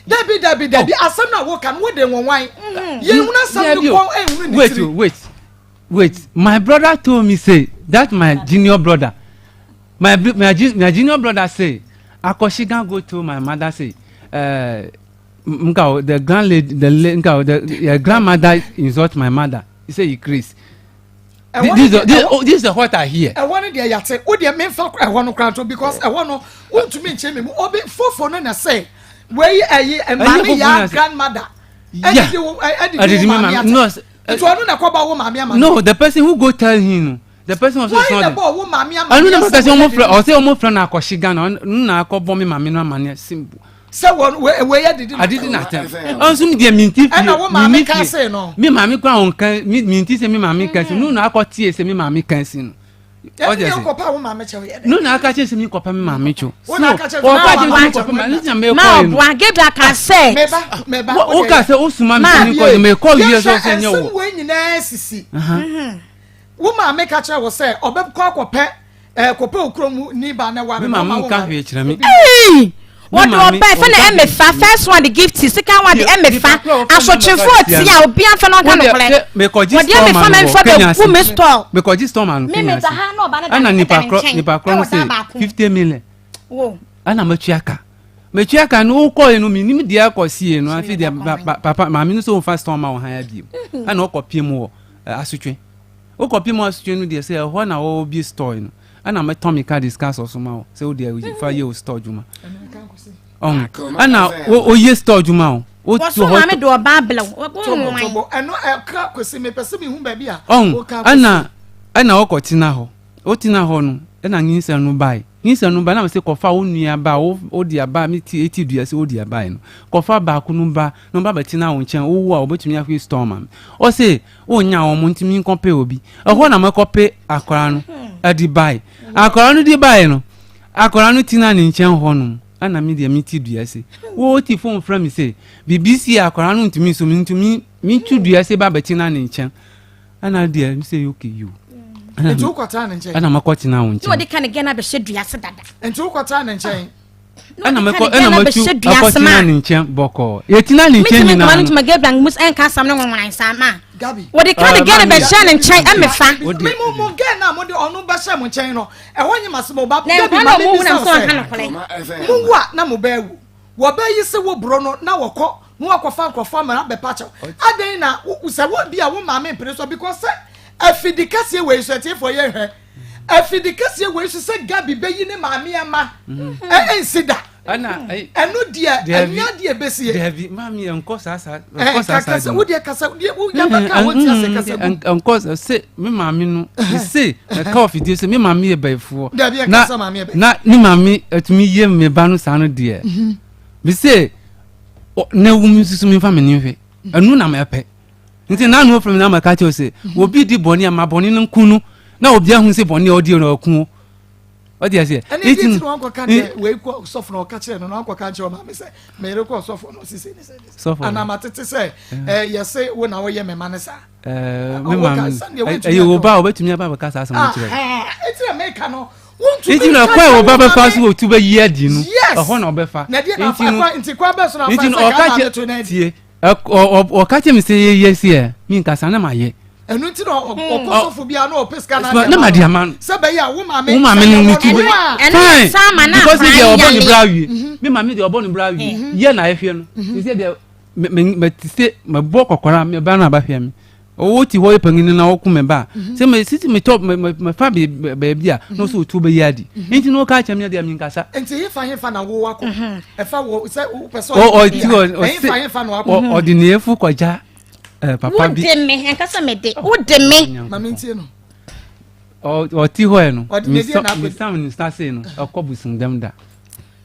Dabi dabi dabi oh. asɛm na woka no wode nwanwan. Mm-hmm. Yɛn hunu asɛm no kɔn ehunu ne tiri. Wait wait wait my brother told me say that my junior brother my my, my junior brother say Akoshiga go to my mother say. Uh, nka the grand lady the nka the uh, grandmother insult my mother he say he craze this this this, oh, this is what I hear. ɛwɔ no deɛ yate o deɛ menfa ɛwɔ no koraa to because ɛwɔ no wontumi nkyɛn mi mu obi fofo no na sɛ wei ɛyi maame ya grandmother ɛdidi wo ɛdidi wo maame ate nti ɔno na ɛkɔba wo maame ama. No, the person who go tell him the person also is not there. Ɛno na maka sɛ ɔmo frɛ ɔsɛ ɔmo frɛ no akɔhye Ghana ɔno na akɔbɔ me maame no amaneɛ simple. Sɛ wɔn wei yɛ didi na adidi na atɛm ɔnso mi deɛ mi nti fie ɛna wo maame ka se no mi maame kura wɔn kan mi mi nti sɛ mi maame kan si no na akɔ tie sɛ mi maame kan si no. Ɛni yɛ kɔpa wo maame kyɛw yɛ dɛ. No na aka kyerɛ sɛ mi kɔpa mi maame kyɛw. Wo na aka kyerɛ sɛ ɔka kyerɛ sɛ mi kɔpa mi maame kyɛw. Ma ɔboa Gabriel ka sɛ. Meba meba. Wo ka sɛ o suma mi sɛ mi kɔ mi kɔ wie sɛ ɔsɛ nyɛ wo. Yɛhwɛ ɛnsɛm wei nyinaa sisi. Wo maame ka kyerɛ wo sɛ ɔbɛkɔ akɔpɛ ɛɛ kɔpɛ okuro mu ni ba na ware na ɔma wo nka hwee kyerɛ me. Ee wɔde ɔbɛ fɛ na ɛmɛfa first one de gift second one de ɛmɛfa asotwefo ɔti a obi anfa na ɔnka nokorɛ wɔde ɛmɛfa mɛmfa bɛ gu me store. Mekɔgye store ma no Kenya ase ɛna nipa korɔ nipa korɔ no sɛ 50 million ɛna matua ka metua ka no wokɔɛ no menim deɛ akɔ sie no afi deɛ papa maame no sɛ wɔmfa store ma wo han abiem ɛna ɔkɔ pie mu wɔ asotwe Wokɔ pim asotwe no deɛ sɛ ɛhɔ na wɔbie store no ɛna mɛtɔn me car de sika sɔ so ma wo sɛ wodeɛ fa yɛ wo store dwuma ɔho ɛna woyɛ store dwuma o wotu hɔ maame de ɔbaa blɛw ɔho ɛna ɛna wɔkɔ tena hɔ wotena hɔ no ɛna nyinsɛn no bae nyinsɛn no bae na mese kɔfa wo nua ba wo wode aba me ti eti dua sɛ wode abae no kɔfa baako no ba na ɔba bɛtena wo nkyɛn wowu a wɔbɛtumi ahwɛ store ma me ɔse Wonnya wɔn nti menkɔpɛ obi. Ɛhɔ na mɛkɔpɛ akwadaa no de bae. Akwadaa no de bae no, akwadaa no tena ne nkyɛn hɔ nom. Ɛna me deɛ mete dua se. Wɔti fon frɛ me sɛ biribi si akwadaa no ntumi nso ntumi metu dua se ba bɛtena ne nkyɛn. Ɛna deɛ me sɛ okay yo. Nti wokɔtena ne nkyɛn? Ɛna mɛkɔtena wo nkyɛn. Na ɔde ka ne gɛn abɛhyɛ dua se dada. Nti wokɔtena ne nkyɛn? ɛna mɛkɔ ɛna mɛtu akɔtena ne nkyɛn bɔkɔɔ yɛtena ne nkyɛn nyinaa no mitumi Gabriel mus ɛnka asɛm no nwanwan saa ma wɔde ka ne gɛn bɛhyɛ ne nkyɛn ɛmɛfa. mi mu mu gɛn na mo de ɔno bɛhyɛ mo nkyɛn no ɛhɔ nye ma se mo ba gabi ma mi bisa sɛ mo wu a na mo bɛɛ wu wɔbɛyi se wo boro no na wɔkɔ na wɔkɔfa nkurɔfoɔ ama abɛpa kyɛw adɛn na sɛ wo bi a wo maame mpene so because sɛ afidi kɛseɛ wei so atiefoɔ yɛ hwɛ Afidi kɛseɛ wei so sɛ Gabi bɛyi ne maame ama ɛnsi da. Ɛno deɛ ɛnyɛ adeɛ ɛbɛsie. Dabi maame ɛnkɔ saa saa ɛnkɔ saa saa deɛ. Wo deɛ kasa deɛ wo yaba ka wɔn ti ase kasa gu. Ɛnkɔ sɛ me maame no se ɛka ɔfidie sɛ me maame yɛ bɛyifoɔ. Dabi ɛka sɛ maame yɛ bɛyifoɔ. Na ne maame ɛtumi yɛ me ba no saa no deɛ. Me se na ewu mi nso mi nfa mi ni nhwɛ ɛnu na mɛpɛ. Nti na ano fam na maka kyerɛ sɛ obi di bɔne a ma bɔne no nku no na obi ahu sɛ bɔne a ɔdi no ɔku o ɔdi aseɛ. Ɛne ɛdi ti na wankɔka deɛ wei kɔ sɔfo na ɔka kyerɛ no na wankɔka nkyerɛ ɔmaame sɛ meyere kɔ sɔfo no sise ne sɛ sɔfo anaa matete sɛ ɛɛ yɛse wo na woyɛ me ma ne saa. Ɛɛ me maame ɛyɛ wo ba a obetumi aba abɛka saa asɛm no kyerɛ. Eti na meka no nti na kwan a wɔba bɛfa so wɔtu bɛyi adi no ɛhɔ na ɔbɛfa nti no ɔka kyerɛ tie Ɔka kyerɛ me sɛ yɛyɛ si ɛ mi nkasa na ma yɛ. Ɛnu ti na ɔkɔ sɔfo bi a na ɔpɛ sika na na ma di ama no. Sɛ bɛyɛ a wo maame wo maame no ne ti bɛ fine because deɛ ɔbɔ ne bra wie mhm. me maame deɛ ɔbɔ ne bra wie mhm. yɛ na ɛhwɛ no mhm. sɛ deɛ mɛ mɛ ti se mɛ bɔ kɔkɔra mɛ ba na ba hwɛ mi owó ti hɔ yɛ panyin na ɔko mɛ ba mhm. sɛ mɛ sisi mɛ tɔ mɛ mɛ mɛ fa baabi a na ɔsɛ otu bɛyɛ adi mhm. nti na ɔka kyerɛ mi deɛ mi nkasa. nti hefa hefa na wo wakɔ mhm. ɛfa wɔ sɛ wopɛ sɛ ɔyɛ bi a hefa hefa na wakɔ. Ɔde ne efu kɔgya ɛɛ papa bi. Wode me nkasa mɛ de wode me. Maame ntie no. Ɔti hɔ yɛ no misam ne nsa se no ɔkɔ busum dɛm da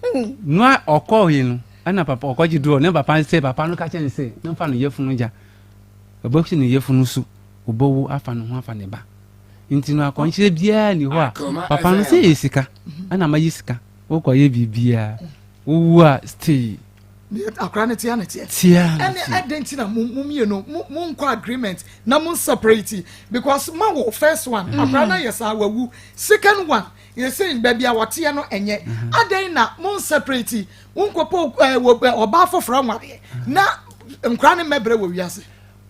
hmm. nua ɔkɔ yi no ɛna papa ɔkɔgye duro ne papa sɛ papa no ka kyɛn sɛ ne nfa no yɛfunu gya. Ɔbɛhwɛ ne yafunu so, ɔbɛwu afa ne ho afa ne ba. Nti no akɔnkyerɛ biara ni hɔ a papa no sɛ yɛ sika ɛna mayi sika wokɔyɛ biribiara wowu a stay. Akora no tea ne teɛ. Tea ne Ɛne teɛ. ɛdɛn nti na mo mo mmienu mo mo nkɔ agreement na mo separate because ma wo first one Mm-hmm. akora no ayɛ saa wawu second one yɛsɛ baabi a wɔteɛ no ɛnyɛ Mm-hmm. adɛn na mo separate wo nkɔpɔ ɛɛ wɔ ɛ, ɔbaa foforɔ nwareɛ na nkora no mmɛbrɛ wɔ wiase.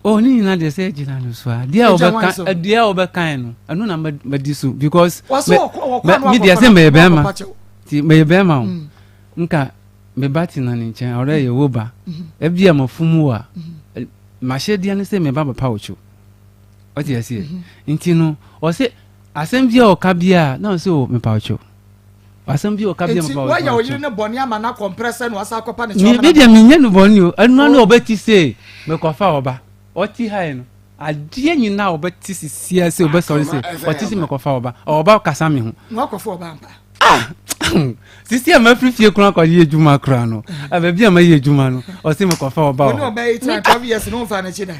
Oh, ne nyinaa deɛ sɛ gyina no so a deɛ a Ɛgya wan so? wɔbɛka deɛ a wɔbɛkan no ɛno na madi so because Wɔsɛ mɛ- wɔkɔ wɔkɔ mɛ- ano me deɛ akɔfa sɛ no, mɛyɛ bɛrima wakɔpa kyɛw. nti mɛyɛ bɛrima o nka me ba tena ne nkyɛn ɔrɛ yɛ wo ba ebi a mafum wo a mahyɛdeɛ ne sɛ me ba bɛpa wo kyɛw ɔte aseɛ nti no ɔsɛ asɛm bi a ɔka bi a na ɔsɛ o mepa wo kyɛw asɛm bi a ɔka bi a Eti mepa wo wɔyɛ wo yere kyɛw ne bɔne ama no akɔmprɛ sɛ na wasa akɔpa ne kyɛw me ama me no deɛ menyɛ no bɔne o ɛno ano ɔbɛti se mekɔfa ɔba ɔte ha yi no adeɛ nyinaa ɔbɛti sisia sɛ ɔbɛsɔre sɛ ɔte sɛ mekɔfa ɔba ɔba kasa me ho na wakɔfa ɔba ampa. ah sisi a mafiri fie koraa kɔyɛ adwuma koraa no ah, baabi a mayɛ adwuma no ɔse mekɔfa ɔba Wɔne wɔ ɔbaa yi tena 12 years na ɔmfa n'akyi da.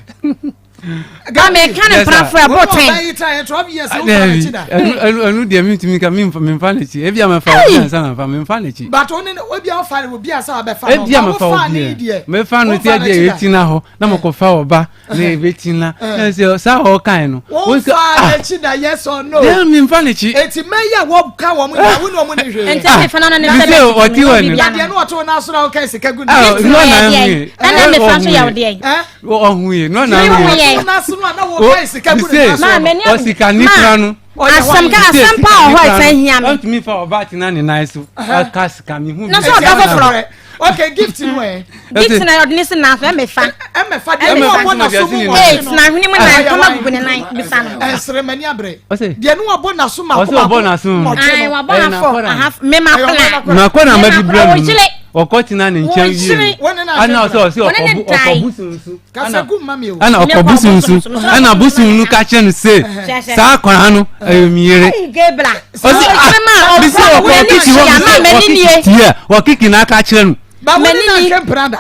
Ba meka ne Yes, sir. mprafo ɛbɔ Wɔne tɛn. ɔbaa yi tena 12 years na ɔmfa n'akyi da. ɛnu deɛ mentumi ka memfa n'akyi ebi a mɛfa obi ansa na mfa memfa n'akyi But wo ne no obi a wofa no obi a sɛ wabɛfa no. ebi a Ba mɛfa wofa obi ne a deɛ. mɛfa no womfa sɛ n'akyi deɛ da. yɛtina hɔ na mekɔfa ɔba na yɛbɛtina na sɛ saa ɔkae no Womfa ah n'akyi da yes or no. deɛ memfa n'akyi Eti mɛyɛ a wɔka wɔn nyinaa wo ne wɔn ni hwee. Nti mefa no no ne Ah, nsa me sɛ ɔte hɔ bɛtumi no. biribi Na deɛ ano. no ɔto n'aso na ɔka sika gu ne Ah, so. no na Deɛ, ɛhu ɛna mefa nso yɛ wo deɛ. Eh? ɔhu yi no na Deɛ ɛhu ɔhu yi yɛ. Ɔto n'aso no a na wɔka sika gu ne Mise- so. Ma, m'ani agye. ɔsikani Ma, kura no Asɛm ka asɛm pa wɔ hɔ a ɛsan hia me. ɔntumi fa ɔba tena ne nan so ɔka sika mi hu Na bi. sɛ ɔdɔ foforɔ. Okay, gift no ɛ. Gift na ɔde ne si nan so ɛmɛfa. Ɛmɛfa deɛ no Ɛmɛfa. ɔbɔ n'aso mu wɔ Eight na ahwene mu nan ntoma gugu ne nan bisa no. Ɛnsere m'ani abere. Ɔse- Deɛ no ɔbɔ n'aso mako Ɔse ɔbɔ n'aso mu. mɔtwe Ayi no. wabɔ Ɛyɛ afɔ n'akɔra. aha mema Ɛyɛ kola. ɔbɔ na kɔ na ma bi Mema brɛ kola, no wɔkyere. ɔkɔ tena ne nkyɛn Wɔkyere. wie Wɔne no ana ɔsɛ ɔsɛ Wɔne ne ɔkɔ dae. ɔkɔ busun so Kasa gu mma mi o. ana Ne ɔkɔ kɔ busun so bosom so. ana busun no ka kyerɛ no se Hyɛ, hyɛ. saa akwaraa no ɛyɛ mi yere Ayi Gabriel. ɔsi ah bisi ɔkɔ ɔkiki hɔ Ma bisi m'ani ɔkiki nie. tie ɔkiki na aka kyerɛ no Ba wo ne M'ani ni. n'ahwɛ mpena da.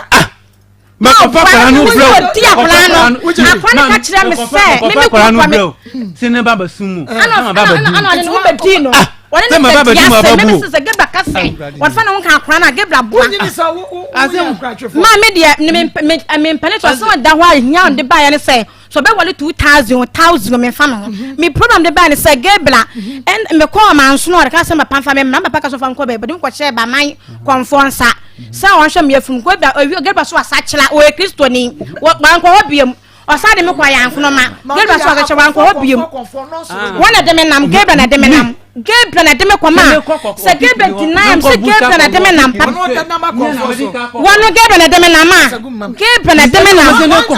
mɛkɔfa akwaraa no Ɔbaa brɛ no ɔdi akwaraa no. Akwaraa no ka kyerɛ me sɛ, me me mɛkɔfa akwaraa no kunu brɛ o sɛ ne ba bɛ sun mu Ana na ma ba bɛ ana dun ana ɔne ne ho bɛdii no. Ah, Wɔne sɛ ne ma ba bɛdi bɛdi mu asɛm. aba Meme bu o. sɛ sɛ Gabriel ka sɛ wɔfa ne ho ka akwaraa no a Gabriel boa. Wonyi ni sɛ wo wo Asɛm. woyɛ nkuratwefoɔ. Maa me deɛ ne me me me mpɛ ne to asɛm a da hɔ a hia ɔde baeɛ ne sɛ sɛ ɔbɛwale 2000 o 1000 o memfa me ho. Me problem de baeɛ ne sɛ Gabriel ɛn mekɔɔ manso no ɔde ka sɛ papa mfa me mmra papa ka sɛ ɔfa nkɔ baabi ɔde me kɔhyɛɛ baman kɔmfoɔ nsa sɛ ɔnhwɛ me yafunu Gabriel owie Gabriel so wasakyera ɔyɛ kristoni wɔ wankɔ hɔ biom ɔsan de me kɔ Ayankonoma Gabriel so wasakyera wankɔ hɔ biom wɔn na de me nam Gabriel na de me nam Gabriel na de me kɔ ma sɛ Gabriel deny am sɛ Gabriel na de me nam papa Ɔno ɔda nam akɔmfoɔ so. wɔn no Gabriel na de me nam a Gabriel na de me nam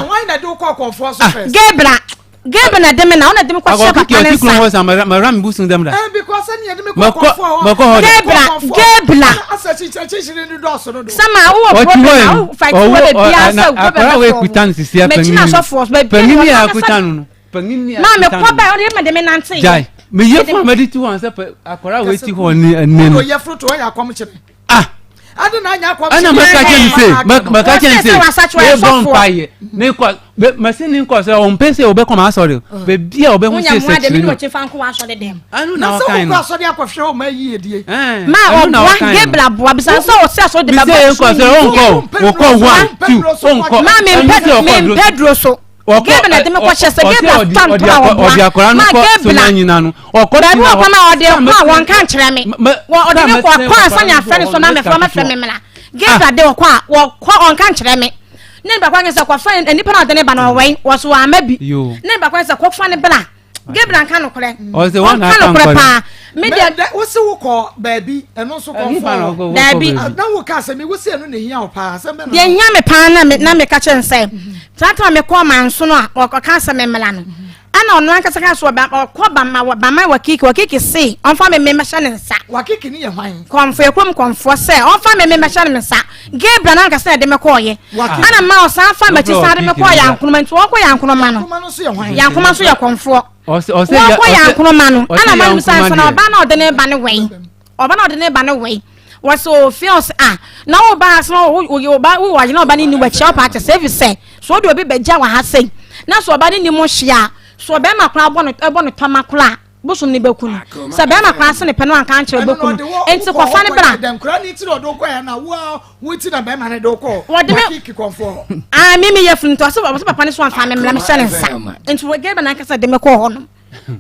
Wɔn na de wo kɔ akɔmfoɔ so first. Gabriel Gabriel na de me nam ɔna de me kɔ hyɛ akɔ kiki papa ne ɔti kurom nsa hɔ sa mɛra mi busun dɛm da Eh, because ɛni yɛde me kɔ Mɛkɔ- akɔmfoɔ hɔ. mɛkɔ hɔ de. Gabriel Gabriel Asɛ kyikyiri kyikyiri ni dɔɔso no do. sama wowɔ ɔti problem hɔ a yi wo fight wɔ baabi a sɛ akwaraa wo ekuta no sisi mɛkyi na asɔfoɔ so baabi a panyin wɔn a ankasa- akuta no no panyin a maa akuta mekɔ no baa ɔde ma de me nante gyae meyɛ fún amadi ti hɔ sɛ akwaraa wo eti hɔ ni ɛnɛ no Ɔno yɛ furu to ɔyɛ akɔmkyere. ah Adi na anya akɔmkyere. ɛna mɛka kyɛn ne se mɛka kyɛn ne se Wɔsɛ sɛ wasakyera ebɔ asɔfoɔ. mpa yɛ ne kɔ mɛsi ne nkɔ sɛ ɔmpɛ sɛ ɔbɛkɔ ma asɔre beebi a ɔbɛhu wonya sɛ mmoa de sɛkyerɛ me ne no wɔkyi fa nkɔ wɔ asɔre dɛm ɛno Na na sɛ ɔkan wokɔ no asɔre akɔhwɛ wo ma yie die. ɛn, ma ɛno na ɔboa ɔkan no. Gabriel aboa bisa sɛ ɔsɛ asɔre de Bisɛ bɛbɔ yɛn nkɔ sɛ ɔnkɔ o ɔkɔ one two ɔnkɔ ma ɛno sɛ ɔkɔ duro mempɛ duro so ɔkɔ Gabriel na de me kɔhyɛ sɛ ɔsɛ Gabriel ɔde fa ɔde ntoro a akɔ ɔde ɔboa akɔra no ma kɔ soma Gabriel nyina no ɔkɔ baabi tena wɔ hɔ kɔm a ɔde Sɛ kɔ a mɛsrɛ- wɔnka nkyerɛ me mɛ- Wɔ- ɔde sɛ me kɔ mɛsrɛ kɔ ansa ne ɔkɔ afrɛ ne so na no mɛfrɛ mɛfrɛ me mmra Gabriel de ɔkɔ a wɔkɔ ɔnka nkyerɛ me ne nipa kwan sɛ kɔfa nipa na ɔde ne ba na ɔwɛn wɔso wɔama bi Yo. ne nipa kwan sɛ kɔfa ne bra Gabriel nka nokorɛ Ɔsɛ wɔn na ɔnka aka nokorɛ nkɔre. paa me deɛ Mɛ dɛ wosi wokɔ baabi ɛno nso Ɛnipa na kɔmfoɔ. ɔkɔ- ɔkɔ Daabi. baabi. Na wo ka asɛm yi wosi ɛno na ehia wo paa asɛm bɛ na. deɛ hia me paa na me na meka kyerɛ no sɛ saa tama mekɔɔ manso no a ɔka sɛ memmra no ɛna ɔno ankasa ka so ɔba ɔkɔ bama wɔ bama wakiki wakiki se ɔmfa me me mɛhyɛ ne nsa Wakiki ni yɛ hwan. kɔnfo ekurom kɔnfoɔ sɛ ɔmfa me me mɛhyɛ ne nsa Gabriel no ankasa na ɛde me kɔɔyɛ Wakiki. ɛna ma ɔsan fa m'akyi san de me kɔɔ yankonoma nti wɔkɔ yankonoma no Kuma no nso yɛ hwan. yankoma nso yɛ kɔnfoɔ Ɔsɛ ɔsɛ ya- wɔkɔ ɔsɛ- yankonoma no ɔsɛ ɛna ma no bisa yankoma nsa na deɛ. ɔba na ɔde ne ba ne wɛn ɔba na ɔde ne ba ne wɛn wɔsɛ ofie ɔsɛ a na wo ba asɛ wo wo ba wo wɔ na ɔba ne ni wɔkyɛ ɔpa akyɛ sɛ efi sɛ so ɔde obi bɛgya wɔ ha sɛn na so ɔba ne ni mo hyia so ɔbɛrima koraa bɔ no ɛbɔ no tɔma koraa Bosom no bɛku no. Sɛ bɛrima koraa se ne pɛ no anka ankyerɛ bɛku no. Enti kɔfa no bra. Wɔde me ah me me yɛfunu nti ɔsɛ ɔsɛ papa no so amfa me mmra mehyɛ ne nsa. Nti wɔ Gabriel nankasa de me kɔɔ hɔ nom.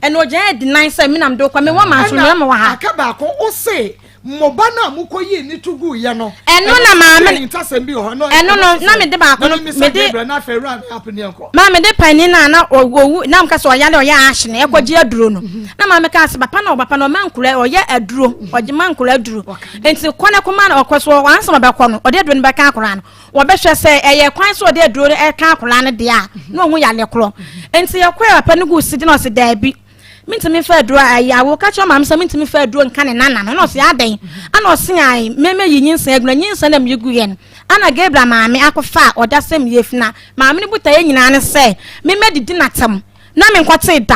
Ɛna ɔgyaa adi nan sɛ me nam de wokɔ me wɔ maa so me wɔ ha. Aka baako ose Mo ba no a mokɔyii ne to guiɛ no. Ɛno na maame ahintasɛm bi wɔ hɔ. Ɛno no na mede baako no mede Gabriel na afei wura ne apo ne nkɔ. Maa mede panin no a na owu na mka sɛ ɔyale ɔyɛ ahye no ɛkɔgye aduro no mhm. na maame kaa sɛ papa na ɔpapa na ɔma nkura ɔyɛ aduro mhm. ɔgye ma nkura aduro nti kɔ ne kɔma no ɔkɔ so ansa ɔbɛkɔ no ɔde aduro no bɛka akora no wɔbɛhwɛ sɛ ɛyɛ kwan so ɔde aduro no ɛka akora no deɛ a mhm. na ɔho yale korɔ nti yɛkɔɛ papa no gu si de na ɔsɛ daabi Mentumi mfa aduro a ɛyɛ awo ka kyerɛ maame sɛ mentumi mfa aduro nka ne nana no na ɔse adɛn ana ɔse ae mɛmɛ yi nyinsɛn agu na nyinsɛn na meyi guiɛ no ana Gabriel maame akɔfa a ɔda sɛ meyɛ fi na maame no botaeɛ nyinaa ne sɛ memɛdidi n'atam na menkɔtee da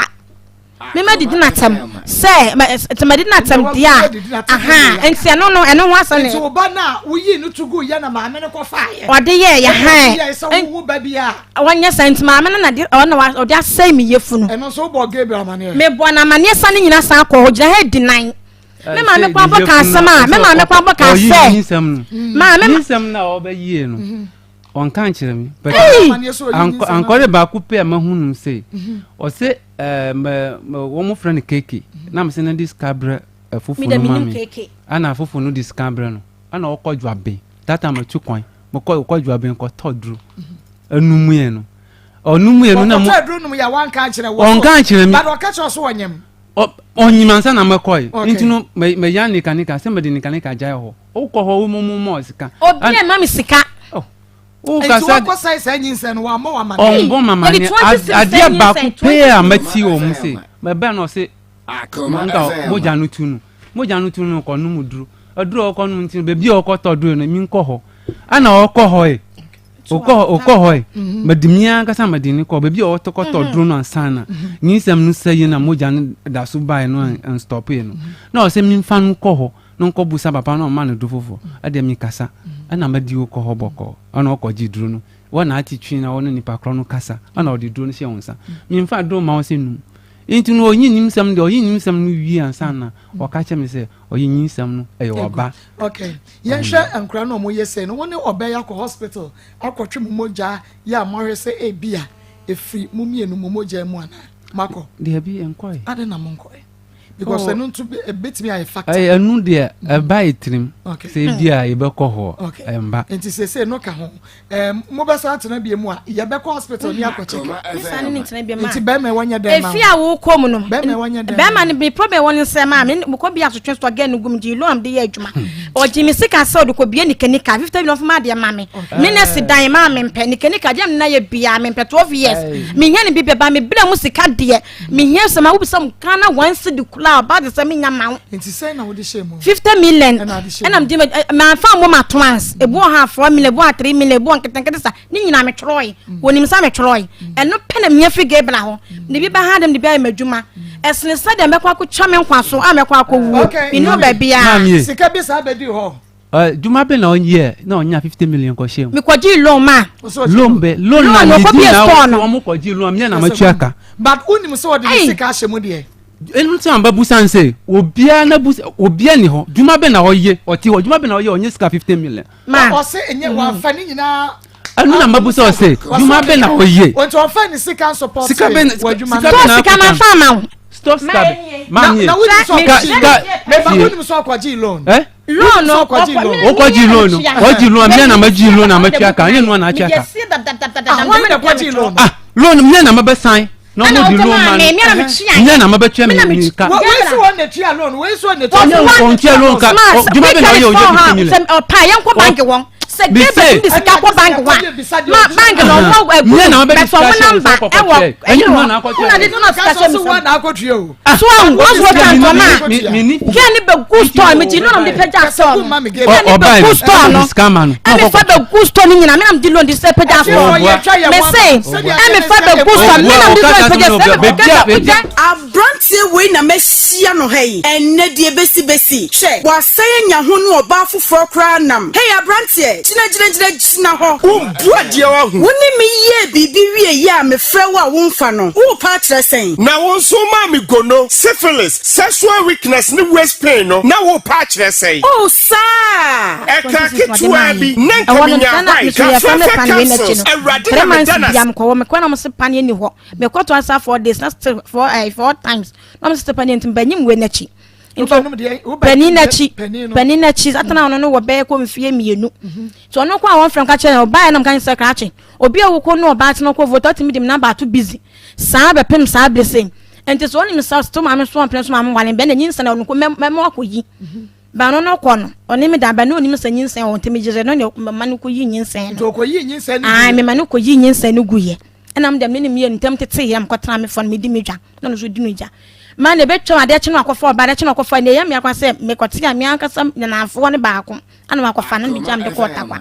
memɛdidi n'atam sɛ sɛ madidi n'atam deɛ a aha nti ɛno no ɛno ho asɛm ne nti wo ba no a woyii no to guiɛ na maame no kɔfaeɛ ɔde yɛɛ yɛ han sɛ wowo ba bi a Wɔnyɛ saa nti maame no na de ɔno na ɔde asɛe me yafunu. Ɛno nso wobɔ Gabriel amaneɛ? Mebɔ no amaneɛ sa ne nyina san kɔ hɔ gyina ha di nan. Me maame kwan bɔ ka asɛm a me maame kwan bɔ ka sɛ. Maame nyinsɛm no a ɔbɛyie no ɔnka nkyerɛ me. Ankɔre baako pɛ a mahu no sɛ ɔsɛ wɔn frɛ no keke na mesɛ no de sika brɛ afofo no ma me ana afofo no de sika brɛ no ana ɔkɔ dwabe that time atu kwan mekɔ kɔ dwabe nkɔtɔ duro ɛnum yɛ no ɔnum yɛ no na mo ɔkɔtɔ aduro num yɛ wanka akyerɛ wɔ ɔnka akyerɛ mi but ɔka kyerɛ so ɔnyam ɔnyim ansa na mɛkɔ yi nti no mɛ mɛ ya nika nika sɛ mɛde nika nika gyae hɔ wokɔ hɔ wo mo mo mɔ sika obi a ma mi sika nti wakɔ sɛe saa nyinsɛn no wammɔ w'amaneɛ ɔmbɔ m'amaneɛ adeɛ baako pɛɛ a mɛti wɔ mu se mɛbɛn no ɔse Nka mogya no tu no mogya no tu no kɔ nom duro aduro a ɔkɔ nom nti no beebi a ɔkɔtɔ duro no mi nkɔ hɔ ɛna ɔkɔ hɔ yi ɔkɔ ɔkɔ hɔ yi mɛdi mi ankasa mɛdi ne kɔ beebi a ɔtɔ kɔtɔ mhm. duro no ansa na mhm. nyinsɛm no sɛ yi na mogya no da so baeɛ no nstɔpo yi no mhm. na ɔsɛ mi nfa no kɔ hɔ na nkɔ busa papa na ɔma no duro foforɔ ɛdeɛ mi kasa ɛna mɛdi kɔ hɔ bɔkɔ ɛna ɔkɔ gye duro no wɔn na ate twi na wɔne nipa korɔ no kasa ɛna ɔde duro no hyɛ wɔn nsa mi nfa duro ma wɔn sɛ num. Nti no ɔyi nyinsɛm deɛ ɔyi nyinsɛm no wie ansa na ɔka kyerɛ me sɛ ɔyi nyinsɛm no ɛyɛ ɔba. Okay, yɛnhwɛ nkora no ɔmo yɛ sei no, wo ne ɔbɛ yi akɔ hospital akɔtwe mo mogya yɛ a moahwɛ sɛ ebia efiri mo mmienu mo mogya mu anaa? Moakɔ? Dabi, yɛnkɔe. Adɛn na monkɔe? Because ɛno nso ebetumi ayɛ factor. Ɛno deɛ ɛba yɛ tirim sɛ ebi a yɛbɛkɔ hɔ ɛmba. Nti sese no ka ho mobɛsan atena bie mu a yɛbɛkɔ hospital ne akɔ check. Nti bɛrima wɔnyɛ dɛn ma efi a wokɔ mu no bɛrima wɔnyɛ dɛn bɛrima no mi problem wɔn nsɛm a mi mokɔ bi asotwe so gɛn no gum gye loan de yɛ adwuma ɔgye mi sika sɛ ɔde kɔ bie nikanika 50 million fama adeɛ ma mi mi na si dan maa mi mpɛ nikanika deɛ mi na yɛ bia mi mpɛ 12 years mi hia ne bi bɛba mi bere mu sika deɛ Mehia sɛ ma wobisa mu Ghana one cedi koraa ɔba de sɛ menya ma wo. Nti sɛn na wode hyɛ mu? 50 million. Ɛna mede manfa mmɔ ma twans. Ebu wɔ ha 4 million, ebu wɔ 3 million, ebu wɔ nketenkete sa. Ne nyinaa metwerɛe. Wɔnim sɛ metwerɛe. Ɛno pɛ na menya firi Gabriel hɔ. Mede bi ba ha de mede bi ayɛ m'adwuma. Ɛsene sɛ deɛ mɛkɔ akɔtwa me nkwa so a mɛkɔ akɔwuo. Menni hɔ baabiara. Sika bi saa bɛdii hɔ. Dwuma bɛ na ɔyɛ na ɔnya 50 million kɔ hyɛ mu. Mekɔgye loan ma. Loan bɛ loan na ne di na wɔn kɔgye loan mi na ma tua ka. But wonim sɛ ɔde ne sika ahyɛ mu deɛ. Ɛnu tí wọn bɛ busa n sɛ obiara na busa obiara ni hɔ dwuma bɛ na ɔyɛ ɔte hɔ dwuma bɛ na ɔyɛ ɔnyɛ sika 50 million. Ma ɔsɛ enye wafa ne nyinaa. Ɛnu na ma busa ɔsɛ dwuma bɛ na ɔyɛ. Nti ɔfa ne sika nsopɔt sika bɛ wɔ adwuma no. Sika sika ma fa ma wo. Stop sika bɛ maa mi yɛ. Na wonim sɛ ɔkɔgye wonim sɛ ɔkɔgye loan. Ɛ Loan no ɔkɔgye loan no ɔgye loan mi na ma gye loan na ma tua ka ɛnyɛ nua na atua ka. Àwọn na kɔgye loan. Ah loan mi na ma bɛ san na ɔmo di loan ma no mi na ma bɛ tua mi mi ka. Wei si wɔn na tua loan wei si wɔn na tua loan. Ɔnyɛ ɔntua loan ka juma bɛ na ɔyɛ ɔyɛ 50 million. Ɔpa yɛn kɔ banki wɔn sɛ gebe bi sika kɔ banki hɔ a ma banki na ɔmo agu bɛtɔ ɔmo namba ɛwɔ ɛyɛ hɔ ɔna de ɔna sika hyɛ mi nsam. So ahu wɔn so twa ntɔma a kɛ ne bɛ gu store mi gyi loan de pɛgya store no kɛ ne bɛ gu store no ɛmi fa bɛ gu store no nyina mi nam di loan de sɛ pɛgya store mɛ se ɛmi fa bɛ gu store mi nam di loan pɛgya store ɛmi kɔ kɛ bɛ Abranteɛ wei na mahyia no ha yi ɛnnɛ deɛ bɛsi bɛsi hwɛ wasan anya ho ne ɔbaa foforɔ koraa nam hey abranteɛ. Gyina gyina gyina gyina hɔ. Wombu adeɛ wahu. Wo ne me yɛɛ biribi wieeɛ a mefrɛ wo a womfa no, worepa akyerɛ sɛn? Na wo nso womaa me gono, syphilis, sexual weakness ne waist pain no, na worepa akyerɛ sɛn? Oh, saa! Ɛkaa ketewaa bi na nka menya white, kafɛɛfɛ capsules, Awurade na meda no ase. Mekɔ mekɔ na wɔn se paneɛ ni hɔ mekɔ to asa four days na still four eh, four times na wɔn se paneɛ nti bɛnyim wei n'akyi nti panin n'akyi panin n'akyi atena ɔno no wɔ bɛyɛ kɔ mfie mmienu mhm. nti ɔno kɔ a wɔn fɛn ka kyerɛ ɔbaa yɛ nam ka sɛ krakye obi a wokɔ no ɔbaa tena kɔ vote ɔtumi de mu namba ato busy saa bɛpem saa bere sɛn nti sɛ ɔnim sa to maame so ɔmpene so maame wale bɛn na nyinsɛn na ɔno kɔ mɛmɛ akɔ yi mhm. Ba no no kɔ no, ɔne me da, ba no onim sɛ nyinsɛn wɔ nti megyere no ne mema no kɔyi nyinsɛn no. Nti ɔkɔyii nyinsɛn no guiɛ? Ae, mema no kɔyii nyinsɛn no guiɛ. Ɛna me deɛ me ne meyɛ ntam teteeɛ, mekɔtena me fɔ no, medi me dwa, na ɔno nso di ne dwa. Ma na ɛbɛtwam adeɛ kye no akɔfa ɔba, adeɛ kye no akɔfa, na ɛyɛ me akwa sɛ mekɔte a me ankasa nanafoɔ no baako, ana wakɔfa no, na megya mede kɔɔ Tarkwa.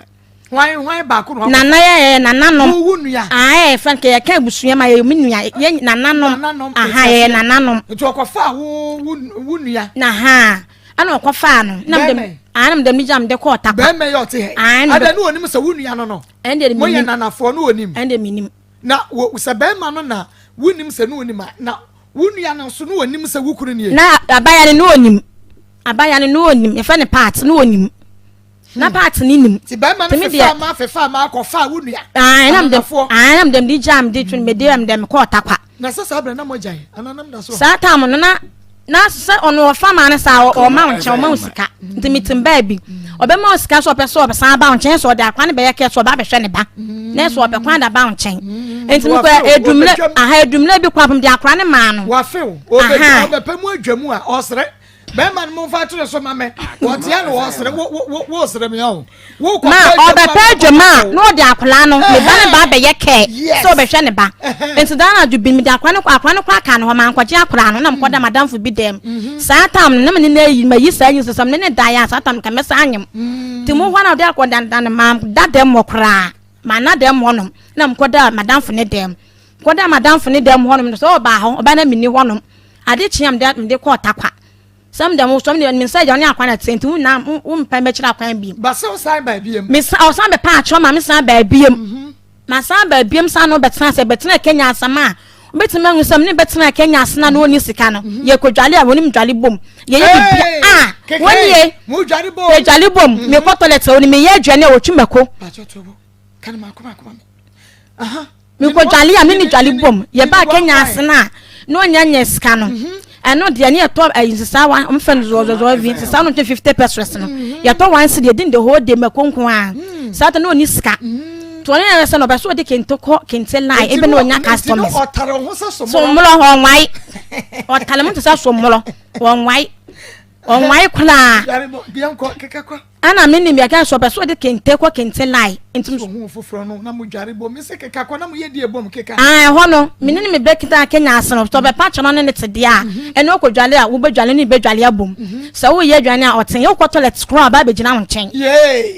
Hwan hwan baako na wakɔfa? Nana yɛ yɛ nananom. Wo wo nua. Ah yɛ fɛn kɛ yɛ ka abusua ma yɛ mi nua yɛ nananom. Nananom. Aha yɛ yɛ nananom. Nti ɔkɔfa wo wo wo nua. Na ha ɛna ɔkɔfa no. Na mdɛm ah na mdɛm gya mde kɔɔ takwa. Bɛrima yɛ ɔte hɛ. Ah ɛna ne onim sɛ wo nua no no. Ɛnde mi nim. Mo yɛ nanafoɔ no onim. Ɛnde mi nim. Na wo sɛ bɛrima no na wo nim sɛ no onim a na wo nua no nso no onim sɛ wo kunu nie. Na abaya no no onim. Abaya no no onim. Yɛfɛ ne part no onim. na paati ne nim. Ti bɛrima no fefa ama fefa ama akɔfa wo nua. Ɛnam dɛm ɛnam dɛm de gya mi de tun mi de ɛm dɛm kɔɔ takwa. Na sɛ saa abirɛ na mo gya yi ana nam da so. Saa tam no na na sɛ ɔno ɔfa maa no saa ɔma wo nkyɛn ɔma wo sika nti mi tim baabi ɔbɛma wo sika so ɔpɛ sɛ ɔbɛsan ba wo nkyɛn sɛ ɔde akwa no bɛyɛ kɛ sɛ ɔba abɛhwɛ ne ba na sɛ ɔpɛ kwan da ba wo nkyɛn nti mi kɔ edumire aha edumire bi kɔ apam de akora ne maa no. Wafew ɔbɛpɛ mu adwa mu a ɔsrɛ. Bɛrima no momfa to ne so ma me. Wɔteɛ no wɔsere wo wo wo sere me ɔho. Wo kɔ Ma ɔbɛpɛ adwuma a na ɔde akwadaa no ne ba ne ba abɛyɛ kɛɛ sɛ ɔbɛhwɛ ne ba. Nti daa anadwo bi mede akwadaa no akwadaa no koraa kaa ne hɔ mankɔgye akwadaa no na mekɔda madamfo bi dɛm. Mhm. Saa tam no na me ne no ayi mayi saa nyinsɛsɛm ne ne daeɛ a saa tam no ka mɛsa anyem. Mm. Nti mo hɔ na ɔde akwadaa da no ma da dɛm hɔ koraa. Manna dɛm hɔnom na mekɔda madamfo ne dɛm. Kɔda madamfo ne dɛm hɔnom no sɛ ɔbaa hɔ ɔbaa na menni hɔnom. Ade kyee a mede mede kɔɔ Tarkwa. Sɛ mede mo sɔm deɛ me nsa agya ne akwan na ɛte nti wo na wo mpa mɛkyerɛ akwan biem. Ba sɛ wosan baa biem. Me sa ɔsan bɛpa akyerɛ ma me san baa biem. Mhm. Ma san baa biem san no bɛtena sɛ bɛtena Kenya asɛm a wobɛtumi ahu sɛ mene bɛtena Kenya ase na na ɔnni sika no. Mhm. Yɛkɔ dwale a wɔnim dwale bom. Yɛyɛ biribi a wɔnie. Yɛdwale bom. Mhm. Mekɔ toilet a wɔnim meyɛ aduane a wɔtwi mako. Mekɔdwale a me ne dwale bom. Yɛbaa Kenya ase no a, na ɔnya nyɛ sika no. Mhm. Ɛno deɛ ne yɛtɔ ɛyi nsesa wa ɔmfɛ no zɔzɔzɔ vi nsesa no ntwe 50 pesos no. Mhm. Yɛtɔ one cedi yɛdi the whole day mako nko ara. Mhm. Saa ta na ɔni sika. Nti ɔne yɛn sɛ na ɔbɛ so ɔde kente kɔ kente line ebi na ɔnya customers. Somorɔ ɔnwae. Ɔtare mo te sɛ somorɔ ɔnwae. Ɔnwae koraa. Ɛna me nim yɛka sɛ ɔpɛ sɛ ɔde kente kɔ kente line. Nti so ohun foforɔ no na mo dware bom me se keka kɔ na mo yɛ die bom keka. Ah ɛhɔ no me ne me bɛ kita Kenya ase no sɛ ɔbɛpa kyɛ no ne ne te deɛ a mhm. ɛne ɔkɔ dwale a wobɛ dwale ne bɛ dwale abom mhm. sɛ woyɛ aduane a ɔten yɛ wokɔ toilet koraa ɔba abɛgyina wo nkyɛn. Yee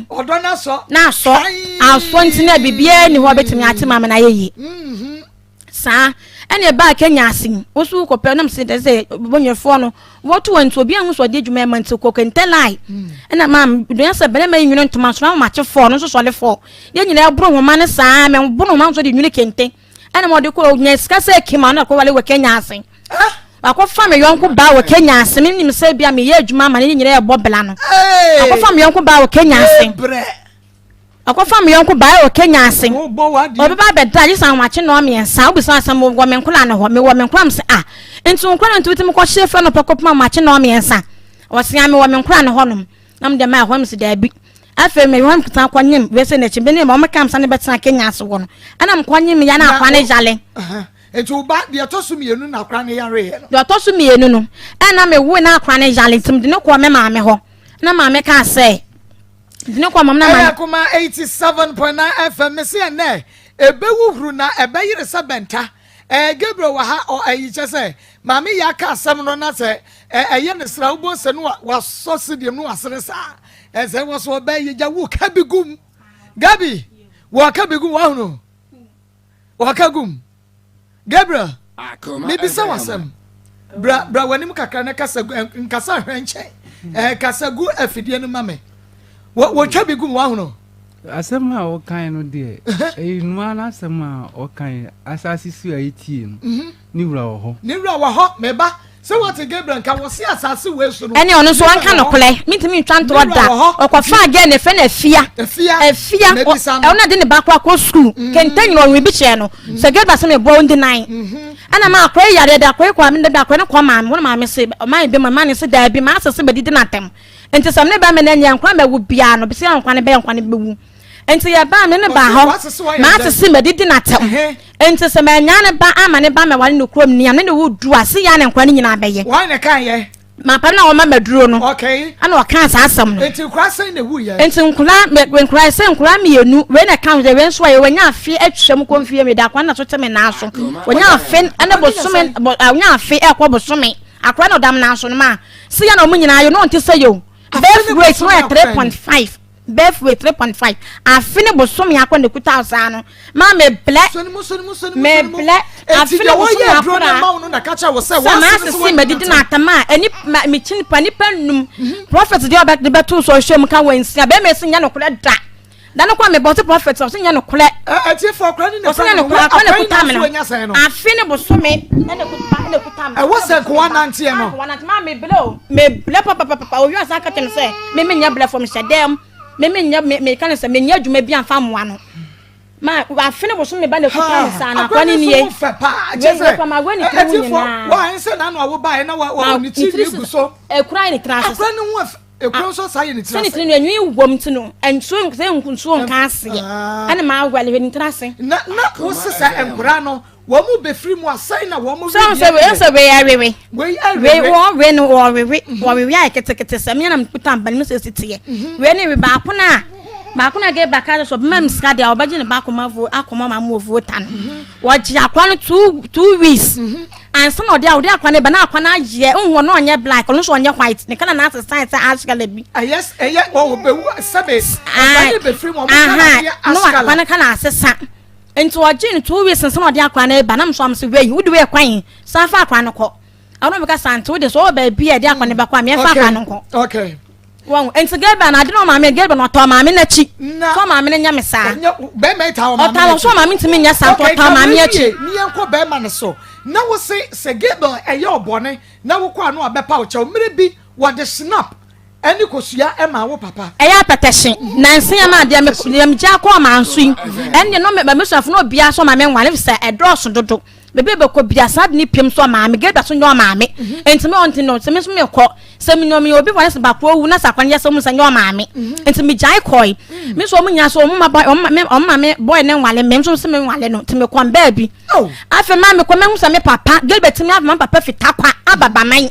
ɔdɔ n'asɔ. N'asɔ asɔ nti na biribiara ni hɔ ɔbɛtumi ate maame na ayɛ yie. Mhm. Saa ɛna ɛbaa Kenya ase yi, wo nso wokɔpɛ nam sɛ dɛ sɛ bɔnyɛfoɔ no wɔto wɔn nti obi ahu sɛ ɔde adwuma ɛma nti kɔ kente line hmm. ɛna maa dua sɛ bɛrima yi nwene ntoma so na wɔn fɔɔ no nso sɔle fɔɔ yɛn nyinaa ɛboro nhoma no saa mɛ boro nhoma nso de nwene kente ɛna ma ɔde kɔ nya sika sɛ kima na kɔ wale wɔ Kenya ase wakɔfa me yɔnko baa wɔ Kenya ase me nim sɛ bi a meyɛ adwuma ama ne nyinaa ɛbɔ bla no wakɔfa me yɔnko baa wɔ Kenya ase. Ɔkɔfa me yɔnko baa wɔ Kenya ase. Ɔbɛba abɛda gye sɛ ahomakye nnɔɔ mmiɛnsa. Wobisa sɛ mewɔ me nkora no hɔ. Mewɔ me nkora m sɛ ah nti wo nkora no nti wotumi kɔhye fɛ no pɛ kɔpem ahomakye nnɔɔ mmiɛnsa. Ɔse ah mewɔ me nkora no hɔnom. Na mede maa hɔ m sɛ daabi. Afei me hɔ mkuta kɔnyem wei sɛ n'akyi bene ma ɔmeka m sɛ ne bɛtena Kenya ase wɔ no. Ɛna mekɔnyem ya na akora no yale. Nti wo ba deɛ ɛtɔ so mmienu na akora no yareeɛ no? Deɛ ɔtɔ so mmienu no ɛna mewoe na akora no yale nti mede no kɔɔ me maame hɔ. Na maame kaa sɛ Dini kɔ mam na ma. Ɛyɛ Akoma 87.9 FM mese ɛnɛ ɛbɛhuhuru na ɛbɛyere sɛ bɛnta. Ɛɛ Gabriel wɔ ha ɔ ɛyi kyɛ sɛ maame yɛ aka asɛm no na sɛ ɛyɛ ne sra wobɔ sɛ no wasɔ sidiam no wasere saa ɛsɛ wɔ so ɔbɛn yɛ gya wo ka bi gum Gabi wɔ ka bi gum wahunu wɔ ka gum. Gabriel, mebisa wo asɛm. Bra, bra w'anim kakra na kasa gu, nkasa hwɛ nkyɛn. Eh, kasa gu afidie no ma me. Wɔtwa bi gu mu wahono. Asɛm a wɔkan no deɛ, ɛyɛ nua n'asɛm a ɔkan asase so a yɛtie no, mhm. ne wura wɔ hɔ. Ne wura wɔ hɔ, meba. Sɛ wɔte Gabriel nka wɔse asase wei so no. Ɛne ɔno nso wanka nokorɛ, mentumi ntwa ntorɔ da. Ɔkɔfaa gɛɛ ne fɛ no Afia. Afia. Ɔno de ne ba kɔ akɔ sukuu. Mm. Kente nyina ɔnwe bi kyerɛ no. Mm. Sɛ Gabriel sɛ meboa wo ndi nan. Mm-hmm. Ɛna ma akɔyɛ yareɛ de akɔyɛ kɔ ame de akɔyɛ no kɔ maame. Wɔn maame se ɔman bi ma ma ne se daabi ma asese bɛdidi n'atɛm. Nti sɛ me ne bɛrima no anya nkwa ma wu biara no bɛsi nkwa no bɛyɛ nkwa no bɛwu. Nti yɛbaa me ne baa hɔ maasese madidi n'atɛm. Nti sɛ mannya ne ba ama ne ba mɛware no kurom ni a me ne wo du a se yɛ ne nkwa no nyinaa bɛyɛ. Wɔn na kan yɛ. Mapa na wɔma maduro no. Okay. Ɛna ɔkaa saa asɛm no. Nti nkura sɛn na ewu yɛ. Nti nkura nkura sɛ nkura mmienu wei na ka ho sɛ wei nso a wɔnya afe atwam kɔ mfie mi da akwa na so te me nan so. Wɔnya afe ɛna bosome wɔnya afe ɛkɔ bosome akora na ɔdam nan so no ma se yɛ na wɔn nyinaa yɛ no ɔnte sɛ yɛ o. Birth rate no yɛ 3.5. Birth rate 3.5. Afe ne bosome akɔ na ekuta saa no. Ma me blɛ. Me blɛ. Afe ne bosome akɔ na. Sɛ maa sisi ma didi na atama a ɛni ma me kyi nipa nipa num. Mhm. Prophet deɛ ɔbɛ de bɛto so ɔhwɛ mu ka wɔ nsia bɛrima esi nyɛ nokorɛ da. Da no kɔ me bɔ ɔsi prophet ɔsi nyɛ nokorɛ. Ɛti fɔ akora ne ne fɛ no akora ne kuta me no. Afe ne bosome ɛna kuta ɛna kuta me. Ɛwɔ sɛ nkowa nanteɛ no. Nkowa nanteɛ maa me blɛ o me blɛ papapapa owi ɔsan ka kyerɛ me sɛ me me nyɛ blɛ fam hyɛ dɛm me me nyɛ me me ka ne sɛ me nyɛ adwuma bi anfa mmoa no ma afe ne bosome ba na kuta me saa na akora ne nie fɛ paa kyɛ sɛ ɛti fɔ wa nsɛ n'ano awo ba yɛ na wa wa ne ti gu so ekura ne tena ase akora ne ho Ekuro nso saa yɛ ne tiri ase. Sɛ ne tiri no enwi wom ti no nsuo sɛ nsuo nka aseɛ ah. ɛna maa wɛle hwɛ ne tiri ase. Na na wosi sɛ nkora no wɔn mu bɛfiri mu asɛn na wɔn mu. Sɛ sɛ wei sɛ wei awewe. Wei awewe. Wei wɔn wei no wɔwewe mhm. wɔwewe ayɛ ketekete sɛ mmea na mekuta mba ne mu sɛ esi teɛ. Mhm. Wei ne we baako na baako na gye baka sɛ ɔbɛma mi sika deɛ ɔbɛgye ne ba akɔma vo akɔma ma mu ovuo ta no. Mhm. Wɔgye akora no two weeks. Ansa na ɔde a ɔde akwa no ba na akwa no ayɛ nhu ɔno ɔnyɛ black ɔno nso ɔnyɛ white ne kala na asesa sɛ ash colour bi. Ɛyɛ ɛyɛ ɔwɔ bɛwu sɛbe ɔba ne bɛfiri mu ɔmo kala yɛ ash colour. Na akwa no kala asesa nti ɔgye no 2 weeks ansa na ɔde akwa no ba na nso am sɛ wei wode wei kwan san fa akwa no kɔ ɔno bɛka sante wode sɛ ɔwɔ baabi a ɛde akwa no bɛkɔ a meɛfa akwa no nkɔ. Okay. Wɔn nti Gabriel na ade na ɔmaame Gabriel na ɔtɔ maame n'akyi. So ɔmaame no nyɛ me saa. Bɛrima yi taa ɔmaame n'akyi. Ɔtaa so ɔmaame ntumi nyɛ saa nti ɔtaa maame akyi. Okay, ni yɛn kɔ bɛrima no so. Na wo se sɛ Gabriel ɛyɛ ɔbɔne na wokɔ ano a bɛpa wo kyɛw. Mmere bi wɔde snap ɛne kosua ɛma wo papa. Ɛyɛ apɛtɛhye. Nansa yi ama deɛ me deɛ megya kɔ ɔmaa nso yi. Ɛnde no m'abusuafo no obiara so ɔmaame nware sɛ ɛdɔɔso dodo. Baabi a bɛkɔ bia saa de ne piem so ɔmaame Gabriel so nyɛ ɔmaame mhm. nti me ɔnti no sɛ me nso mekɔ sɛ me nyɛ obi wɔne sɛ baako awu na sɛ akwan yɛ sɛ ɔmu sɛ nyɛ ɔmaame mhm. nti megyae kɔe mhm. me nso ɔmo nyinaa so ɔmo ma bɔy ɔmo ma me bɔy ne nwale me nso sɛ me nwale no nti mekɔ mbaa bi oh. afei maa mekɔ mehu sɛ me papa Gabriel tumi afei ma papa fi takwa aba baman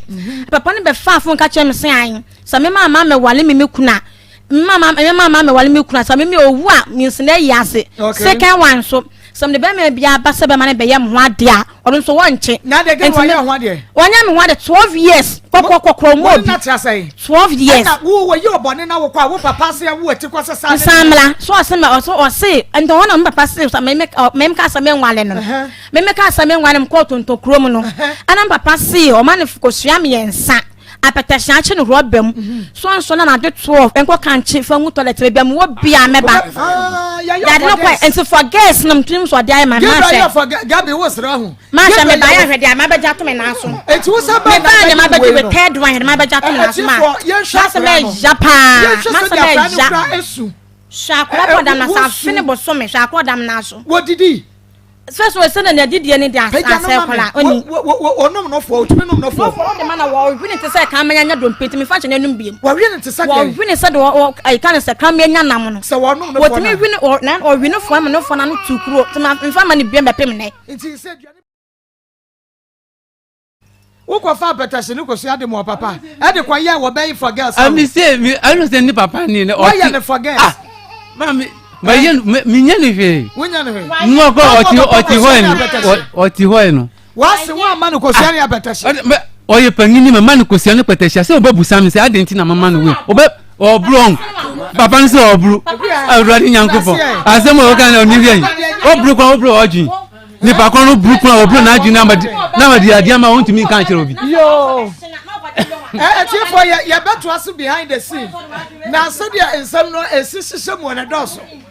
papa no bɛfa afo nka kyerɛ me sɛ an sɛ me maa ma mewale me me kuna Mma me mma me wale me kunu asa me me owu a me nsena ayi ase. Second one so sɛ mede bɛrima bi aba sɛ bɛma no bɛyɛ me ho adeɛ a ɔno nso wɔnkye. Na de gɛn wɔnyɛ ho adeɛ. Wɔnyɛ me ho adeɛ 12 years kɔkɔ kɔkɔrɔ mu obi. 12 years. Ɛna wo wɔ yi ɔbɔne na wokɔ a wo papa se wo ati kɔ sɛ saa. Nsamla so ɔse me ɔse ɔse nti hɔ na me papa se me me me ka sɛ me nwale no. Me me ka sɛ me nwale me kɔ tonto kurom no. Ɛna me papa se ɔma no kosua mmiɛnsa. Apɛtɛhye akye no rɔba mu sɔnsɔn na n'ade toɔ nkɔ kankye fa ngu toilet baabi a mewɔ bia mɛba yade no kɔ nti for girls no mtumi nso ɔde ayɛ ma mahwɛ Gabi wo srɛ ho mahwɛ me ba yɛ ahwɛ deɛ mabɛgye ato me nan so eti wo sa ba me ba deɛ mabɛgye with third one deɛ mabɛgye ato me nan so ma masɛ mɛya paa masɛ mɛya hwɛ akora pɔ dam na sa afe ne bosome hwɛ akora dam na so wɔdidi Sɛ so ɛsɛ na n'adidie no de asɛ koraa ɔni. Ɔnom nɔfoɔ, ɔtumi nom nɔfoɔ. Nɔfoɔ de ma na wɔwe ne te sɛ kraman anya dompe nti mefa nkyɛn n'anum biem. Wɔwe ne te sɛ deɛ. Wɔwe ne sɛ de wɔ ɛyi ka ne sɛ kraman anya nam no. Sɛ wɔnom nɔfoɔ na. Wɔtumi we ne wɔ na ɔwe nɔfoɔ ama nɔfoɔ n'ano tu kuro nti mefa ma ne biem bɛpem nnɛ. Nti sɛ aduane. Wokɔfa apɛtɛhye ne kosua de ma ɔpapa ɛde kɔ yɛ wɔ bɛyi for girls. Ami se mi ɛnu sɛ ne papa ni ne ɔti. Wɔyɛ ne for girls. Ah maami ma yɛ mi nyɛ ne hwee. Wonyɛ ne hwee. Nua kɔ ɔti ɔti hɔ yɛ no ɔti hɔ yɛ no. Wasi wɔn ama no kosua ne apɛtɛhye. Ɔyɛ panyin ma ma no kosua ne pɛtɛhye sɛ ɔbɛ busa mi sɛ adi nti na ma ma no wei ɔbɛ ɔburu ɔn papa no sɛ ɔburu awurade nyankopɔn asɛm a ɔka na ɔni hwɛ yi ɔburu kwan ɔburu ɔdwin. nipa kɔn no buru kura ɔburu n'adwene na ma di adeɛ ama ɔntumi nka nkyerɛ obi. Yoo. Atiefoɔ yɛ yɛbɛtoa so behind the scene na sɛdeɛ nsɛm no ɛsi hyehyɛ mu no dɔɔso.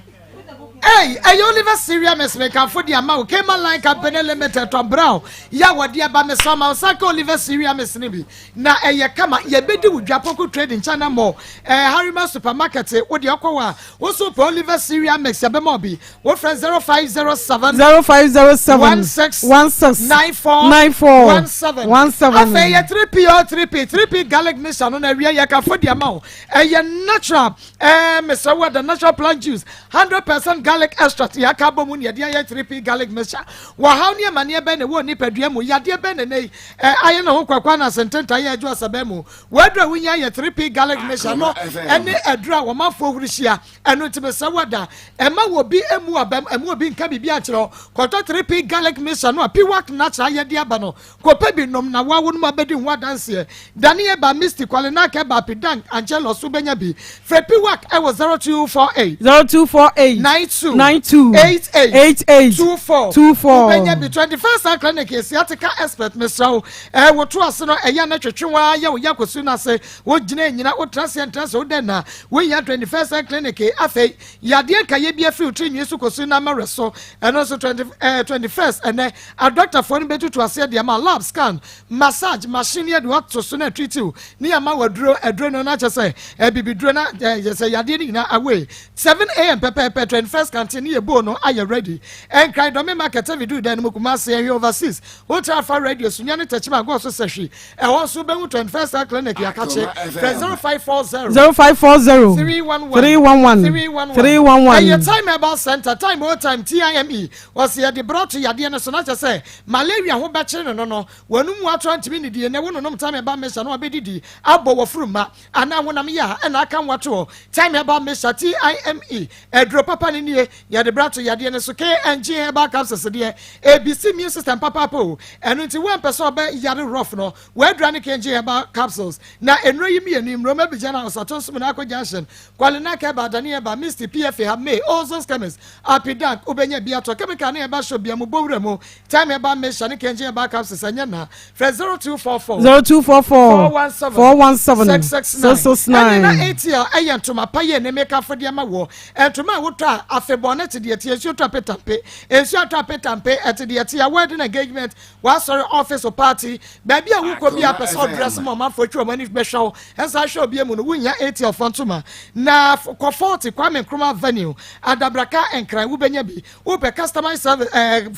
Ei, ɛyɛ Oliver Syria Miss mekamfo de ama wo Cayman Line Company Limited Tom Brown yɛ a wɔde aba me sɛ ɔma wo nsa ka Oliver Syria Miss no bi na ɛyɛ kama. Yɛbɛdi wo dwa Poku Trading China Mall, eh, Harima Supermarket, wo deɛ ɔkɔ hɔ a wo so pɛ Oliver Syria Mix yɛbɛma wo bi. Wofrɛ 0507 0507 16 16 94 94 17. 17. Afei yɛ 3P o 3P 3P garlic mixture no na awia yɛ kafo de ama wo. Ɛyɛ natural ɛɛ mesrɛ wo the natural plant juice 100% garlic extract yɛ aka abɔ mu na yɛde ayɛ 3P garlic mixture. Wɔhaw ne amaneɛ bɛn na ɛwɔ nipadua mu yadeɛ bɛn na ɛnɛ yi ɛɛ ayɛ ne ho kwakwa na asententa yɛ adwo asabɛn mu. W'aduro a wonya yɛ 3P garlic mixture no ɛne aduro a wɔmanfoɔ huri hyia. Ɛno nti mesrɛ wo ada, mma obi mmu w'abam, mma obi nka biribi ankyerɛ wo. Kɔtɔ 3P Garlic Mixture no a Piwak Natural ayɛ de aba no. Kɔpɛ bi nom na wo ara wo nom abɛdi ho adanseɛ. Dane Eba, Misty, Kwalenak, Eba, Pidang, Angelus, wobɛnya bi. Frɛ Piwak wɔ 0248. 0248. 92. 92. 88. 88. 24. 24. Wobɛnya bi. 21st Star Clinic yɛ sciatica expert, mesrɛ wo. Ɛɛ woto ase no, ɛyɛ a na twetwe wo ara yɛ wo ya kɔsi no ase. Wogyina nnyina, wotra ase ntra ase, woda nna, wohia 21st Cent Clinic. Afei, yadeɛ nkaeɛ bi afiri wo tiri nwi so kɔsi n'amawrɛ so. Ɛno nso 20, eh, 21st ɛnɛ, adɔktafoɔ no bɛtutu aseɛ de ama lab, scan, massage, machine yɛde wato so na atriti wo, ne yɛama waduro, aduro no na kyɛ sɛ abibiduro na eh, yɛ sɛ yadeɛ no nyinaa away. 7 a.m. pɛpɛɛpɛ, 21st canteen ne yɛ bowl no ayɛ ready. Ɛnkran Dɔme Market, Ɛviduru dan no mu, Kumasi, ɛhwɛ overseas, Hotel Alpha Radio, Sunyani, Techiman, Goso, Sahwi. Ɛhɔ nso wobɛhu 21st Health Clinic Yɛakakye. Frɛ 0540. 0540. 311. 311. 311. 311. Ɛyɛ Time Herbal Center, Time o Time, TIME. Wɔsi yɛde brɛ to yadeɛ no so na kyɛ sɛ malaria ho bɛkyere no no no wɔn mu ato antumi nidie na wononom Time Herbal Mixture no abɛdidi abɔ wɔfuru mma anaa honam yɛ a ɛna aka nwato hɔ. Time Herbal Mixture, TIME, aduro papa no nie. Yɛde bra to yadeɛ no so. KNG Herbal Capsules deɛ, ɛbisi immune system papaapa o. Ɛno nti woampɛ sɛ ɔbɛ yare rough no, w'adura ne KNG Herbal Capsules. Na nnuro yi mmienu yi, Mmroma Abidjan, Ɔsato Nsomo Junction, Kwalenak Herbal, Adani Herbal, Misty, PFA, Hab May, Ozon's Chemist, Apidank, wobɛnya bi atɔ. Chemical ne herbal shop bia mu, bɔ wura mu. Time Herbal Mixture ne KNG Herbal Capsules ɛnyɛ na. Frɛ 0244 0244. 417 417. 669. 669. Ɛne na ATL ɛyɛ ntoma pa yie ne mekafo de ama wɔ. Ntoma a wotɔ a afebɔɔ no te deɛ teɛ, nsuo tɔ apetampe, nsuo atɔ apetampe, ɛte deɛ teɛ, wedding engagement, w'asɔre, office, party, baabi a wokɔ bi a pɛ sɛ ɔdress ma ɔmanfoɔ atwa wɔn ani bɛhwɛ wo, ɛnsa ahwɛ obi mu no, wonya ATL fɔ ntoma. Na kɔ 40 Kwame Nkrumah Avenue, Adabraka, Nkran, wobɛnya bi. Wopɛ customized service,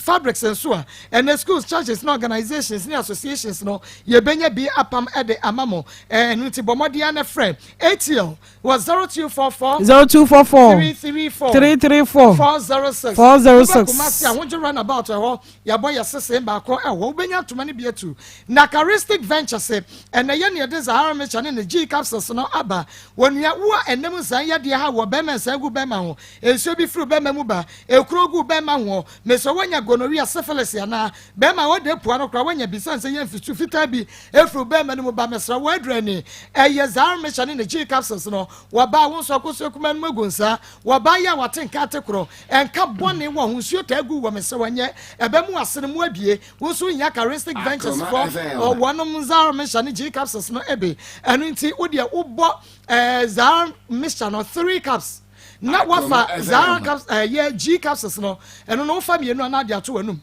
fabrics nso a, ɛnɛ schools, churches ne organizations ne associations no, yɛbɛnya bi apam ɛde ama mo. Ɛno nti bɔ mmɔden na frɛ ATL wɔ 0244 0244. 334 334. 406. 406. Kumasi Ahodwo roundabout ɛhɔ yɛabɔ yɛ sese baako ɛhɔ wobɛnya ntoma no bi atu. Na Charistic Ventures ɛnɛ yɛ ne yɛde Zahara Mixture ne ne G capsules no aba. Wɔnua wo a ɛnam nsan yadeɛ ha wɔ bɛrima nsan gu bɛrima ho, nsuo bi firi bɛrima mu ba, ekuro gu bɛrima ho, mesɛ wɔnya gonorrhea, syphilis anaa bɛrima a wɔde pua no koraa wɔnya bi sane sɛ yɛ mfisu fitaa bi efiri bɛrima no mu ba, mesrɛ wɔ aduro ani ɛyɛ Zahara Mixture ne ne G capsules no. Wɔbaa wo nso akɔso akuma no mu agu nsa wɔbaa yɛ a wɔate nka ate korɔ ɛnka bɔne wɔ ho nsuo taa gu wɔ mesrɛ wɔnyɛ ɛbɛ mu ase no mu abie. Wo nso nya Charistic Ventures fɔ wɔnom Zahara Mixture ne G capsules no ebe. Ɛno nti wodeɛ wobɔ Zahara Mixture no three cups na wafa Zahara caps ɛyɛ G capsules no, ɛno no wofa mmienu a na ade ato w'anum,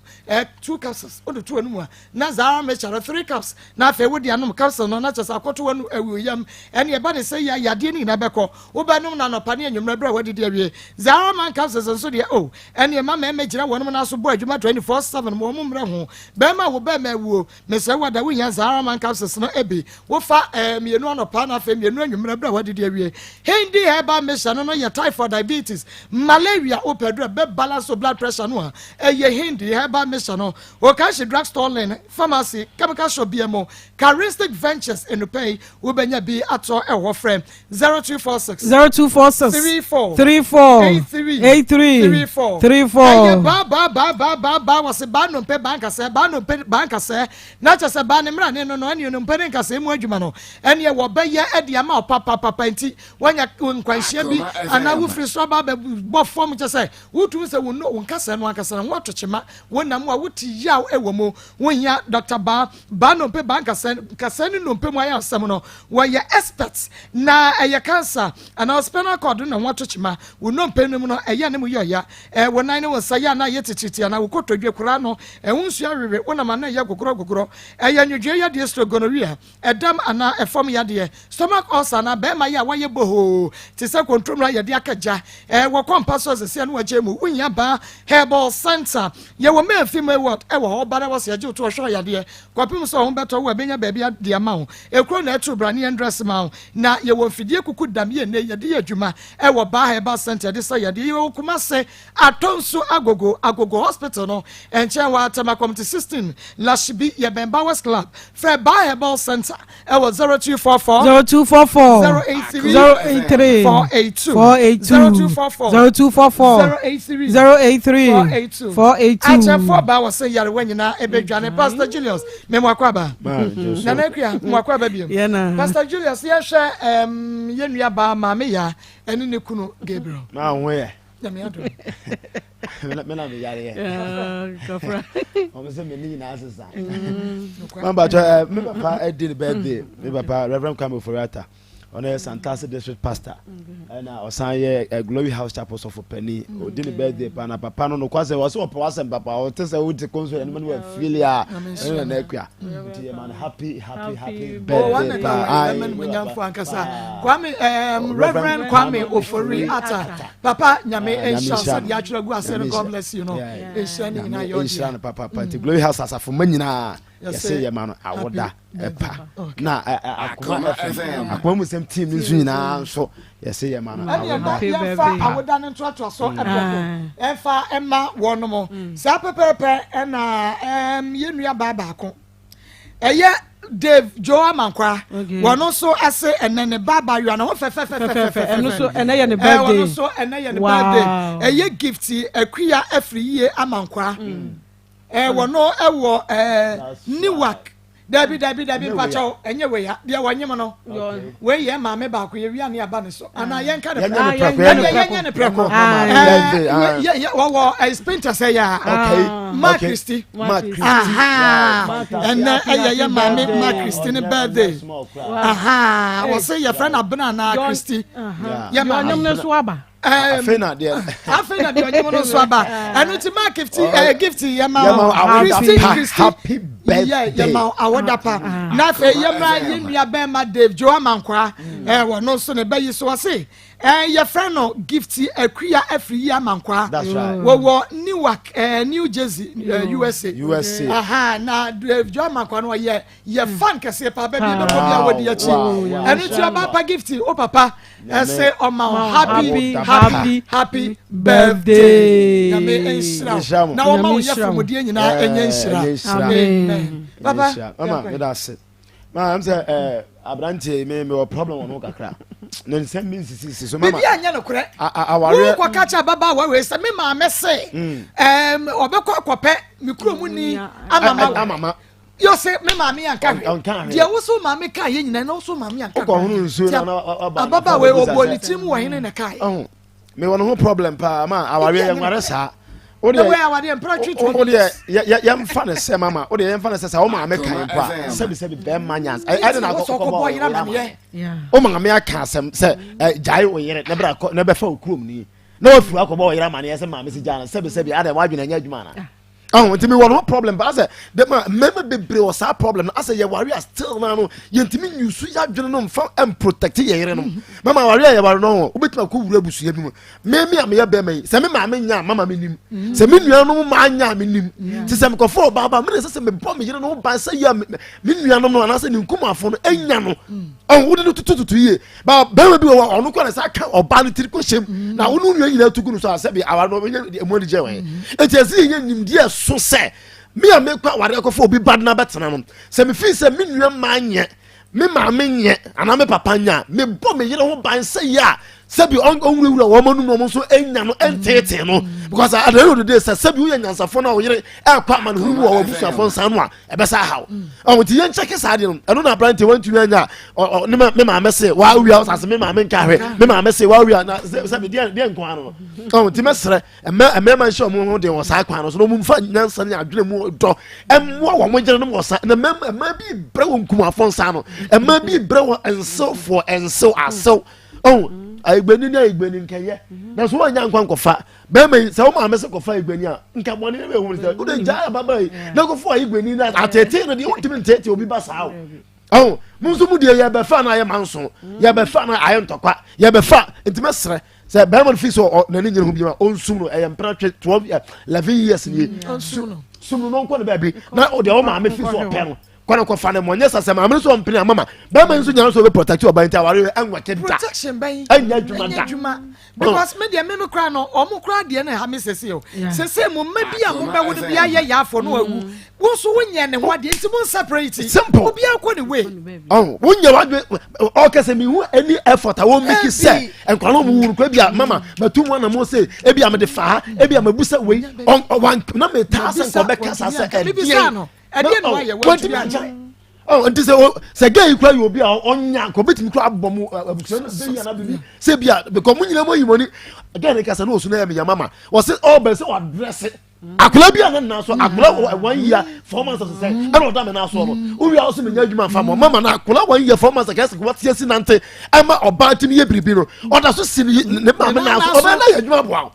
two capsules wode to w'anum a, na Zahara Mixture no three cups na afei wode anom capsule no na kyerɛ sɛ akɔto w'anu awu yam. Ɛne ɛba ne sɛ yɛ yadeɛ no nyinaa bɛkɔ. Wobɛnom no anɔpa ne anwummerɛ berɛ a wadidi awie. Zahara Man capsules nso deɛ o ɛne ɛma mmarima gyina wɔnom no so bɔ adwuma 24/7 ma wɔn mmerɛ ho. Bɛrima a wo bɛrima awuo, mesrɛ wo ada wonya Zahara Man capsules no ebi. Wofa mmienu anɔpa na afei mmienu anwummerɛ berɛ a wadidi awie. Hindi Herbal Mixture no yɛ typhoid, diabetes, malaria. Wopɛ duro bɛ balance wo blood pressure no a, ɛyɛ Hindi Herbal Mixture no. Okashi Drug Store Lane, pharmacy, chemical shop bi mu. Charistic Ventures enupɛ yi wobɛnya bi atɔ ɛwɔ. Frɛ 0246. 0246. 34. 34. 83. 83. 34. 34. Ɛyɛ baa baa baa baa baa baa wɔsi baa nnompe baa nkasɛ, baa nnompe baa nkasɛ, na kyerɛ sɛ baa ne mmra ne no no ɛne nnompe ne nkasɛ mu adwuma no ɛneɛ wɔbɛyɛ ɛde ama wo papapapa. Nti wɔnya nkwanhyia bi anaa wo Wofiri soro aba abɛbɔ fam kyɛ sɛ wotumi sɛ wo no wo nkasɛɛ no ankasa no ho ato kyema. Wonam a wote yaw wɔ mu. Wohia Dɔkta Baa. Baa nnompe baa nkasɛɛ nkasɛɛ ne nnompe mu ayɛ asɛm no. Wɔyɛ experts na ɛyɛ cancer anaa spinal cord no na ho ato kyema. Wo nnompe no mu no ɛyɛ ne mu yɛ ɔya. Ɛɛ wo nan ne wo nsa yɛ a na ayɛ titiritii anaa wo kotodwe koraa no ɛho nsuo awewe. Wonam a na ɛyɛ gogorɔ gogorɔ. Ɛyɛ nwodwoeɛ yadeɛ stroke gonorrhea. Ɛdam anaa ɛfam yadeɛ, stomach ulcer anaa bɛɛma yɛ a wayɛ bohoo te sɛ kontomire a yɛde aka gya, ɛɛ wɔkɔ mpa so a sesia no wagyae mu, wohia baa herbal center. Yɛwɔ male female ward ɛwɔ hɔ, ɔba na wɔsɛ yɛgye wo to ɔhwɛ ɔyadeɛ kɔpem sɛ ɔho bɛtɔ wo a bɛnya baabi de ama wo, ekuro na ɛto bra ne yɛn dress ma wo, na yɛwɔ mfidie kuku dam yɛ nnɛ yɛde yɛ adwuma ɛwɔ baa herbal center yɛde sa yadeɛ, yɛwɔ Kumase Atonsu Agogo, Agogo Hospital no nkyɛn wɔ Atɛma Committee 16, Lashibi, yɛbɛn Bowers Club. Frɛ Baa Herbal Centre wɔ 0244 0244 083 083 482 482 0244 0244 083 083 482 482. Akyɛmfoɔ baa wɔ se yarewa nyinaa ɛbɛdwane. Pastor Julius, me mo akɔ aba. Nana Akua, mo akɔ aba biom. Yɛna. Pastor Julius, yɛhwɛ um, yɛn nua baa Maame Yaa ɛne ne kunu Gabriel. Maa ho yɛ. Nyame adom. Me na me yareɛ. Kafra. Wɔn sɛ me ni nyinaa sesa. Mama bàtɔ ɛ me papa ɛdi ne birthday. Me papa Reverend Kwame Ofori-Atta. Ɔno yɛ Santase district pastor. Ɛna ɔsan yɛ ɛ Glory House Chapel sɔfo panyin. Odi ne birthday pa na papa no no kwa sɛ ɔsɛ ɔpɛ wasɛm papa ɔte sɛ wote konso ɛnum no wɔ fili a ɛne na n'akua. Nti yɛ ma no happy happy happy birthday paa. Ayi me papa. Kwame um, Reverend Kwame Ofori Atta. Papa Nyame ah, nhyira sɛ deɛ atwerɛ gu ase no God bless you no. Nhyira ne nyinaa yɛ ɔdeɛ. Nhyira no papa papa nti Glory House asafo ma nyinaa yɛsɛ yɛ ma no awoda ɛpa na akoma FM akoma mu sɛm team no nso nyinaa nso yɛsɛ yɛ ma no awoda. Yɛmfa awoda no ntoatoa so ɛprɛko ɛmfa ɛma wɔnom saa pɛpɛɛpɛ ɛna yɛn nua baa baako. Ɛyɛ Dave Joe Amankwa. Wɔn nso ase ɛnɛ ne ba abayewa na ho fɛfɛfɛfɛfɛ. Ɛno nso ɛnɛ yɛ ne birthday. Wɔn nso ɛnɛ yɛ ne birthday. Ɛyɛ Gift Akuya Afiri Yie Amankwa. Ɛɛ wɔn ɛwɔ ɛɛ Newark. Dabi dabi dabi mpakyɛw ɛnyɛ wei ya deɛ wɔnyem no. Wei yɛ maame baako yɛ wia ne aba ne so anaa yɛn ka ne prɛko ɛnyɛ yɛnyɛ ne prɛko ɛɛ wɔwɔ ɛɛ spintex ɛyɛ a ma kristi ɛnɛ ɛyɛ yɛ maame ma kristi ne birthday wɔsɛ yɛfrɛ no abena anaa kristi yɛ maame. Afei na deɛ afei na deɛ ɔnyem no nso aba ɛno nti maa gifti ɛɛ eh, gifti yɛ ma wo kristi kristi yɛ yɛ ma awoda pa na afei yɛ ma yɛ nua bɛrima Dave Joe Amankwa ɛɛ wɔ no nso ne bɛyi so ɔse ɛɛ yɛfrɛ no gifti Akuya afiri yi Amankwa wɔwɔ Newark ɛɛ New Jersey ɛɛ USA USA aha na Dave Joe Amankwa no ɔyɛ yɛ fan kɛseɛ paa baabi ɛbɛkɔ bi a wɔdi akyi ɛno nti ɔba pa gifti o papa. Ɛsɛ ɔma wo happy happy happy birthday. Nyame nhyira wo na wɔma wo yɛ fomodie nyinaa ɛnyɛ nhyira. Amen. Papa, mama meda ase. Ma am sɛ eh aberanteɛ me me wɔ problem wɔ no kakra. Ne nsɛm bi nsisisi so mama. Bibi anyɛ no korɛ. Awareɛ. Wo kɔ kakyɛ ababaawa wei sɛ me maame se. Ɛɛm ɔbɛkɔ akɔpɛ me kurom ni ama ma. Yose me maame anka hwee. Deɛ wo so maame ka yɛ nyinaa na wo so maame anka hwee. Wokɔ hono nsuo na waba. Ababaawa yi ɔbɔ ne tirim wɔ hene na kae. Ɔho me wɔ ne ho problem paa ma awareɛ yɛ nware saa. Wo deɛ awareɛ mpra twi twi. Wo deɛ yɛ yɛmfa ne sɛ mama wo deɛ yɛmfa ne sɛ sɛ wo maame kan mpo a sɛbi sɛbi bɛrima nyans ɛde na akɔ kɔ bɔ yere amaneɛ. Wo maame aka asɛm sɛ gyae wo yere na bra kɔ na bɛfa wo kurom ni na wafiri akɔbɔ wo yere amaneɛ sɛ maame si gyaa no sɛbi sɛbi adɛ wadwene ɛnyɛ adwuma ana. Ɔho nti mewɔ no ho problem ba asɛ de ma mmarima bebree wɔ saa problem no asɛ yɛware a still na no yɛntumi nyusu yɛadwene no mfa mprotect yɛ yere no mama aware a yɛware no ho wobɛtumi akɔ wura abusua bi mu meme a meyɛ bɛrima yi sɛ me maame nya a mama menim sɛ me nuanom maa nya a menim nti sɛ mekɔfo ɔbaa ba mene sɛ sɛ mebɔ me yere no ho ban sɛ yɛ me nuanom no anaasɛ ne nkumafo no anya no ɔho wode no tutututu yie Ba bɛrima bi wɔ hɔ a ɔno kora na saa ka ɔbaa no tiri kɔ hyɛm mm. na wo ne nua nyinaa tu gu no so a sɛbi aware no ɔbɛnya ɛmu anigye wɔ mm. enti ɛsɛ yɛnya nimdeɛ ɛso sɛ me a mekɔ aware akɔfa obi ba no abɛtena no sɛ mefii sɛ me nua mmaa nyɛ me maame nyɛ anaa me papa nyɛ a mebɔ me yere ho ban sɛ yɛ a Sɛbi ɔnwurawura wɔn anum na wɔn nso nya no nteetee no because at the end of the day sɛ sɛbi woyɛ nyansafo na ɔyere ɛkɔ amanehunu mu wɔ wɔn abusuafo nsa no a ɛbɛsa ahaw ɔmo nti yɛn kyɛke saa deɛ no ɛno na aberante wɔntumi anya ɔ ne ma me maame se wawia ɔsase me maame nka hwɛ me maame se wawia na sɛbi deɛ deɛ nko ano no ɔmo nti mɛsrɛ ɛmɛ mmarima nhyɛ wɔn ho den wɔ saa kwan no so na wɔn mfa nyansa ne adwene mu dɔ ɛmmoa wɔn gyina nom wɔ saa na mmarima mmaa bi brɛ wɔn nkumafo nsa no mmaa bi brɛ wɔn nsewfoɔ nsew asew ɔn ayigbeni ne ayigbeni nkɛyɛ na so wɔn nya nkwa nkɔfa bɛrima yi sɛ wɔn maame sɛ kɔfa ayigbeni a nka bɔnne ne bɛ ehun sɛ o de gya ababa yi na kɔfo ayigbeni na atete no deɛ wɔntumi ntete obi ba saa o ɔn mo nso mo deɛ yɛbɛfa na ayɛ manso yɛbɛfa na ayɛ ntɔkwa yɛbɛfa ntoma srɛ sɛ bɛrima no fi sɛ ɔ n'ani nyere ho bi ma ɔnsum no ɛyɛ mpena twe 12 11 years nie sum no no nkɔ ne baabi na ɔdeɛ ɔ maame fi sɛ ɔpɛ no kɔ ne kɔfa ne mɔ nyɛ sɛ sɛ maame no sɛ ɔmpene amama bɛrima nso nyina sɛ ɔbɛ protect ɔba nti aware ɛnwɛte da. Protection bɛn? Ɛnyɛ adwuma da. Adwuma because me deɛ, me kora no, ɔmo kora deɛ no ha me sese o sese mo mma bi a mo bɛwo no bi ayɛ yaafo no awu, wo nso wonyɛ ne ho adeɛ nti mo separate. Simple. Obiara kɔ ne way. Ɔn wonyɛ wadwe ɔkɛ sɛ mihu any effort a wɔn make sɛ nkwa no mu wuru kɔ ebi a mama matu mu anam sɛ ebi a mede fa ha, ebi a mabu sɛ wei ɔn ɔwan na me taa sɛ nkɔ bɛka sa sɛ ɛdeɛ ɛdeɛ na wayɛ? Wɔntumi ankyerɛ ɔ nti sɛ o sɛ gay yi kura yɛ obi a ɔnya nka obetumi kura abɔ mu abusua no bɛyi ana bibi sɛ bi a because mo nyinaa mo yi mo ni gay ne kasa na osu na yɛ mi yɛ mama wɔsi ɔbɛn sɛ wadrɛse akwadaa bi a ne nan so akwadaa wɔ 1 year 4 months sɛ ɛna ɔda mi nan so no wowia ɔsɛ mi nya adwuma nfa mɔ mama na akwadaa 1 year 4 months kɛse wɔte asi nante ɛma ɔbaa tumi yɛ biribi no ɔda so si ne ne maame nan so ɔbɛn na yɛ adwuma boa o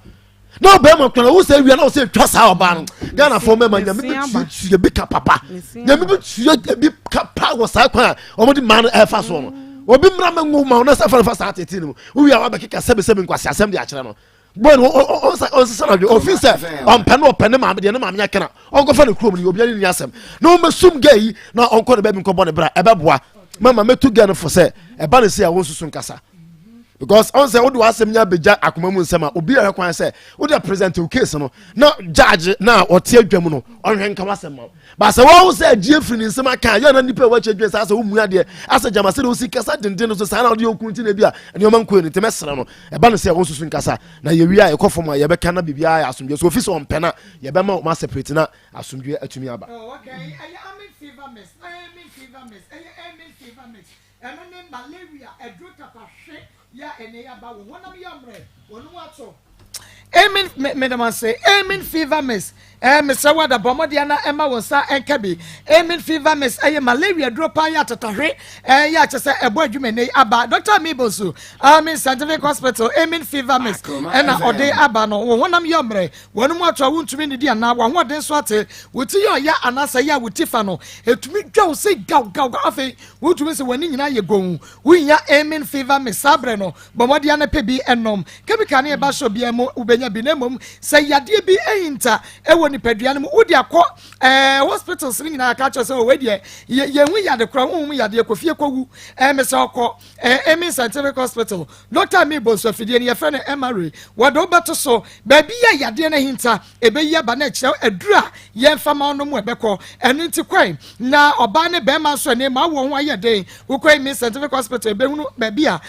na ɔbɛrima kwan wo sɛ wia na ɔsɛ twa saa ɔbaa no. Ghana fɔ mɛma Nyame bɛ tua bi ka papa, Nyame bɛ tua bi ka pa wɔ saa kwan a wɔn de maa no ɛfa soɔ no. Obi mmira mɛ ŋo ma ɔna sɛ fa saa tete no mu wowia wabɛkeka sɛbisɛbi nkwasi asɛm de akyerɛ no bɔn no ɔnsesa na dwe ofi sɛ ɔmpɛ no ɔpɛ ne maame deɛ ne maame akana ɔnkɔfa ne kurom no obiara ne ni asɛm na ɔmmɛsum gɛ yi na ɔnkɔ ne baabi nkɔbɔ ne bra. Ɛbɛboa mama mɛtu gɛ no fo sɛ ɛba ne sɛ a wɔnsusu nkasa because ɔn sɛ wode w'asɛm nya abɛgya akoma mu nsɛm a obi ahwɛ kwan sɛ wode present wo case no na judge na ɔte adwa mu no ɔnhwɛ nka w'asɛm ma wo ba sɛ wɔn sɛ agye firi ne nsɛm aka yɛ na nipa a wɔakyɛ dwen saa sɛ womu adeɛ asɛ gyama sɛ de wosi kasa denden no so saa na wode okunu ti na bi a nneɛma nkɔ ne ntɛmɛ no ɛba no sɛ wɔn susu nkasa na yɛwie a yɛkɔ fam a yɛbɛka na biribiara yɛ asomdwe so ofi sɛ ɔmpɛ na yɛbɛma wɔn aseparate na asomdwe atumi aba. Oh, okay. Ɛyɛ Amin fever mix. Amin fever mix. Ɛyɛ Amin fever mix. Ɛno ne malaria aduro tapahwe yɛ a ɛnɛ yaba wo honam yɛ mmerɛ wɔn mu ato. Amin me me ase Amin fever mix. Mesrɛ wo ada bɔ mmɔden na ɛma wo nsa nka bi. Amin fever mix ɛyɛ malaria duro paa yɛ atetahwe yɛ akyɛ sɛ ɛbɔ adwuma ne aba. Dr. Amibosu Amin Scientific Hospital Amin fever mix ɛna ɔde aba no. Wo honam yɛ mmerɛ wɔn mu ato a wontumi nidi anaa wɔahoɔden so ate, wo ti yɛ ɔya anaasɛ yɛ a wo ti fa no etumi dwa wo sɛ gaw gaw gaw, afei wotumi sɛ w'ani nyinaa yɛ gowu, wonya Amin fever mix saa berɛ no, bɔ mmɔden ano pɛ bi ɛnom. Chemical ne ɛba so biara mu wobɛnya bi na mmom sɛ yadeɛ bi ɛhinta ɛwɔ nipadua no mu wode akɔ hospitals no nyinaa ka kyerɛ sɛ ɔwɔ deɛ yɛhu yade kora wohu yadeɛ kɔ fie kɔwu. Mesɛ ɔkɔ Amin Scientific Hospital, Dr. Mi Bonsu afidie no yɛfrɛ no MRI, wɔde wobɛto so baabi yɛ yadeɛ no ahinta ɛbɛyi aba na ɛkyerɛ aduru a yɛmfa ma no mu ɛbɛkɔ. Ɛno nti kwan na ɔbaa ne bɛrima nso ɛne ma awɔ ho ayɛ den wokɔ Amin Scientific Hospital ɛbɛhunu baabi a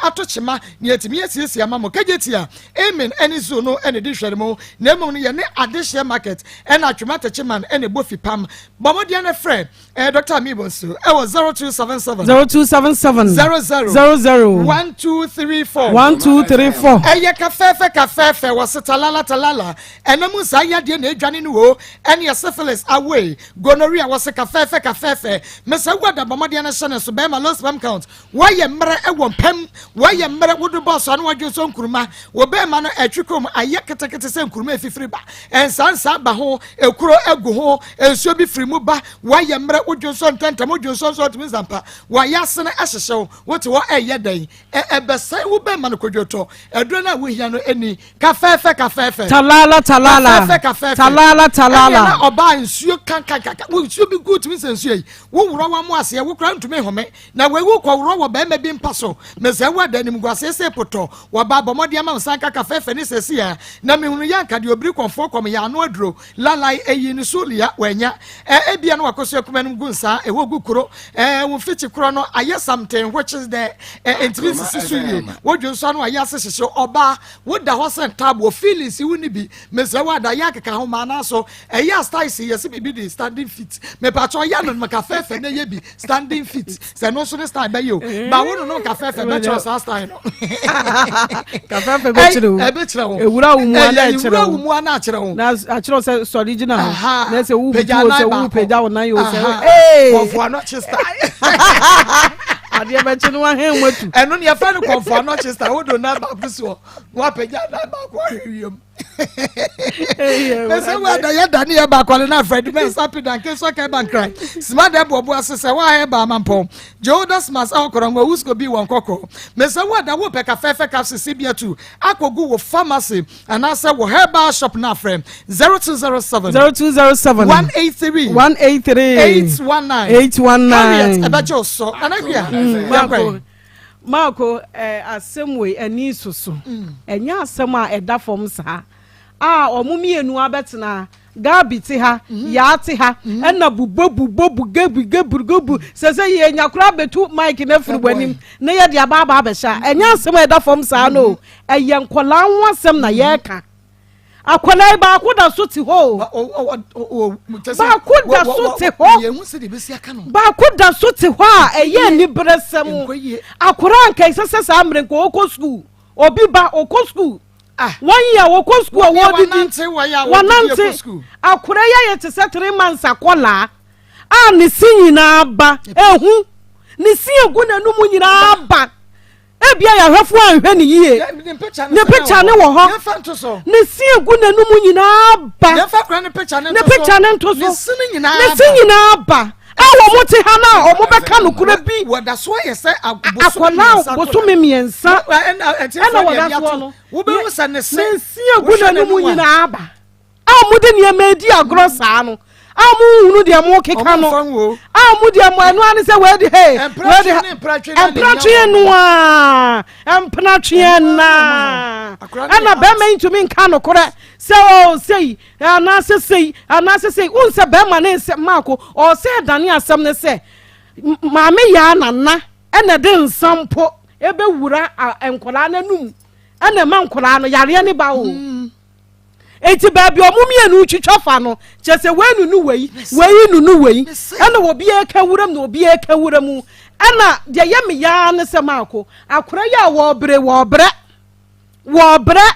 ato kyema na yɛtumi asiesie ama mo kagye tia. Amen ɛne zoo no ɛne di hwɛre mu na mmom no yɛne adehyeɛ market ɛna atwema tɛkyeman ɛne ɛbɔ fipam. Bɔ mmɔden no frɛ Dr. Amibo nso ɛwɔ 0277 0277 00 00 1234. 1234. Ɛyɛ kafɛɛfɛ kafɛɛfɛ wɔ se talala talala ɛnam nsaa yadeɛ na edwane no o ɛne syphilis away gonorrhea wɔ se kafɛɛfɛ kafɛɛfɛ. Mesɛ wo ada bɔmmɔden no hyɛ ne so bɛrima low sperm count, wɔyɛ mmerɛ ɛwɔ mpɛm, wɔyɛ mmerɛ wode bɔɔso ano wadwo nso nkuruma wɔ bɛrima no ɛtwi kurom ayɛ ketekete sɛ nkuruma efifiri ba nsansa ba ho ekuro egu ho nsuo bi firi mu ba, wɔayɛ mmerɛ wodwo nso ntɛntɛm wodwo nso nso ɔtumi nsampa wɔayɛ asene ɛhyehyɛw wote hɔ ɛyɛ dɛn ɛbɛsɛn wo bɛrima no kodwotɔ aduro no a wohia no ani kafɛɛfɛ kafɛɛfɛ. Talala talala. Kafɛɛfɛ kafɛɛfɛ. Talala talala. Ɛnna na ɔbaa nsuo kankankaka wo nsuo bi gu tumi sɛ nsuo yi wo worɔ wa mo aseɛ wo kora ntumi home na wɔewu kɔ worɔ wɔ bɛrima bi mpa so mesɛ wo ada animguaseɛ sɛ potɔ wɔba abɔmmɔden ama wo sanka kafɛɛfɛ. ne sɛsi a na mehunu yɛ anka deɛ obiri kɔnfoɔ kɔm yɛ ano aduro lalai eyi ne so lia wanya ɛ ebia no wakɔso akuma no gu nsaa ɛwɔ gu kuro ɛ wo mfikyi korɔ no ayɛ something which is the ɛ ntumi nsisi so yie wodwo nso ano ayɛ ase hyehye ɔbaa woda hɔ sɛ ntaaboɔ feelings wo ne bi mesrɛ wo ada yɛ akeka ho maa naa so ɛyɛ a styles yɛ sɛ biribi de standing feet mepatwɛ ɔyɛ no no ka fɛfɛ na ɛyɛ bi standing feet sɛ no nso ne style bɛyɛ o eh. ba wo no no ka fɛfɛ bɛkyerɛ saa style no ka fɛfɛ bɛkyerɛ o ɛbɛkyerɛ wo ewura wo mu ana ɛkyerɛ wo mu ana akyerɛ wo na akyerɛ sɛ sɔre gyina hɔ na sɛ wo butu o sɛ wo pagya wo nan o sɛ ee kɔnfo ano kye style adeɛ bɛkye no wahɛn mu atu ɛno ne yɛfrɛ no kɔnfo ano kye style wodo nan baako soɔ na wapagya nan baako ahwɛ wiem mese wo ada yɛ da ne yɛ baako ale na afrɛ de bɛn sapi dan ke so kɛ bankran sima dɛ boɔbo ase sɛ wa yɛ ba amampɔn jehoda smas a ɔkɔrɔ ngɔ wusko bi wɔn kɔkɔ mese wo ada wo pɛ ka fɛfɛ ka sisi bi atu akɔgu wo pharmacy anaasɛ wo herbal shop na afrɛ 0207 0207 183 183 819 819 Harriet ɛbɛgye wo so anahwia yɛnkɔ Marko, eh, asɛm wei ani soso. Ɛnyɛ asɛm a ɛda fam saa. A wɔn mmienu abɛtena, Gabi te ha, Yaa te ha, ɛna bubɔ bubɔ buge buge burugu sɛ sɛ yɛnya koraa bɛtu mic no afiri w'anim na yɛde aba aba abɛhyɛ a, ɛnyɛ asɛm a ɛda fam saa no o. Ɛyɛ nkwadaa ho asɛm na yɛreka. Akwadaa yi baako da so te hɔ o. Baako da so te hɔ. Baako da so te hɔ a ɛyɛ aniberesɛm. Akwadaa nka ɛsɛ sɛ saa mmerɛ nka ɔkɔ sukuu. Obi ba ɔkɔ sukuu. Ah. Wɔn yi a wɔkɔ sukuu a wɔdidi. Wɔnante. Akwadaa yi ayɛ te sɛ 3 months akwadaa a ne se nyinaa ba ehu. Ne se egu n'anum nyinaa ba. Ebia yɛn ahwɛfoɔ anhwɛ no yie. Ne picture ne wɔ hɔ. Ne se egu n'anum nyinaa ba. Ne picture ne nto so. Ne se nyinaa ba. A wɔn te ha no a wɔn bɛka nokorɛ bi. Akwadaa bosome 3 ɛna wɔda soɔ no. Ne se egu n'anum nyinaa ba. A mode nneɛma adi agorɔ saa no a monhunu deɛ mokeka no a mo deɛ mo ɛno ane sɛ wɔadi he wɔadi ha mpratweɛ no a mpenatweɛ na ɛna bɛrima yi ntumi nka nokorɛ sɛ o sei anaasɛ sei anaasɛ sei wohu sɛ bɛrima ne nsɛ maako ɔsɛ ɛdane asɛm ne sɛ maame yaa nana ɛna de nsa mpo ɛbɛwura nkwadaa no anum ɛna ɛma nkwadaa no yareɛ ne ba o mm. Enti baabi a wɔn mmienu retwitwa fa no, kyerɛ sɛ wei nunu wei, wei nunu wei, ɛna obiara ka wuram na obiara ka wura mu. Ɛna deɛ ɛyɛ me yaa ne sɛ maako, akora yi a wɔrebrɛ, wɔrebrɛ, wɔrebrɛ.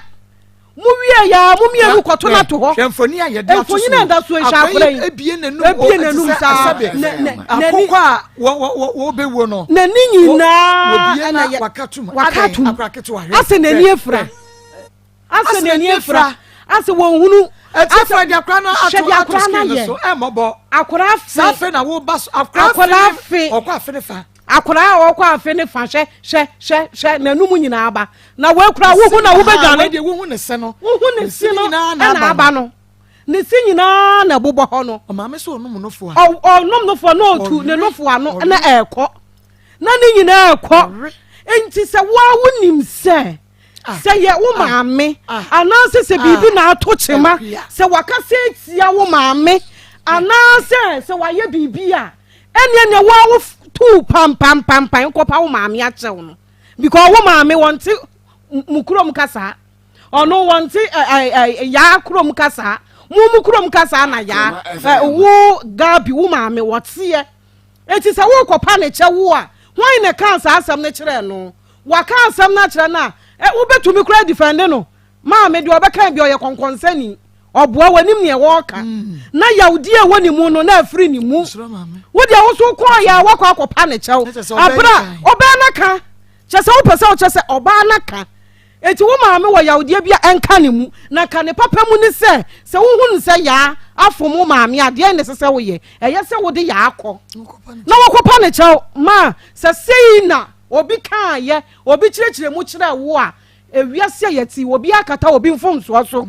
Mo wie ya mo mmienu kɔto no ato hɔ. Mfoni a yɛde ato so. Mfoni na ɛda so ehyɛ akora yi. Ebie n'anum. Ebie n'anum saa. Akokɔ a wɔbɛwuo no. N'ani nyinaa ɛna yɛ wakatum. Wakatum. Asɛ n'ani afira. Asɛ n'ani afira. Asɛ wɔn hunu. Ɛti de akora no ato ato skin no so ɛmɔbɔ. Akora afe. Saa afe na wo ba so akora afe. Ɔkɔ afe ne fa. Akora a ɔkɔ afe ne fa hwɛ hwɛ hwɛ hwɛ n'anum nyinaa ba. Na wɔakura wohu na wobɛdwane. Wohu ne se no. Wohu ne se no ɛna aba no. Ne se nyinaa na ɛbobɔ hɔ no. Ɔmaame sɛ ɔnom nofoa. Ɔnom nofoa na ɔtu ne nofoa no na ɛɛkɔ. Na ne nyinaa ɛkɔ. Nti sɛ woa wonim sɛ. sɛ yɛ wo maame anaasɛ sɛ biribi na ato kyema sɛ wakasa atia wo maame anaasɛ sɛ wayɛ biribi a ɛneɛ neɛ woa wo tuu pampampampan kɔpa wo maame akyɛw no because wo maame wɔnte mu kurom kasaa ɔno wɔnte yaa kurom kasaa mu mu kurom kasaa na yaa wo gabi wo maame wɔteɛ Enti sɛ worekɔpa ne kyɛ wo a, hwan na ɛkaa saa asɛm no kyerɛɛ no? Waka asɛm no akyerɛ no a, ɛ, wobɛtumi koraa adifɛnde no. Maame, deɛ ɔbɛka bi ɔyɛ kɔnkɔnsani. Ɔboa, wanim neɛ wɔreka. Na yawdie a ɛwɔ ne mu no, na afiri ne mu. Wo deɛ wo so wokɔɔyɛ a, woakɔ akɔpa ne kyɛw. Aberɛ a ɔbaa no aka, kyerɛ sɛ wopɛ sɛ wokyerɛ sɛ ɔbaa no aka. Enti wo maame wɔ yawdeɛ bi a ɛnka ne mu, na nka ne papa mu ne sɛ, sɛ wohunu sɛ Yaa afom wo maame a, deɛn na ɛsɛ sɛ woyɛ? Ɛyɛ sɛ wode Yaa kɔ na wɔkɔpa no kyɛw. Ma sɛ sei na obi kaeɛ, obi kyerɛkyerɛ mu kyerɛɛ wo a, ewiase a yɛte yi, obiara kata obi mfomsoɔ so.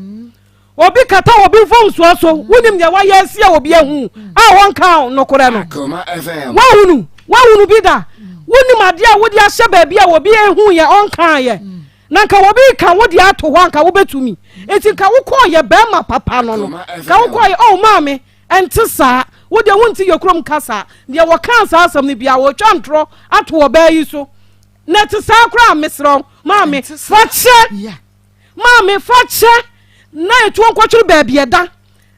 Obi kata obi mfomsoɔ so. Wonim deɛ wayɛ asi a obi ahu a wɔnka nokorɛ no. Woahunu? Woahunu bi da? Wonim adeɛ a wode ahyɛ baabi a obi ehu yɛ ɔnkaeɛ? Na nka obi reka wo deɛ ato hɔ a nka wobɛtumi. Enti nka wokɔɔyɛ bɛrima papa no no. Nka wokɔɔyɛ, oh maame, ɛnte saa. Wo deɛ wonte yɛ kurom kasa. Deɛ wɔkaa saa asɛm no biara, wɔretwa ntorɔ ato ɔbaa yi so. Na ɛte saa koraa a, mesrɛ wo, maame, fa kyɛ. Maame, fa kyɛ na etuo nkɔtwere baabi ɛda.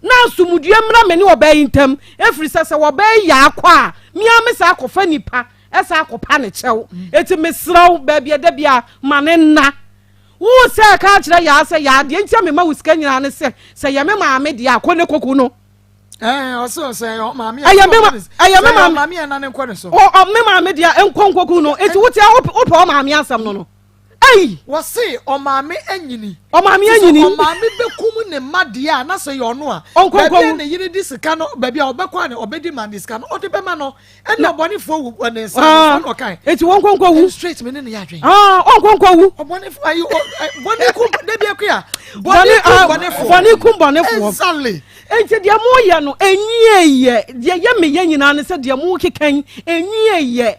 Na asomdwoeɛ mmra me ne ɔbaa yi ntam, ɛfiri sɛ sɛ ɔbaa yi yɛ akɔ a, me ara mesan akɔfa nipa san akɔpa ne kyɛw. Enti mesrɛ wo, baabi ɛda biara, ma no nna. Wo sɛ ka kyerɛ Yaa sɛ, Yaa, deɛ nti a mema wo sika nyinaa ne sɛ, sɛ ɛyɛ me maame deɛ a, kɔ ne kɔku no. Ɛyɛ me maame me maame deɛ nkɔ nkɔku no. Enti wote a wopɛ wo maame asɛm no no. Ei! Wɔse ɔmaame anyini. Ɔmaame anyini. Sɛ ɔmaame bɛkum ne mma deɛ a na sɛ yɛ ɔno a. Baabi a ne yere di sika no baabi a ɔbɛkɔ a ne ɔbɛdi ma ne sika no ɔde bɛma no. Ɛna ɔbɔnefoɔ wu wɔ ne nsa no ɔna ɔkae. Eti wɔn nkonko wu. Straight me ne ne yɛ adwene. Ah wɔn nkonko wu. Ɔbɔnefoɔ ayi bɔne kum dabi akuya. Bɔne kum bɔnefoɔ. Bɔne kum bɔnefoɔ. Exactly. Enti deɛ moyɛ no ɛnwie yɛ deɛ yɛ meyɛ nyinaa ne sɛ deɛ mokeka yi ɛnwie yɛ.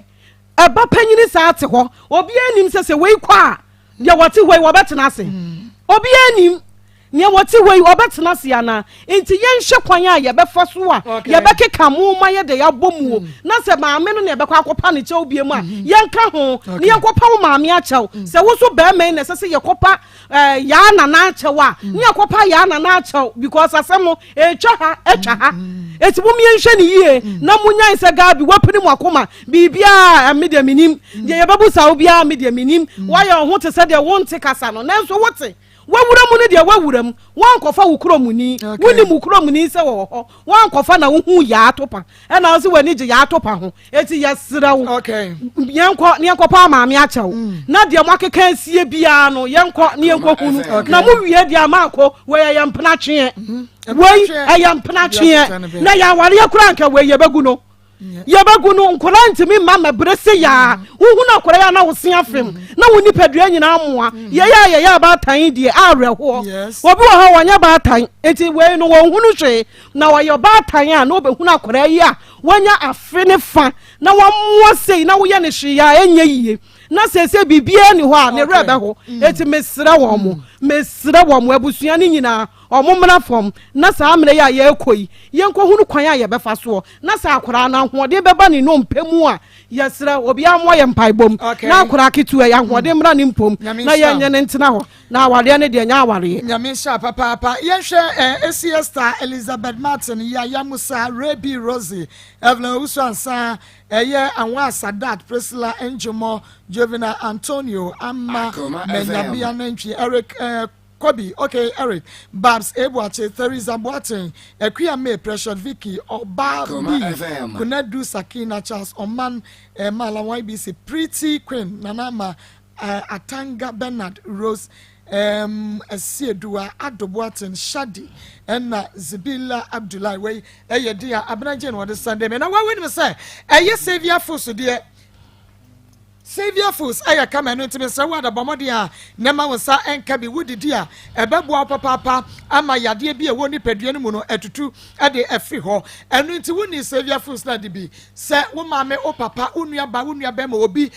Ɛba panyini saa te hɔ, obiara nim sɛ sɛ wei kɔ a, deɛ wɔte hɔ yi wɔbɛtena ase. Obiara nim nea wɔte hɔ yi wɔbɛtena ase anaa. Nti yɛnhwɛ kwan a yɛbɛfa so a yɛbɛkeka mo ma yɛde abɔ mu o. Mm. Na sɛ maame no na yɛbɛkɔ akɔpa ne kyɛw bie mu a, mm-hmm. yɛnka ho na yɛnkɔpa wo maame akyɛw. Mm. Sɛ wo so bɛrima yi na ɛsɛ sɛ yɛkɔpa eh, yaa nana akyɛw a, mm. ne yɛkɔpa yaa nana akyɛw because asɛm no Etwa ha, etwa ha. Eti mom yɛnhwɛ ne yie na monyae sɛ Gabi wapini mo akoma. Biribiara a me deɛ menim. Deɛ yɛbɛbusa wo biara me deɛ menim. Woayɛ wo ho te sɛ deɛ wonte kasa no nanso wote. Woawura mu no deɛ woawura mu. Woankɔfa wo kuromni. Wonim wo kuromni sɛ ɔwɔ hɔ. Woankɔfa na wohuu Yaa Topa. Ɛna wo se w'ani gye Yaa Topa ho. Eti yɛsrɛ wo, yɛnkɔ na yɛnkɔpa maame akyɛw. Mm. Na deɛ moakeka asie biara no, yɛnkɔ na yɛnkɔhunu. Na mowie deɛ ama akɔ, wei ɛyɛ mpenatweɛ. Mhm. Wei ɛyɛ mpenatweɛ. Na yɛ awareɛ koraa nka wei yɛbɛgu no. Yɛbɛgu no, nkwadaa ntumi mma mmɛbrɛ se yaa. Mm. Wohunu akwadaa yi a na wo se afem, mm. na wo nipadua nyinaa mmoa. Yɛyɛ a yɛyɛ abaatan deɛ awerɛhoɔ. Obi wɔ hɔ wɔnyɛ baatan, eti wei no wɔnhunu hwee. Na ɔyɛ ɔbaatan a na ɔbɛhunu akwadaa yi a wanya afe ne fa na wamoa sei na woyɛ no hwee a ɛnyɛ yie na seesei biribiara ni hɔ a ne werɛ bɛho. Mm. Eti mesrɛ wɔn mo, mm. mesrɛ wɔn mo abusua no nyinaa wɔn mmra fam na saa mmerɛ yi a yɛrekɔ yi yɛnkɔhunu kwan a yɛbɛfa soɔ na sɛ akwadaa no ahoɔden bɛba ne nnompe mu a yɛsrɛ obiara mmoa yɛ mpaebɔ mu na akwadaa ketewa yi ahoɔden mmra ne mpom na yɛnyɛ ne ntena hɔ. Na awareɛ no deɛ nyɛ awareɛ. Nyame nhyira papaapa. Yɛnhwɛ eh, ACS star Elizabeth Martin, Yaya Musa, Ray B. Rosie, Evelyn Owusu Ansah, ɛyɛ Anwar Sadat, Priscilla Njomo, Jovina Antonio, Ama Manyabea Nantwi, Eric eh, Kobi, okay, Eric, Babs Ebuakye, Theresa Boateng, Akua May, Precious Vicky, Ọba B, Kunadu Sakina, Charles Oman, eh, Mala YBC, Pretty Queen, Nana Ama, Atanga Bernard Rose um, Asieduwa Addo Boateng Shadi ɛna Zibila Abdullahi wei ɛyɛ din a Abena Jane wɔde sɛnde me na wɔawe nim sɛ ɛyɛ Saviour Foods deɛ Saviour Foods ɛyɛ kama ɛno nti mesrɛ wo adabɔ mmɔden a na ɛma wo nsa ɛnka bi wodidi a ɛbɛboa wo papaapa ama yadeɛ bi a ɛwɔ nipadua no mu no atutu ɛde afiri hɔ ɛno nti wonni Saviour Foods na de bi Sɛ wo maame, wo papa, wo nuabaa, wo nuabarima, obi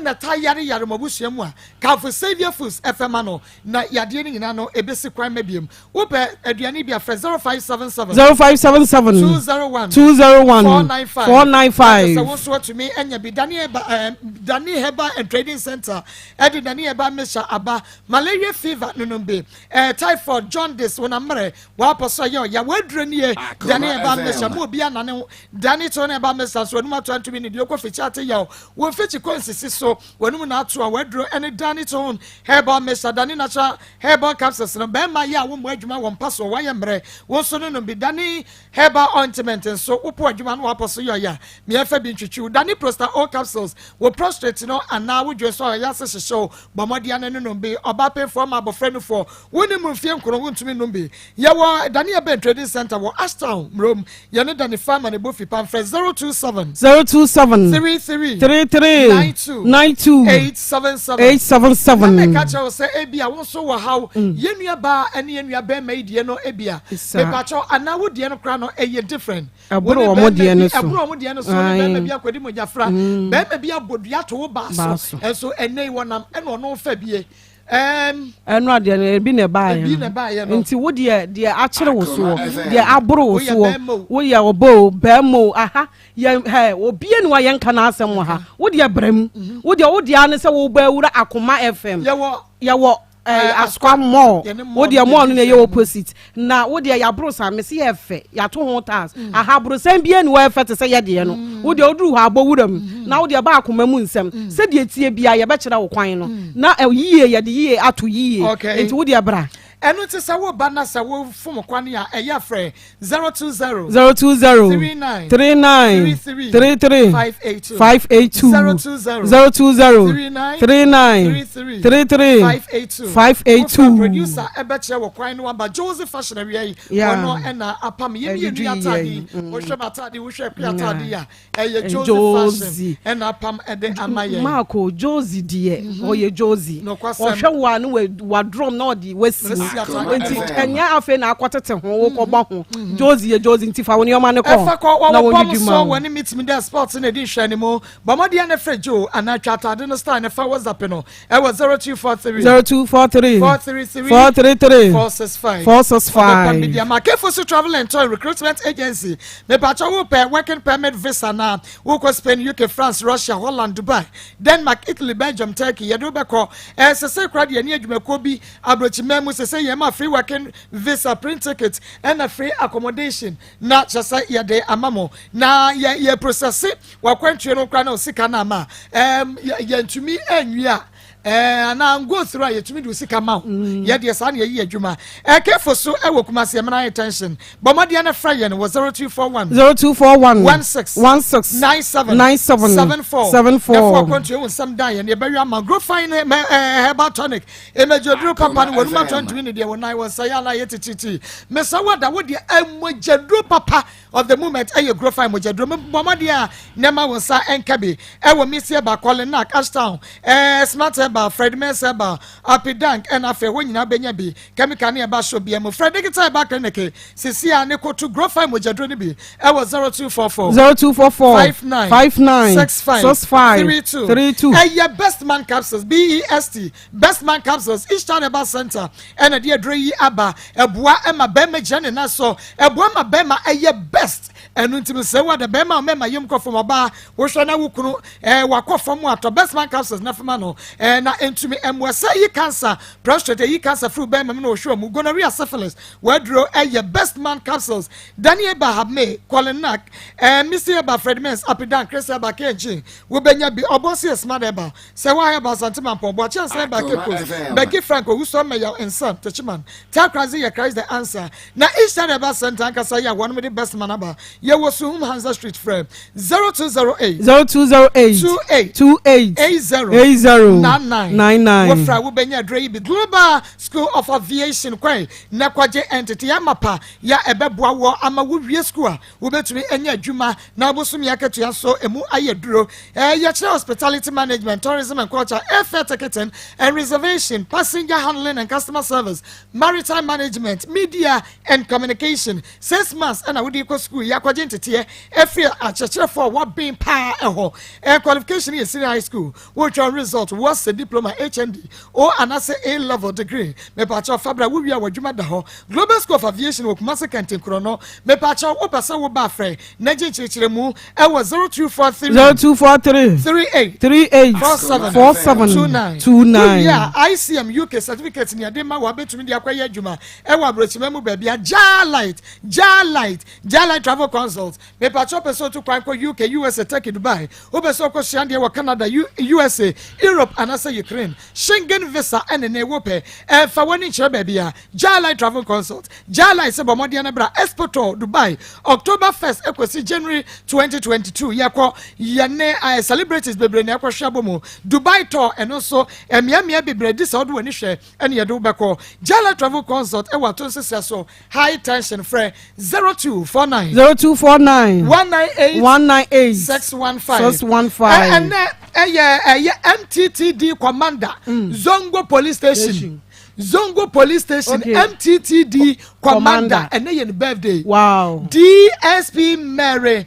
na ɛtaa yare yare mo abusua mu a, kamfo Saviour Foods fɛ ma no, na yadeɛ no nyinaa no ɛbɛsi kwan ma biom. Wopɛ aduane bi a, frɛ 0577 0577 201 201 495. 495. Na kyerɛ sɛ wo nso atumi anya bi. Dani Herbal, eh, Dani Herbal and Trading Center ɛde Dani Herbal Mixture aba. Malaria fever nonom bi. Eh, typhoid, jaundice, wonam mmerɛ, w'apɔ so ɛyɛ ɔya, w'aduro nie. Dani Herbal Mixture, mo obi anane ho. Dane to na ɛba mesa so w'anum ato antumi ne deɛ ɔkɔ fikyi ate yaw wo mfikyi kɔ nsisi so w'anum na ato a w'aduro ɛne dane to herbal mixture dane natural herbal capsules no bɛrima yɛ a wo mmɔ adwuma wɔ mpa soɔ wayɛ mmerɛ wo nso no nom bi dane herbal ointment nso wo po adwuma no wapɔ so yɛ ɔya meɛfa bi ntwitwiw dane prosta o capsules wo prostrate no anaa wo dwe so a ɔyɛ ase hyehyew bɔ mmɔden ano no nom bi ɔbaa pemfoɔ ma abɔfra nufoɔ wo ne mu mfie nkron wontumi nom bi Yɛwɔ Daniel Ben Trading Center wɔ Ashtown, Mmrom. Yɛne Danny Farmer ne bɔ fipam frɛ 027. 027. 33. 33. 92. 92. 877. 877. Na meka kyerɛ wo sɛ ebia wo nso wɔ haw. Mm. Yɛn nua baa ne yɛn nua bɛrima yi deɛ no ebia. Mepakyɛw anaa wo deɛ no koraa no ɛyɛ different. Ɛboro wɔn deɛ no so. Ɛboro wɔn deɛ no so. Ne bɛrima bi akɔdi mogyafra. Mm. Bɛrima bi abɔ dua to wo baa so. Ɛnso ɛnɛ yi wɔnam ɛna ɔno fa bie. Ɛno adeɛ no ebi na ɛbaeɛ no. Nti wo deɛ deɛ akyere wo soɔ, deɛ aboro wo soɔ, woyɛ ɔbɔ o, bɛrima o, aha yɛn hɛ obie ni wa yɛn nka n'asɛm wɔ ha. Wo deɛ brɛ mu. Wo deɛ wo deɛ ano sɛ wo bɛ wura Akoma FM. Yɛwɔ ɛɛ Asokwa mall. Wo deɛ mall no na ɛyɛ opposite. Na wo deɛ yɛaboro san mese yɛ fɛ yɛato ho tiles mm. aha aborosan bi ani wɔ ɛfɛ te sɛ yɛ deɛ no mm. wo deɛ woduru hɔ abɔ wura mu mm. na wo deɛ ba akoma mu nsɛm sɛdeɛ tie bia yɛbɛkyerɛ wo kwan no na yie yɛde yie ato yie nti wo deɛ bra. Ɛno nti sɛ woba na sɛ wofom kwan a ɛyɛ frɛ 020 020 39 39 33 33 582 582 020 020 39 39 33 33 582 582. Wofrɛ producer ɛbɛkyerɛ wɔ kwan no aba Jose Fashion awia yi Yeah. ɔno ɛna apam yɛ Ɛde mmienu dwi yi yɛ ataade yi. yi wohwɛ m'ataade wohwɛ akua ataade yi a ɛyɛ Eh, Josie Josie. Fashion ɛna apam ɛde ama yɛn. Marco Josie deɛ mhm. ɔyɛ Josie ɔhwɛ wo a ne wadrɔm na ɔde wasi nti ɛnyɛ afei na akɔtete ho wokɔbɔ ho mhm. Josie yɛ Josie nti fa wo nneɛma no kɔ na wɔn dwuma wo. Wɔne meet me dɛ sports na ɛdi nhwɛ ne mu bɔ mmɔden ne frɛ Joe anaa twa ataade no style ne fa WhatsApp no ɛwɔ 0243 0243 433 433 465 465. Media Makefo so Travel and Tour Recruitment Agency mepatwa wo pɛ working permit visa na wokɔ Spain, UK, France, Russia, Holland, Dubai, Denmark, Italy, Belgium, Turkey yɛde wobɛkɔ ɛsese kora deɛ ne adwumakuo bi aburokyiman mu sese yɛn ma free working visa, print ticket ɛna free accommodation na kyerɛ sɛ yɛde ama mo na yɛ yɛ processe wakwantuo no kora na osika no ama ɛɛm yɛntumi anwie a ɛɛ anaa go through a yɛtumi de osika ma wo mm. yɛdeɛ saa na yɛyi adwuma ɛkɛfo so ɛwɔ Kumasi ɛmena ayɛ tension bɔ mmɔdeɛ no frɛ yɛn wɔ 0241 0241 16 16 97 97 74 74 yɛfo akwantuo wo nsɛm dan yɛn yɛbɛwi ama grofine ɛɛ herbal tonic Emegyaduro papa no wɔnum atɔ ntumi ne deɛ wɔn nan wɔn nsa yɛ ana yɛ tititi. Mesa wada wo deɛ ɛmogyaduro papa of the moment ɛyɛ grofine mogyaduro. Bɔ mmɔden a nneɛma wɔn nsa ɛnka bi ɛwɔ Misi Ɛba, Kɔlenak, Ashtown, ɛɛ Smart Ɛba, Fred Mens Ɛba, Apidank ɛna afei hɔ nyinaa bɛnya bi. Chemical ne ɛba shop bia mu. Frɛ Digital Ɛba Clinic sisi a ne koto grofine mogyaduro no bi ɛwɔ 0244 0244 59 59 65 65 32 32. Ɛyɛ Best Man Capsules BEST Best Man Capsules, Eastern Herbal Center ɛna ɛde aduro yi aba. Ɛboa ɛma bɛrima gyina ne nan so. Ɛboa ma bɛrima ɛyɛ best. Ɛno nti mesrɛ wo ada bɛrima a mɛma yam kɔ fam ɔbaa wohwɛ na wo kunu ɛɛ wakɔ fam atɔ Best Man Capsules na fama no ɛɛ na ɛntumi ɛmmoa sɛ ɛyi cancer prostate ɛyi cancer firi bɛrima mu na ɔhwɛ mu gonorrhea syphilis waduro ɛyɛ Best Man Capsules. Danny Eba Habme, Colin Nack, ɛɛ Missy Eba, Fred Mens, Apidan, Chris Eba, KNG wobɛnya bi ɔbɔ si Smart Eba Sɛ wo ahɛ ba Asante Mampɔn, Boakye Ansa ba Cape Coast, Becky Frank Owusu Ameyaw Nsam, Techiman, Takoradi yɛ Christ the Answer, na Eastern Herbal Centre ankasa yɛ a wɔnom de Best Man aba. Yɛwɔ Suhum Hansa Street frɛ 0208 0208 28 28 80 80 99. 99. Wofrɛ a wobɛnya aduro yi bi. Global School of Aviation kwan na kɔgye nteteyɛ amapa yɛ a ɛbɛboa woɔ ama wowie sukuu a Wobɛtumi anya adwuma na bosome akatua nso ɛmu ayɛ duro. Yɛkyerɛ hospitality management, tourism and culture, airfare ticketing and reservation, passenger handling and customer service, maritime management, media and communication. 6 months ɛna wode kɔ sukuu yi akɔgye nteteɛ ɛfiri akyerɛkyerɛfoɔ a wɔaben paa ɛhɔ. Qualification yɛ senior high school. Wotwa result wɔsɛ diploma, HND O anaasɛ A level degree. Mepaakyɛw fa bra wowie a w'adwuma da hɔ. Global School of Aviation wɔ Kumasi Kɛnten no. Mepaakyɛw wopɛ sɛ woba frɛ na gye nkyerɛkyerɛmu ɛwɔ 0243 0243 38 38 47 47 29 29. Wowie a ICM UK certificate ne ɛde ma wabɛtumi de akɔyɛ adwuma ɛwɔ aborɔkyima mu baabi a Jar Light, Jar Light, Jar Light Travel Consult. Mepaakyɛw pɛ sɛ otu kwan kɔ UK, USA, Turkey, Dubai, wopɛ sɛ wokɔsua adeɛ wɔ Canada, U USA, Europe anaasɛ Ukraine, Schengen visa ɛne ne wopɛ, ɛmfa w'ani nkyerɛ baabi a Jar Light Travel Consult. Jar Light sɛ bɔ mmɔden no bra Expo Tour Dubai October 1st ɛkɔsi January 2022. Yɛkɔ yɛne celebrities bebree na ɛkɔhwɛ abɔ mu Dubai Tour. Ɛno nso mmeammea bebree di sɛ wode w'ani hwɛ ɛne yɛde wobɛkɔ. Jar Light Travel Consult ɛwɔ ato nsesɛ so high tension frɛ 0249 0249 198 198 615. 615. Ɛnɛ ɛyɛ MTTD commander, Zongo Police Station, Zongo Police Station. MTTD commander. Commander. Ɛnɛ yɛ ne birthday. Wow. DSP Mary.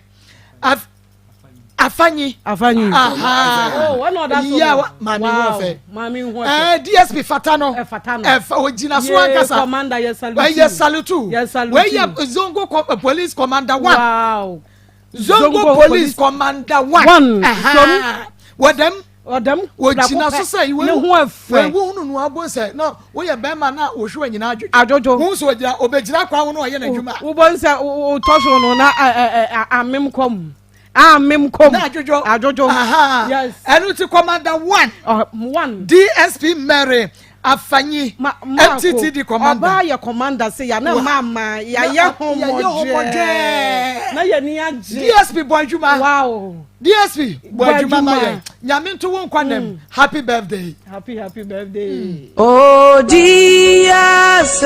Afanyi. Afanyi. Aha. Oh, ɔna ɔda so. Yeah, maame hu ɔfɛ. Maame hu ɔfɛ. Eh, DSP fata no. Ɛfata no. Ɛfa ogyina so ankasa. Yee, commander yɛ salute. Yɛ salute. Yɛ salute. Wei yɛ Zongo eh, police commander one. Wow. Zongo, Zongo police commander one. One. Aha. Wɔdɛm. Ɔdɛm. Wɔgyina so sɛ ne ho ɛfɛ. Wɔn hu no abo sɛ na woyɛ bɛrima na wohwɛ wɔn nyinaa adwodwo. Adwodwo. Wɔn nso wɔgyina obegyina kwan ho na ɔyɛ n'adwuma. Wobɔ nsɛ wotɔ so no na ɛ ɛ amem kɔm. Amem kɔm. Na adwodwo. Adwodwo. Yes. Ɛnu ti commander one. Uh, one. DSP Mary Afanyi. Ma, ma MTTD commander. Ɔbaa yɛ commander se ya na ma ma ya yɛ ho mɔdwɛ. Na yɛ ni agye. DSP bɔ adwuma. Wow. DSP bɔ adwuma ma yɛn. Nyame nto wo nkwa nam. Happy birthday. Happy happy birthday.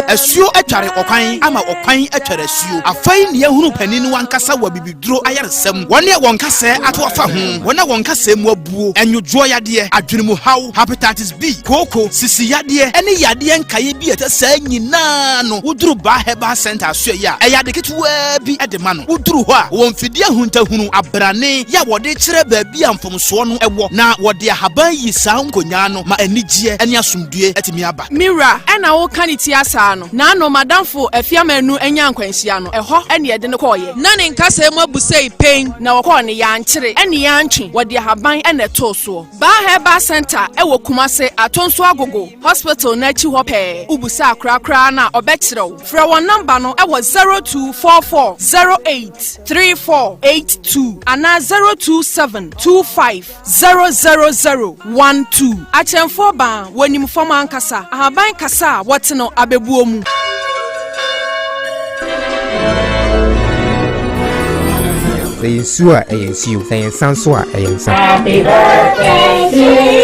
Asuo atware ɔkwan ama ɔkwan atware asuo. Afei na yɛahunu panin no ankasa wɔ abibiduro ayaresa mu. Wɔn a wɔn kasɛɛ ato afa ho, wɔn a wɔn kasɛɛ mu abuo, nwodwoɔ yadeɛ, adwenemuhaw, hepatitis B, kooko, sisi yadeɛ, ne yadeɛ nkaeɛ bi a ɛte saa nyinaa no, woduru Baa Herbal Centre asoɛeɛ a, ɛyɛ ade ketewaa bi de ma no. Woduru hɔ a, wɔwɔ mfidie ahuntahunu, abrane, yɛ a wɔde kyerɛ baabi a mfomsoɔ no wɔ, na wɔde ahaban yi saa nkonyaa no ma anigyeɛ ne asomdwoeɛ atumi aba. Me wura, ɛna woka ne ti asaa no, naano m'adamfo Afiamanu nyaa nkwanhyia no, ɛhɔ ɛne yɛde no kɔɔeɛ. Na ne nkasɛɛ mu abu sei pen, na wɔkɔɔ no yɛankyere ɛne yɛantwe, wɔde ahaban ɛna ɛtoo soɔ. Baa Herbal Centre ɛwɔ Kumase, Atonso Agogo Hospital no akyi hɔ pɛɛ, wobusa akora koraa no a ɔbɛkyerɛ wo. Frɛ wɔn nɔmba no wɔ 0244 08 3482 anaa 027 25 000 12. Akyerɛmfoɔ baa, wɔnim fam ankasa, ahaban kasa a wɔte no abɛbuo mu. Sɛ yɛ nsuo a, ɛyɛ nsuo. Sɛ yɛ nsa nso a, ɛyɛ nsa. Happy birthday to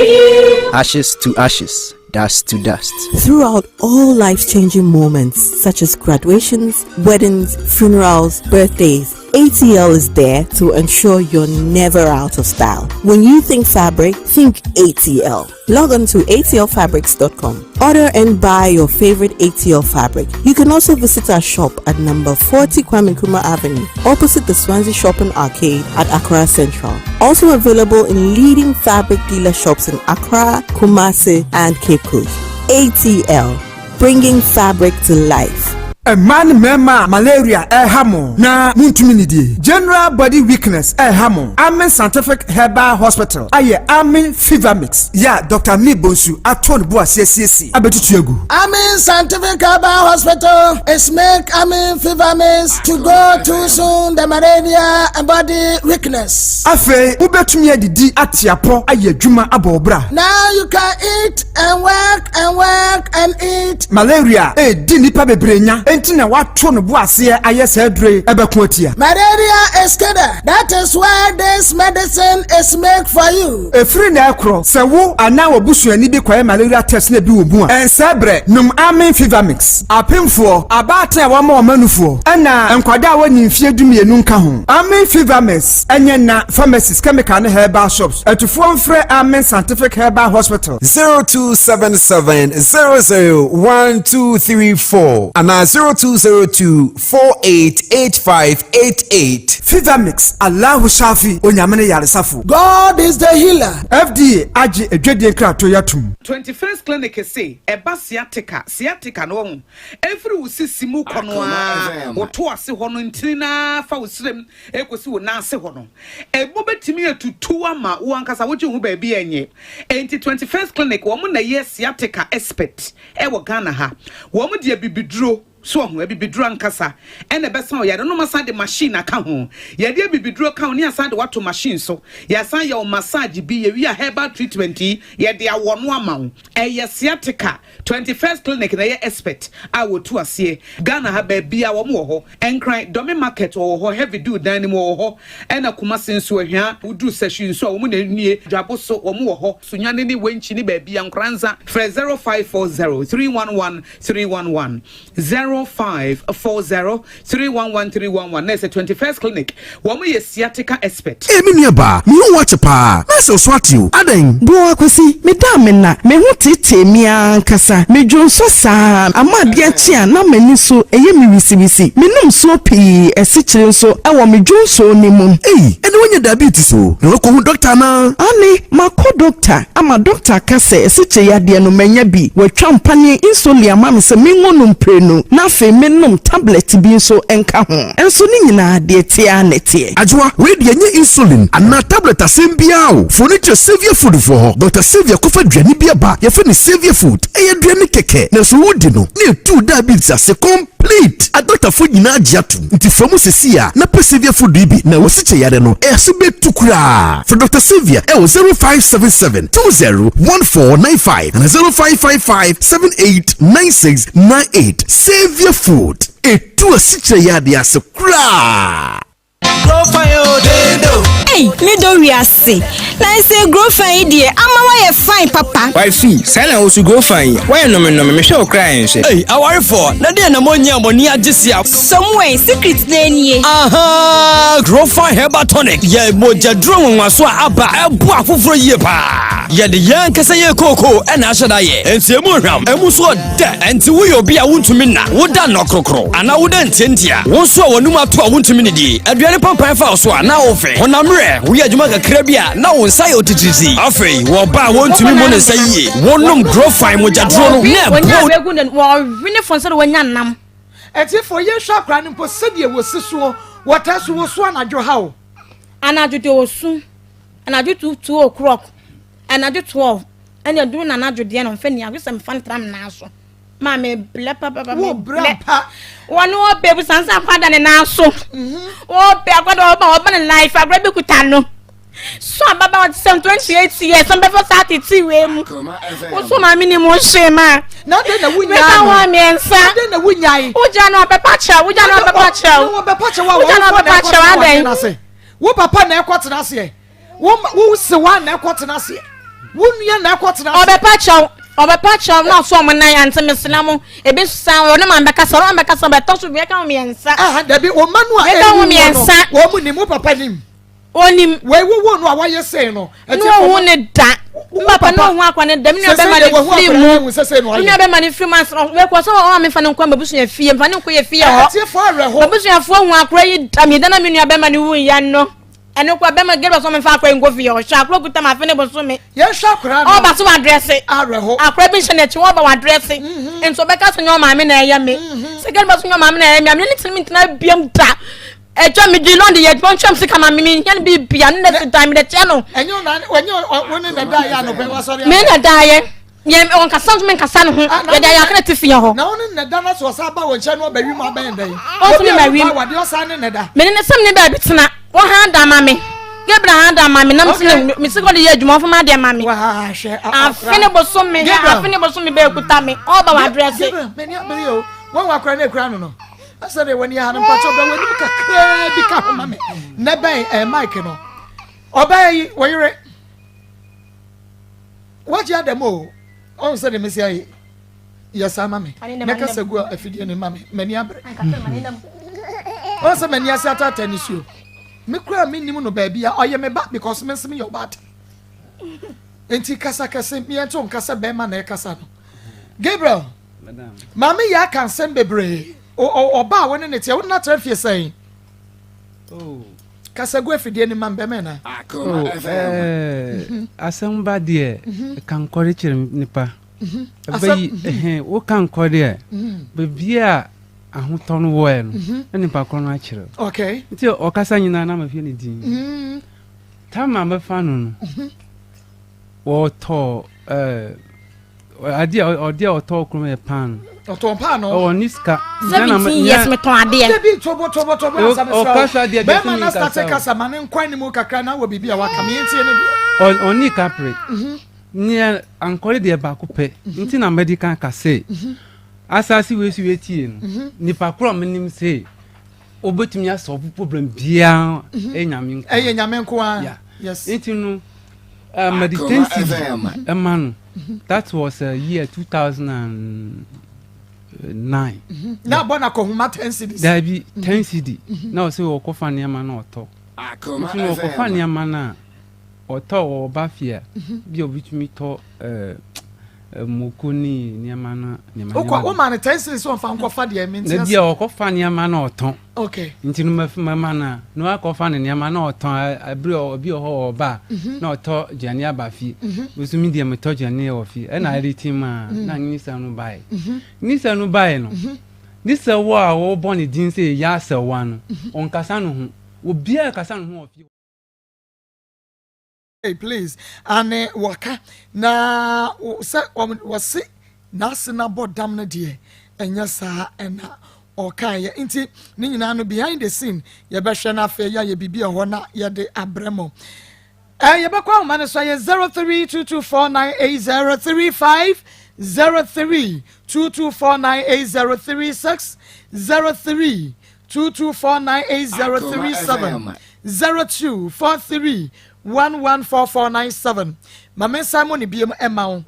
you. Ashes to ashes, dust to dust. Throughout all life changing moments, such as graduations, weddings, funerals, birthdays, ATL is there to ensure you're never out of style. When you think fabric, think ATL. Log on to atlfabrics.com. Order and buy your favorite ATL fabric. You can also visit our shop at number 40 Kwame Nkrumah Avenue, opposite the Swansea Shopping Arcade at Accra Central. Also available in leading fabric dealer shops in Accra, Kumasi, and Cape Coast. ATL, bringing fabric to life. Mmaa ne mmarima a malaria reha mo na montumi nnidie, general body weakness reha mo, Amen Scientific Herbal Hospital ayɛ Amen Fever Mix yɛ a Dɔkta Amir Bonsu ato ne bo ase asiesie abɛtutu agu. Amen Scientific Herbal Hospital is make Amen Fever Mix to go too soon the malaria and body weakness. Afei wobɛtumi adidi, ate apɔ, ayɛ adwuma, abɔ wo bra. Now you can eat and work and work and eat. Malaria redi nnipa bebree nya, enti na wɔato no bo aseɛ ayɛ saa aduro yi ɛbɛko atia. Malaria is killer, that is why this medicine is made for you. Ɛfiri nnɛ rekorɔ, sɛ wo anaa w'abusuani bi kɔyɛ malaria test na ebi wɔ mu a, ɛnsɛe berɛ, nom Amen Fever Mix. Apemfoɔ, abaatan a wɔama wɔn anufoɔ, ɛna nkwadaa a wɔnni mfeɛ dumienu nka ho. Amen Fever Mix nyɛ nna pharmacies, chemical ne herbal shops. Atufoɔ mfrɛ Amen Scientific Herbal Hospital. 0277 00 1234 anaa 0202 488588. Fever Mix, Allahu Shafi, Onyame ne yaresafo. God is the healer. FDA agye adwadie nkratoɔ yi atom. 21st Clinic se ɛba sciatica, sciatica no wahu, ɛfiri wo sisi mu kɔ no ara, wo to ase hɔ no ntini no ara fa wo srem ɛkɔsi wo nan ase hɔ no, ɛmu bɛtumi atutu ama wo ankasa wogye wo ho baabi a ɛnyɛ. Enti 21st Clinic wɔn na ɛyɛ sciatica expert ɛwɔ Ghana ha. Wɔn de abibiduro, so wahu, abibiduro ankasa ɛna ɛbɛsa wo yare no, na wɔasan de machine aka ho. Yɛde abibiduro ka ho ne yɛasan de wo ato machine so. Yɛasan yɛ wo massage bi, yɛwie a herbal treatment yi yɛde awɔ no ama wo. Ɛyɛ sciatica 21st Clinic na ɛyɛ expert a wɔtu aseɛ. Ghana ha baabiara wɔn wɔ hɔ. Nkran, Dome Market wɔwɔ hɔ, Heavy Dew dan no mu wɔwɔ hɔ, ɛna Kumasi nso Ahwia, woduru Sahwi nso a wɔn na nie, Dwabo so wɔn wɔ hɔ, Sunyani ne Wenchi ne baabiara, Nkoranza, frɛ 0540 311 311, 05. 0540 311 311 na ɛsɛ 21st Clinic wɔn yɛ sciatica expert. Ee me nua baa, me ho wo akye paa, na sɛ wo so ate o, adɛn? Boa Kwesi, me da a me nna, me ho teetee me ara ankasa, me dwonsɔ saa ara, ama adeɛ akye a na m'ani so yɛ me wisiwisi, me nom nsuo pii, asikyire nso wɔ me dwonsɔ no mu. Ei, ɛnne woanya diabetes o, na woakɔhu dɔkta anaa? Aane, makɔ dɔkta ama dɔkta aka sɛ asikyire yadeɛ no manya bi, watwa mpaneɛ insulin ama me sɛ mengu no mprenu na afei mennom tablet bi nso nka ho. Nso ne nyinaa deɛ ɛteɛ ara na ɛteɛ. Adwoa, wei deɛ ɛnyɛ insulin anaa tablet asɛm biara o. Fo no kyerɛ Saviour Food foɔ hɔ. Dɔkta Saviour kɔfa aduane bi aba, yɛfrɛ no Saviour Food. Ɛyɛ aduane kɛkɛ, nanso wodi no na ɛtu wo diabetes ase complete. Adɔktafoɔ nyinaa gye atom. Nti fa mu seesei a na pɛ Saviour Food yi bi na wo sikyɛ yareɛ no ase bɛtu koraa. Frɛ Dɔkta Saviour ɛwɔ 0577 20 1495 anaa 0555 78 9698. Saviour Food. Etu asikyire yadeɛ ase koraa. Ei, me dɔ wiase. Na ɛsɛ grow fine yi deɛ ama woayɛ fine papa. Wifey, saa na wosu grow fine yi. Woayɛ nnome mehwɛ wo koraa ɛnhwɛ. Ei, awarefoɔ, na deɛ na moanyɛ a mo ani agye sea? Samuel, secret no nie. Ahaa, grow fine herbal tonic yɛ mogyaduro nwonwaso a aba ɛboa afoforɔ yie paa. Yɛde yɛn ankasa yɛn kookoo ɛna ahyɛ da yɛ. Enti emu hwam, emu nso Dɛ, ɛnti woyɛ obi a wontumi nna, woda nnɔkrokro, anaa woda ntiantia, wo nso a w'anum ato a wontumi nnidi, aduane pampan fa wo so a na wofe, honam werɛ, woyɛ adwuma kakra bi a na wo nsa yɛ otitiritii, afei wɔ ɔbaa a wontumi mmu ne nsa yie, wonom Grofine mogyaduro no na ɛboa wo. Wɔwe ne fon sɛdeɛ wɔanya nam. Atiefoɔ yɛnhwɛ akwadaa no mpo sɛdeɛ wɔsi soɔ, wɔtaa so wɔsu anadwo ha o. Anadwo deɛ ɔsu, anadwo 2 o'clock, anadwo 12. Ɛna aduru na anadwo deɛ no mfa ni agye sɛ mefa no tra me nan so maa me blɛ papapa me blɛ wɔne ɔbɛ bu sansan akwadaa ne nan so ɔbɛ akwadaa ɔba ɔba ne life agorɔ bi kuta no so ababaawa te sɛ 28 years ɔmbɛfa saa tete wei mu woso maame ni mu hye ma na adɛn na wonyaa no wa mmiɛnsa adɛn na wonyae wogya no ɔbɛpa kyɛw wogya no ɔbɛpa kyɛw ɔbɛpa kyɛw a wogya no ɔbɛpa kyɛw adɛn wo papa na ɛkɔtena aseɛ Wo ma wo sewa na ɛkɔ tena aseɛ. Wo nua na ɛkɔ tena aseɛ. Ɔbɛpa kyɛw ɔbɛpa kyɛw na ɔso ɔmo nan ante mesrɛ mo ebi nso saa ɔne maame bɛkasa ɔne maame bɛkasa ɔbɛtɔ so bi ɛka ho mmiɛnsa. Aha dabi wɔn mma no a ɛka ho ɛwu wɔ no mmiɛnsa. wɔn mu nim wo papa nim. Onim. Wei wowo no a wayɛ sei no. Ne ohun ne da. Papa ne ohun akwa ne da. Me nua bɛma ne firi mu. Me nua bɛma ne firi mu ansa wekɔ sɛ ɔma me fa ne nkɔ m'abusua fie mfa ne nkɔ yɛ fie hɔ. M'abusuafoɔ hu akora yi da me da na me nua bɛma ne wu ya no. Ɛno kora bɛma Gabriel sɛ ɔmfa akora yi nkɔ fie ɔhwɛ akora kuta ma afe ne bosome. Yɛnhwɛ akora no. Ɔba so wadrɛse. Awerɛho. Akora bi nhyɛ n'akyi ɔba wadrɛse. Mhm. Nti ɔbɛka sɛ nyɛ ɔmaame na ɛyɛ me. Mhm. Sɛ Gabriel so nyɛ ɔmaame na ɛyɛ me a mene ne tena mentena biam da. Ɛtwa me di lɔndi yɛ adwuma ntwam sika ma me mehia no bibia ne na si dan mede kyɛ no. Ɛnyɛ ɔna ɛnyɛ wo ne na daeɛ anɔpɛ wasɔre. Me na daeɛ. Yɛn ɔnkasa nso menkasa ne ho. Ah, Yɛde ayɛ akra ti fie hɔ. Na wo ne ne da na so ɔsan ba wɔ nkyɛn na ɔbɛwi mu abɛn dɛn? Ɔnso me ma wim. Wadeɛ ɔsan ne ne da. Me ne ne sɛm ne baabi tena. Wɔhan da ma me. Gabriel han da ma me. Nam sɛ me sika ɔde yɛ adwuma ɔfama adeɛ ma me. Afe ne boso me. Afe ne boso me bɛɛ kuta me. Ɔba wɔ adrɛse. Gabriel m'ani abere o. Wɔn wɔ akora ne ekura no no. Asɛ de wɔn ni ha no mpatsɔ bɛ wɔn anim kakraa bi ka ho ma me. Ne bɛn ɛɛ mic no. Ɔbaa yi wɔyere. Wagye adam o ɔn sɛ de mesi ayɛ yɛ saa ma me na kasa gu afidie no ma me m'ani abere ɔn sɛ m'ani ase ataataa ne suo me kura me nim no baabi a ɔyɛ me ba because me nso meyɛ ɔbaatan nti kasa kɛse meɛnto nkasa bɛrima na ɛkasa no Gabriel maame yɛ aka nsɛm bebree ɔba a wo ne ne teɛ wo ne no atra fie sɛn Oh. Kasa gu afidie no ma mbɛmɛ na. Oh, eh, mhm. asɛm ba deɛ mhm. ka nkɔre kyerɛ nipa. Mhm. Ɛbɛyi ɛhɛn wo ka nkɔre a beebi a ahotɔ no wɔɛ no na nipa korɔ no akyerɛ. Okay. Nti ɔkasa nyinaa na ma fie ne din. Tama bɛfa no no. Wɔtɔ ɛɛ adeɛ a ɔde a ɔtɔ kurom yɛ paano. Ɔtɔn paano. Ɔwɔ ne sika. 17 years metɔn adeɛ. Dabi tobo tobo tobo asa mesrɛ wo. Ɔkasa deɛ deɛ Bɛrima na starte kasa ma ne nkɔ anim kakra na wɔ biribi a waka me yɛntie ne deɛ. Ɔni kapre. Nea ankɔre deɛ baako pɛ nti na mɛdi kan ka se asase wei so wetie no nipa korɔ menim se Wobɛtumi asɔlve problem biara mhm. ɛyɛ nyame nko ɛyɛ nyame nko ara yes nti no uh, mede 10 cedi ɛma no mhm. that was uh, year 2000 and 9. Na abɔ na kɔhoma 10 cedis. Daabi, 10 cedi. Na ɔsɛ ɔkɔfa nneɛma na ɔtɔ. Nti na ɔkɔfa nneɛma no a ɔtɔ wɔ ɔba fie a, bi a obitumi tɔ ɛɛ moko ne nneɛma no nneɛma. Wokɔ woma no 10 cedis sɛ ɔmfa nkɔfa deɛ mente ase. Na bi a ɔkɔfa nneɛma na ɔtɔn. Okay. Nti no mɛma no a na wakɔfa ne nneɛma na ɔtɔn abere obi wɔ hɔ wɔ ɔba a na ɔtɔ aduane aba fie. Nso mi deɛ metɔ aduane wɔ fie ɛna ɛde ti ma na nisa no baeɛ. Nisa no baeɛ no nisa wɔ a wɔbɔ ne din sɛ yɛ asɛwa no ɔnkasa no ho obiara kasa no ho wɔ fie. Hey please ane waka na sɛ wɔse n'ase no abɔ dam no deɛ ɛnyɛ saa ɛna ɔkaeɛ nti ne nyinaa no behind the scene yɛbɛhwɛ no afei yɛayɛ biribi ɛhɔ na yɛde abrɛ mo. Eh, yɛbɛkɔ ahoma no so ɛyɛ 0322498035 0322498036 0322498037 0243 114497 Ma mensan mo ne biom ɛma wo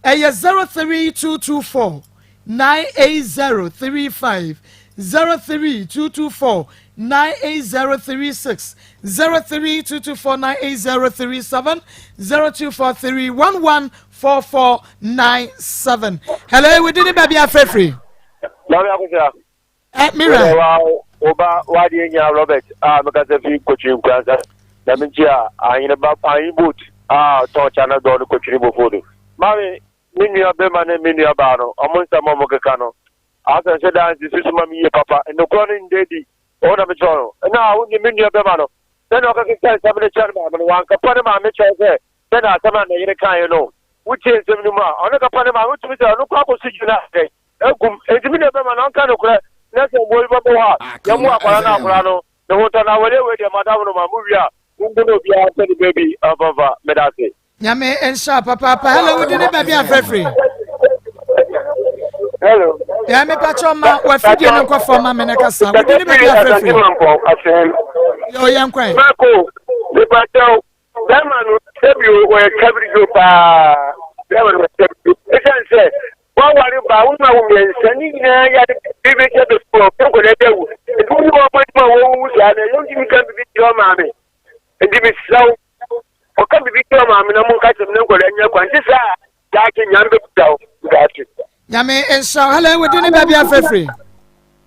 ɛyɛ 03224 98035 03224 98036 03224 98037 0243 114497 Hello, we didn't baby afrefri. Maame Akosua. Eh, me wura. Wode wa wo ba w'adeɛ nyinaa Robert a mekasa fi Kotwiri Nkoransa na menkyi a ahene ba ahen boat a ɔtɔn kya na dɔɔ no Kotwiri bofo do. Maame me nua bɛma ne me nua baa no ɔmo nsɛm a ɔmo keka no asɛ nhyɛ daa nsisi so ma me yie papa nnokorɔ no nda adi ɔwɔ na mekyerɛ no na wo ne me nua bɛma no sɛnea ɔkekeka nsɛm no kyerɛ ne maame no wanka ne maame kyerɛ sɛ sɛnea asɛm a ne yere kaeɛ no wotie nsɛm no mu a ɔno kapa ne maame wotumi sɛ ɔno kɔ akɔso gyina dɛn Egum, enti me nua bɛma no ɔnka nokorɛ na sɛ mmoa bi bɛbɔ hɔ a, yɛmmoa akwadaa no akwadaa no ne ho ntɔ no. Awareɛ wei deɛ madam no ma mo wie a mongu no obiara mpɛ ne baabi mfa mfa. Medase. Nyame nhyira papaapa. Hello, wodi ne baabi afrɛ firi? Hello. Yeah, me patrɔ ma wafidie no nkɔ fam ma me ne kasa. Wodi ne baabi afrɛ firi? Yo, yɛn kwan. Mako, me patrɔ, bɛrima no sɛbi o wɔyɛ kabirijo paa bɛrima no wɔyɛ kabirijo ɛsiane sɛ wɔaware baa wo ma wo mmiɛnsa ne nyinaa yare biribi kyɛ bɛfu ɔ nkɔla bi awu nti wo ne wɔn adwuma a wɔwuwu saa no ɛyɛ wontumi ka biribi kyerɛ ɔmaame nti mesrɛ wo ɔka biribi kyerɛ ɔmaame na monka kyerɛ me ne nkɔla nyɛ kwan nti saa daakye nyame bɛbusa wo daakye. Nyame nhyira wo. Hello, wodi ne baabi afrɛfiri?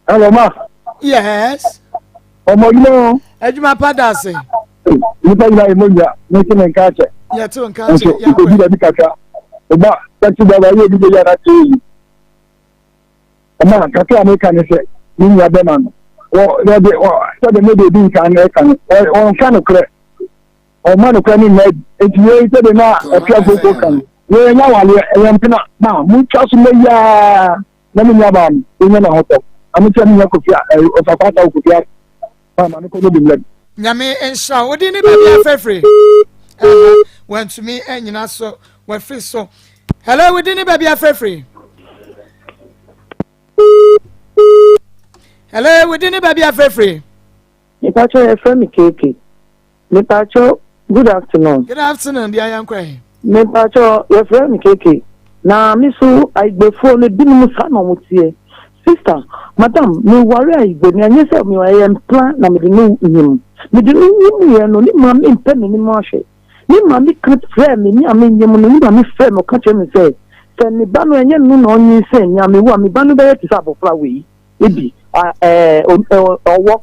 Hello, ma. Yes. Ọmọ adwuma o. Adwuma pa da ase. Nipa nyinaa yɛ mɔnua ne se ne nka akyɛ. Yɛte wo nka akyɛ. Nso nkɔdi baabi kakra. Ɔba taxi driver yɛ obi bɛyɛ ara kyɛ yi. Ɔma kakra a meka ne sɛ ne nua bɛma no. Wɔ wɔde wɔ sɛde mo de ebi nka no ɛka no wɔnka no korɛ. Ɔma no korɛ ne nna adi. Eti yei sɛde na ɛfia koko ka no. Yei nya waleɛ ɛyɛ mpena ma motwa so mɛ yiaa. na me nuabaa no onya n'ahotɔ na me kyerɛ me nua kofi a ɛɛ ɔsafo ata kofi a ma ma no kɔ n'obi mlɛm. Nyame nhyira wo. Wodin ne baabi afrɛfiri? Wantumi anyina so wafiri so. Hello, wodin ne baabi afrɛfiri? Hello, wodin ne baabi afrɛfiri? Mepakyɛ yɛfrɛ me KK. Mepakyɛ good afternoon. Good afternoon, deɛ yɛn kɔ yi. Mepakyɛ yɛfrɛ me KK. Na me so ayigbefoɔ no binom saa na wɔn teɛ. Sister, madam, me ware ayigbe ni ɛnyɛ sɛ me ɛyɛ mpena na mede no nyim. Mede no nyim yɛ no ne maame mpɛ m'anim ahwɛ. Ne maame ka kyerɛɛ me me a menyim no ne maame frɛɛ me ɔka kyerɛ me sɛ sɛ ne ba no ɛnyɛ no na ɔnyinsɛn me a mewu a me ba no bɛyɛ te sɛ abɔfra wei. ebi ɔwɔ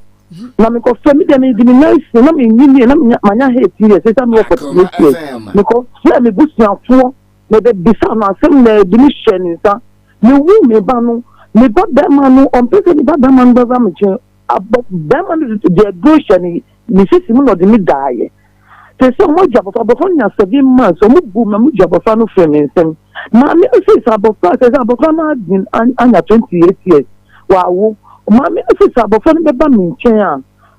na mekɔfrɛ me deɛ mede me nan si na menyini na manya hate years ɛsɛ mewɔ 48 years mekɔfrɛ me busuafoɔ mebɛbisa no asɛm na ebi ne hyɛ ne nsa mewu me ba no me ba bɛrima no ɔmpɛ sɛ me ba bɛrima no bɛba me nkyɛn abɔ bɛrima no de aduro hyɛ ne ne sisi mu na ɔde me daeɛ Te sɛ wɔn agye abɔfra, abɔfra no nya seven months, wɔn bu ma mu gye abɔfra no firi ne nsam. Maame no sɛ sɛ abɔfra sɛ sɛ abɔfra no adwene anya 28 years, wawo. Maame no sɛ sɛ abɔfra no bɛba me nkyɛn a,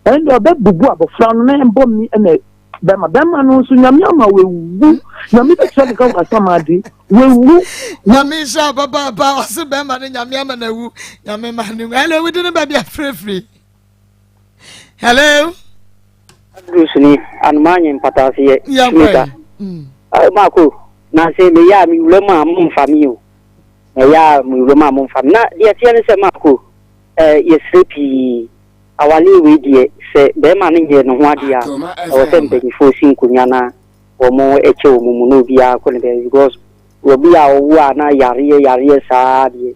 ɛnde ɔbɛbubu abɔfra no na ɛmbɔ me ɛna bɛma. Bɛma no nso nyame ama wawu. Nyame bɛtua ne ka wɔ asamade. Wawu. Nyame nhyira papaapa ɔse bɛma no nyame ama no awu nyame ma no hello wodi ne baabi afirafiri hello. Bruce ni anoma nye mpataase yɛ smita. Mm. Maako na sɛ meyɛ a mewura mu a momfa me o. Na ɛyɛ a mewura mu a momfa me. Na deɛ ɛteɛ ne sɛ Marco, eh, yɛsrɛ pii. Awareɛ wei deɛ, sɛ barima no nyɛɛ ne ho adeɛ a, ɛwɔ sɛ mpanimfoɔ si nkonnwa na wɔkyɛ wɔn mu na obiara kɔ ne baabi because obi a ɔwo a na yareɛ yareɛ saa deɛ,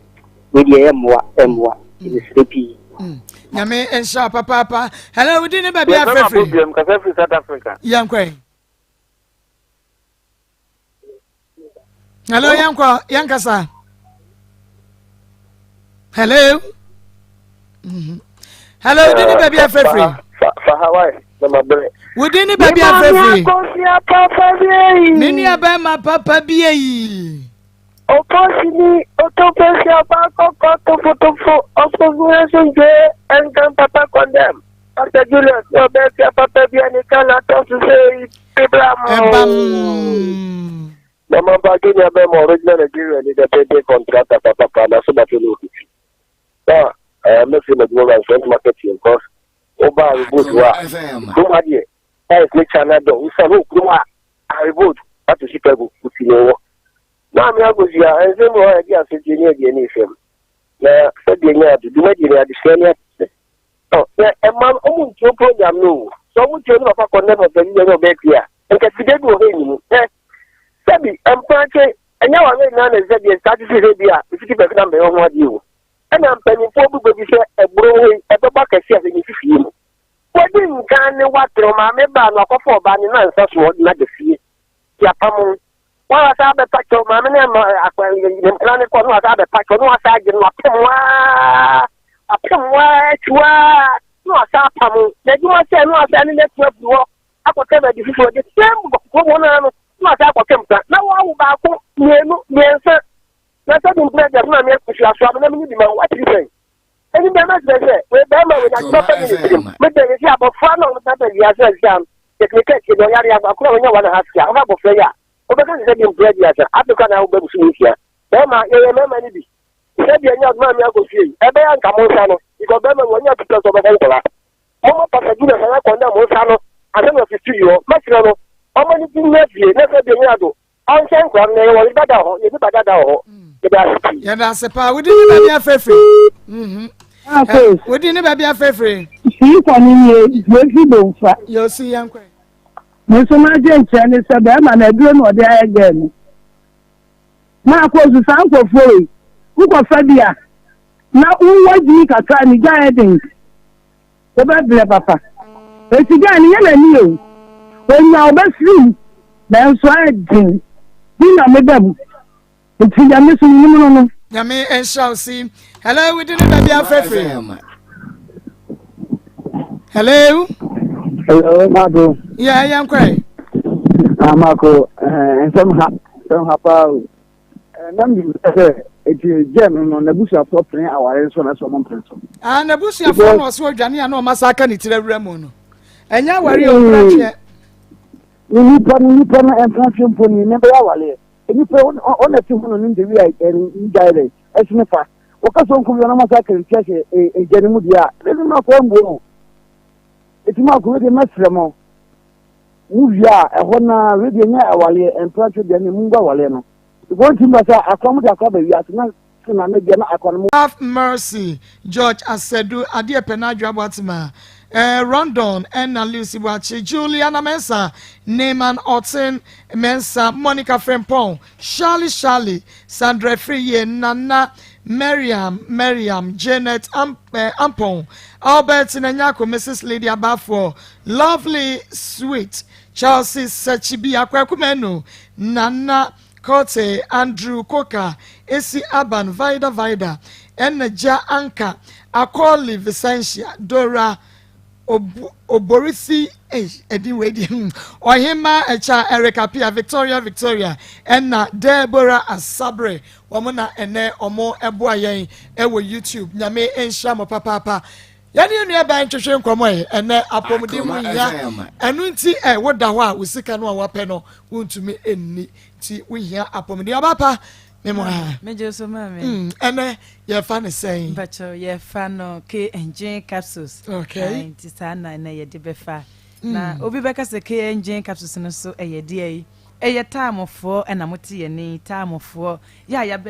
wei deɛ ɛyɛ mmoa, ɛmmoa. Nti mesrɛ pii. Nyame nhyira wo papaapa. Hello, wodi ne baabi afrɛfrɛ. Yɛfrɛ kasa firi South Africa. Yɛnkɔ. Hello, yɛnkɔ, yɛnkasa. Hello. Mm-hmm. Hello, wodi ne baabi afrɛfrɛ. Fa Hawaii na ma brɛ. Wodi ne baabi afrɛfrɛ. Me nua bɛrima papa bi eyi. Oposini otoposi ɔba kɔkɔ tofotofo ɔfofo asomdwe ɛnkan papa kɔndɛm Pastor Julius ne ɔbɛ fia papa bi a ne ka na atɔ so sɛ bibla mo. Ɛbam. Mama ba Junior bɛ ma original Nigeria ni dɛ painting contractor papapa na so bate no obi. Na eh mɛfiri m'adwuma mu ansɛnt market yɛn cause woba reboot hɔ a kurom ha deɛ tiles ne china dɔ wosan wɔ kurom ha a reboot ato Chicago wosi ne wɔ Maame Akosua, nsɛm bi wɔ hɔ a yɛde asotwe ne aduane fam, na sɛdeɛ nya ade, dwumadie ne adesua ne akyerɛ. Ɔ, na ɛma no, ɔmo ntuo program no o. Sɛ ɔmo tuo ne papa kɔ ne papa yi ne ɔbɛɛ pie a, nka fide bi wɔ hɔ nni mu. Hwɛ, sɛbi, mpratwe, ɛnyɛ awareɛ nyinaa na ɛsɛ deɛ saa te sɛ bi a, mfiti pɛko na mbɛyɛ ho adeɛ o. Ɛna mpanyinfoɔ bi bɛbi sɛ ɛboro hɔ yi, ɛbɛbɔ akɛse a sɛ nyɛ fifie mu. Wadi nkan ne watrɛ, maame baa no akɔfa ɔbaa ne nansa soɔ de no aba fie. Yɛapamo. Wɔn asa abɛpa kyɛw maame ne ama akwa ne mpena ne kɔ no asa abɛpa kyɛw no asa agye no apem waa apem waa akyi waa no asa apam na adwuma sɛ no asa ne n'atu afiri hɔ akɔtɛ baabi foforɔ de same kurom hɔ naa no no asa akɔtɛ mpena na wɔawo baako mmienu mmiɛnsa na sɛ de mpena agya so na meɛ kusi asoa me na menye bi ma wo atiri sɛn ɛni bɛrima kyerɛ sɛ wei bɛrima wei na adwuma pɛ ne ne tirim mede ne sɛ abɔfra na ɔmo tata wiase asia no yɛtumi ka akyire no ɔyare akora wɔnya wɔn ha sia ɔfa abɔfra yi a wobɛka ne sɛ de mpira di asa afei na wobɛ busu ne nsia bɛrima yɛyɛ mmarima no bi sɛ deɛ nyɛ ɔdoma mi akɔ fie yi ɛbɛyɛ nka mo nsa no because bɛrima wɔnya tutɔ sɛ ɔbɛfa nkɔla mɔmɔ pasa gyina sɛ yɛkɔ ndɛ mo nsa no asɛ na ɔfi studio hɔ mɛkyerɛ no ɔma ne ti nyɛ fie na sɛ deɛ nyɛ ado Ɔnhyɛ nkora no na yɛwɔ ba da hɔ yɛni ba dada wɔ hɔ yɛda ase pii. Yɛda ase paa wodi ne baabi afɛfiri. Mhm. Wodi ne baabi afɛfiri. Sii kɔ ne nie yɛfi bomfa. Yɛsi yɛn kɔ. Me nso m'adwe nkyerɛ ne sɛ bɛrima no aduro na ɔde ayɛ gɛɛ no. Na akɔ so saa nkurɔfoɔ wei wokɔfa bi a na wowɔ gyimi kakra ne gya yɛ den. Wobɛbrɛ papa. Enti guy no nyɛ n'ani o. Onya ɔbɛfiri mu nanso ayɛ den. Bi na meba mu. Nti deɛ me so menim no no. Nyame nhyira wo si. Hello, we didn't baby afrɛfrɛ. Hello. Hello, Marco. Yeah, yeah, I'm crying. Ah, Marco, eh, nsɛm ha, nsɛm ha paa o. Na mi sɛ eti gye no no n'abusuafoɔ pene aware nso na sɛ ɔmo mpene so. Ah, n'abusuafoɔ na ɔsɛ odwane a na ɔma sa aka ne tiri awura mu no. Ɛnyɛ aware yɛ ɔmpena tweɛ. Ne nipa no nipa no mpena twe mpo ni ne bɛyɛ awareɛ. Nipa ɔna ti ho no ne ndewi a ɛne gyae dɛ ɛsene fa. Wɔka sɛ ɔnkum yɛ na ɔma sa aka ne ti ahyɛ egya ne mu deɛ a ɛne no akɔ mbuo o. Eti mu akɔ deɛ mɛsrɛ mo. Mo wie a ɛhɔ na wei deɛ nyɛ awareɛ mpena twe deɛ ne mu ngu awareɛ no. Because ntumi ba sɛ akora mo de akora ba wiase na sɛ na ne deɛ na akora no mo. Have mercy George Asadu Adeɛpɛ N'Adwoa Boatema eh, Rondon ɛna Lucy Boakye Juliana Mensah Neyman Otsen Mensah Monica Frimpong Shirley Shirley Sandra Afriyie Nana Mariam Mariam Janet Am eh, Ampong Albert Nanyako Mrs Lydia Bafoɔ Lovely Sweet Chelsea Sachibia Kwaku Manu Nana Kortey Andrew Koka Esi Aban Vida Vida Ɛna Gya Anka Akoli Vicentia Dora Ob Oborisi eish ɛdin wei deɛ hmm Ɔhemmaa Ɛkya Eric Appiah Victoria Victoria ɛna Deborah Asabre wɔn na ɛnɛ wɔn ɛboa yɛn ɛwɔ YouTube Nyame nhyira mo papaapa. Yɛne yɛn nuabaa ntwetwe nkɔmmɔ ɛ, ɛnɛ apɔmuden ho hia. Ɛno nti ɛ, woda hɔ a wo sika no a woapɛ no wontumi nni nti wohia apɔmuden. Ɔbaa pa, me mo ha. Megye so maame. Mm, ɛnɛ yɛfa no sɛn? Mpakyɛw yɛfa no K engine capsules. Okay. Nti saa na ɛnɛ yɛde bɛfa. Na mm. obi bɛka sɛ K engine capsules no so ɛyɛ deɛ yi. Ɛyɛ taamofoɔ ɛna mote yɛn ni taamofoɔ yɛ a yɛabɛ.